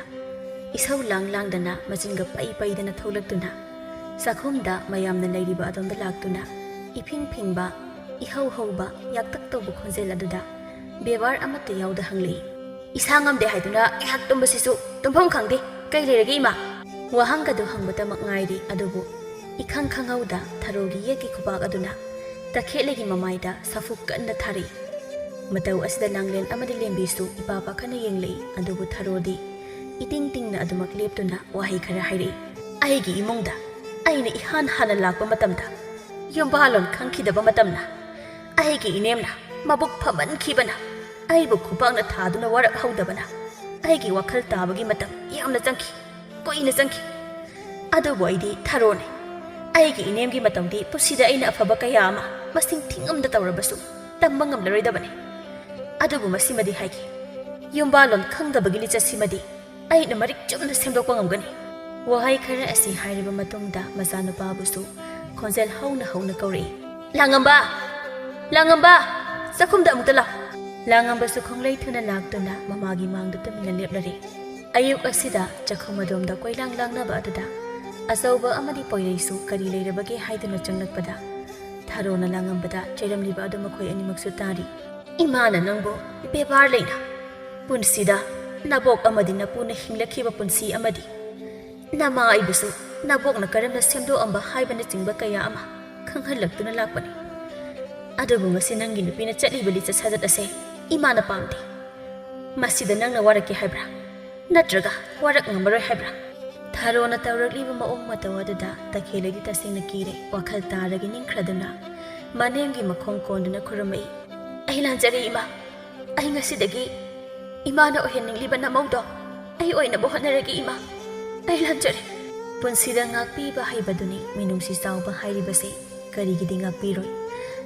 ꯏꯁꯧ ꯂꯥꯡ ꯂꯥꯡꯗꯅ ꯃꯆꯤꯟꯒ ꯄꯩ ꯄꯩꯗꯅ ꯊꯣꯛꯂꯛꯇꯨꯅ ꯆꯥꯛꯈꯨꯝꯗ ꯃꯌꯥꯝꯅ ꯂꯩꯔꯤꯕ ꯑꯗꯣꯝꯗ ꯂꯥꯛꯇꯨꯅ ꯏꯐꯤꯡ ꯐꯤꯡꯕ, ꯏꯍꯧ ꯍꯧꯕ, ꯌꯥꯛꯇꯛ ꯇꯧꯕ ꯈꯣꯟꯖꯦꯜ ꯑꯗꯨꯗ ꯕꯦꯕꯥꯔ ꯑꯃꯠꯇ ꯌꯥꯎꯗ ꯍꯪꯂꯛꯏ, "ꯏꯁꯥ ꯉꯝꯗꯦ ꯍꯥꯏꯗꯨꯅ ꯉꯥꯏꯍꯥꯛ ꯇꯨꯝꯕꯁꯤꯁꯨ ꯇꯨꯝꯐꯝ ꯈꯪꯗꯦ꯫ ꯀꯩ ꯂꯩꯔꯒꯦ, ꯏꯃꯥ?" ꯋꯥꯍꯪ ꯑꯗꯨ ꯍꯪꯕꯇꯃꯛ ꯉꯥꯏꯔꯤ, ꯑꯗꯨꯕꯨ ꯏꯈꯪ ꯈꯪꯍꯧꯗ ꯊꯔꯣꯒꯤ ꯌꯦꯠꯀꯤ ꯈꯨꯕꯥꯛ ꯑꯗꯨꯅ ꯇꯈꯦꯠꯂꯩꯒꯤ ꯃꯃꯥꯏꯗ ꯁꯥꯐꯨ ꯀꯟꯅ ꯊꯥꯔꯛꯏ꯫ ꯃꯇꯧ ꯑꯁꯤꯗ ꯂꯥꯡꯂꯦꯟ ꯑꯃꯗꯤ ꯂꯦꯝꯕꯤꯁꯨ ꯏꯄꯥ ꯄꯥꯈꯠꯅ ꯌꯦꯡꯂꯛꯏ, ꯑꯗꯨꯕꯨ ꯊꯔꯣꯗꯤ ꯏꯇꯤꯡ ꯇꯤꯡꯅ ꯑꯗꯨꯃꯛ ꯂꯦꯞꯇꯨꯅ ꯋꯥꯍꯩ ꯈꯔ ꯍꯥꯏꯔꯛꯏ, "ꯑꯩꯒꯤ ꯏꯃꯨꯡꯗ ꯑꯩꯅ ꯏꯍꯥꯟ ꯍꯥꯟꯅ ꯂꯥꯛꯄ ꯃꯇꯝꯗ ꯌꯨꯝꯕꯥꯂꯣꯟ ꯈꯪꯈꯤꯗꯕ ꯃꯇꯝꯅ ꯑꯩꯒꯤ ꯏꯅꯦꯝꯅ ꯃꯕꯨꯛ ꯐꯃꯟꯈꯤꯕꯅ ꯑꯩꯕꯨ ꯈꯨꯄꯥꯛꯅ ꯊꯥꯗꯨꯅ ꯋꯥꯔꯛꯍꯧꯗꯕꯅ ꯑꯩꯒꯤ ꯋꯥꯈꯜ ꯇꯥꯕꯒꯤ ꯃꯇꯝ ꯌꯥꯝꯅ ꯆꯪꯈꯤ, ꯀꯨꯏꯅ ꯆꯪꯈꯤ꯫ ꯑꯗꯨꯕꯨ ꯑꯩꯗꯤ ꯊꯔꯣꯅꯤ꯫ ꯑꯩꯒꯤ ꯏꯅꯦꯝꯒꯤ ꯃꯇꯧꯗꯤ ꯄꯨꯟꯁꯤꯗ ꯑꯩꯅ ꯑꯐꯕ ꯀꯌꯥ ꯑꯃ ꯃꯁꯤꯡ ꯊꯤꯉꯝꯗ ꯇꯧꯔꯕꯁꯨ ꯇꯝꯕ ꯉꯝꯂꯔꯣꯏꯗꯕꯅꯤ꯫ ꯑꯗꯨꯕꯨ ꯃꯁꯤꯃꯗꯤ ꯍꯥꯏꯒꯦ, ꯌꯨꯝꯕꯥꯂꯣꯟ ꯈꯪꯗꯕꯒꯤ ꯂꯤꯆꯠꯁꯤꯃꯗꯤ ꯑꯩꯅ ꯃꯔꯤꯛ ꯆꯨꯝꯅ ꯁꯦꯝꯗꯣꯛꯄ ꯉꯝꯒꯅꯤ꯫" ꯋꯥꯍꯩ ꯈꯔ ꯑꯁꯤ ꯍꯥꯏꯔꯕ ꯃꯇꯨꯡꯗ ꯃꯆꯥꯅꯨꯄꯥꯕꯨꯁꯨ ꯈꯣꯟꯖꯦꯜ ꯍꯧꯅ ꯍꯧꯅ ꯀꯧꯔꯛꯏ, "ꯂꯥꯡꯉꯝꯕ! ꯂꯥꯡꯉꯝꯕ! ꯆꯥꯛꯈꯨꯝꯗ ꯑꯃꯨꯛꯇ ꯂꯥꯛ!" ꯂꯥꯡꯉꯝꯕꯁꯨ ꯈꯣꯡꯂꯩ ꯊꯨꯅ ꯂꯥꯛꯇꯨꯅ ꯃꯃꯥꯒꯤ ꯃꯥꯡꯗ ꯇꯨꯃꯤꯟꯅ ꯂꯦꯞꯂꯔꯦ꯫ ꯑꯌꯨꯛ ꯑꯁꯤꯗ ꯆꯥꯛꯈꯨꯝ ꯑꯗꯣꯝꯗ ꯀꯣꯏꯂꯥꯡ ꯂꯥꯡꯅꯕ ꯑꯗꯨꯗ ꯑꯆꯧꯕ ꯑꯃꯗꯤ ꯄꯣꯏꯔꯩꯁꯨ ꯀꯔꯤ ꯂꯩꯔꯕꯒꯦ ꯍꯥꯏꯗꯨꯅ ꯆꯪꯂꯛꯄꯗ ꯊꯔꯣꯅ ꯂꯥꯡꯉꯝꯕꯗ ꯆꯩꯔꯝꯂꯤꯕ ꯑꯗꯨ ꯃꯈꯣꯏ ꯑꯅꯤꯃꯛꯁꯨ ꯇꯥꯔꯤ꯫ "ꯏꯃꯥꯅ ꯅꯪꯕꯨ ꯕꯦꯕꯥꯔ ꯂꯩꯅ ꯄꯨꯟꯁꯤꯗ ꯅꯕꯣꯛ ꯑꯃꯗꯤ ꯅꯄꯨꯅ ꯍꯤꯡꯂꯛꯈꯤꯕ ꯄꯨꯟꯁꯤ ꯑꯃꯗꯤ ꯅꯃꯥ ꯑꯩꯕꯨꯁꯨ ꯅꯕꯣꯛꯅ ꯀꯔꯝꯅ ꯁꯦꯝꯗꯣꯛꯑꯝꯕ ꯍꯥꯏꯕꯅꯆꯤꯡꯕ ꯀꯌꯥ ꯑꯃ ꯈꯪꯍꯜꯂꯛꯇꯨꯅ ꯂꯥꯛꯄꯅꯤ꯫ ꯑꯗꯨꯕꯨ ꯉꯁꯤ ꯅꯪꯒꯤ ꯅꯨꯄꯤꯅ ꯆꯠꯂꯤꯕ ꯂꯤꯆꯠ ꯁꯥꯖꯠ ꯑꯁꯦ ꯏꯃꯥꯅ ꯄꯥꯝꯗꯦ꯫ ꯃꯁꯤꯗ ꯅꯪꯅ ꯋꯥꯔꯛꯀꯦ ꯍꯥꯏꯕ꯭ꯔꯥ? ꯅꯠꯇ꯭ꯔꯒ ꯋꯥꯔꯛ ꯉꯝꯃꯔꯣꯏ ꯍꯥꯏꯕ꯭ꯔꯥ?" ꯊꯔꯣꯅ ꯇꯧꯔꯛꯂꯤꯕ ꯃꯑꯣꯡ ꯃꯇꯧ ꯑꯗꯨꯗ ꯇꯈꯦꯜꯂꯩꯗꯤ ꯇꯁꯦꯡꯅ ꯀꯤꯔꯦ꯫ ꯋꯥꯈꯜ ꯇꯥꯔꯒ ꯅꯤꯡꯈ꯭ꯔꯗꯨꯅ ꯃꯅꯦꯝꯒꯤ ꯃꯈꯣꯡ ꯀꯣꯟꯗꯨꯅ ꯈꯨꯔꯨꯝꯃꯛꯏ, "ꯑꯩ ꯂꯥꯟꯖꯔꯦ, ꯏꯃꯥ꯫ ꯑꯩ ꯉꯁꯤꯗꯒꯤ ꯏꯃꯥꯅ ꯑꯣꯏꯍꯟꯅꯤꯡꯂꯤꯕ ꯅꯃꯧꯗꯣ ꯑꯩ ꯑꯣꯏꯅꯕ ꯍꯣꯠꯅꯔꯒꯦ, ꯏꯃꯥ꯫ ꯑꯩ ꯂꯥꯟꯖꯔꯦ꯫" ꯄꯨꯟꯁꯤꯗ ꯉꯥꯛꯄꯤꯕ ꯍꯩꯕꯗꯨꯅꯤ ꯃꯤꯅꯨꯡꯁꯤ ꯆꯥꯎꯕ ꯍꯥꯏꯔꯤꯕꯁꯦ꯫ ꯀꯔꯤꯒꯤꯗꯤ ꯉꯥꯛꯄꯤꯔꯣꯏ?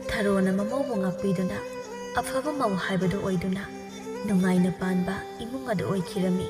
ꯊꯔꯣꯅ ꯃꯃꯧꯕꯨ ꯉꯥꯛꯄꯤꯗꯨꯅ ꯑꯐꯕ ꯃꯧ ꯍꯥꯏꯕꯗꯨ ꯑꯣꯏꯗꯨꯅ ꯅꯨꯡꯉꯥꯏꯅ ꯄꯥꯟꯕ ꯏꯃꯨꯡ ꯑꯗꯨ ꯑꯣꯏꯈꯤꯔꯝꯃꯤ꯫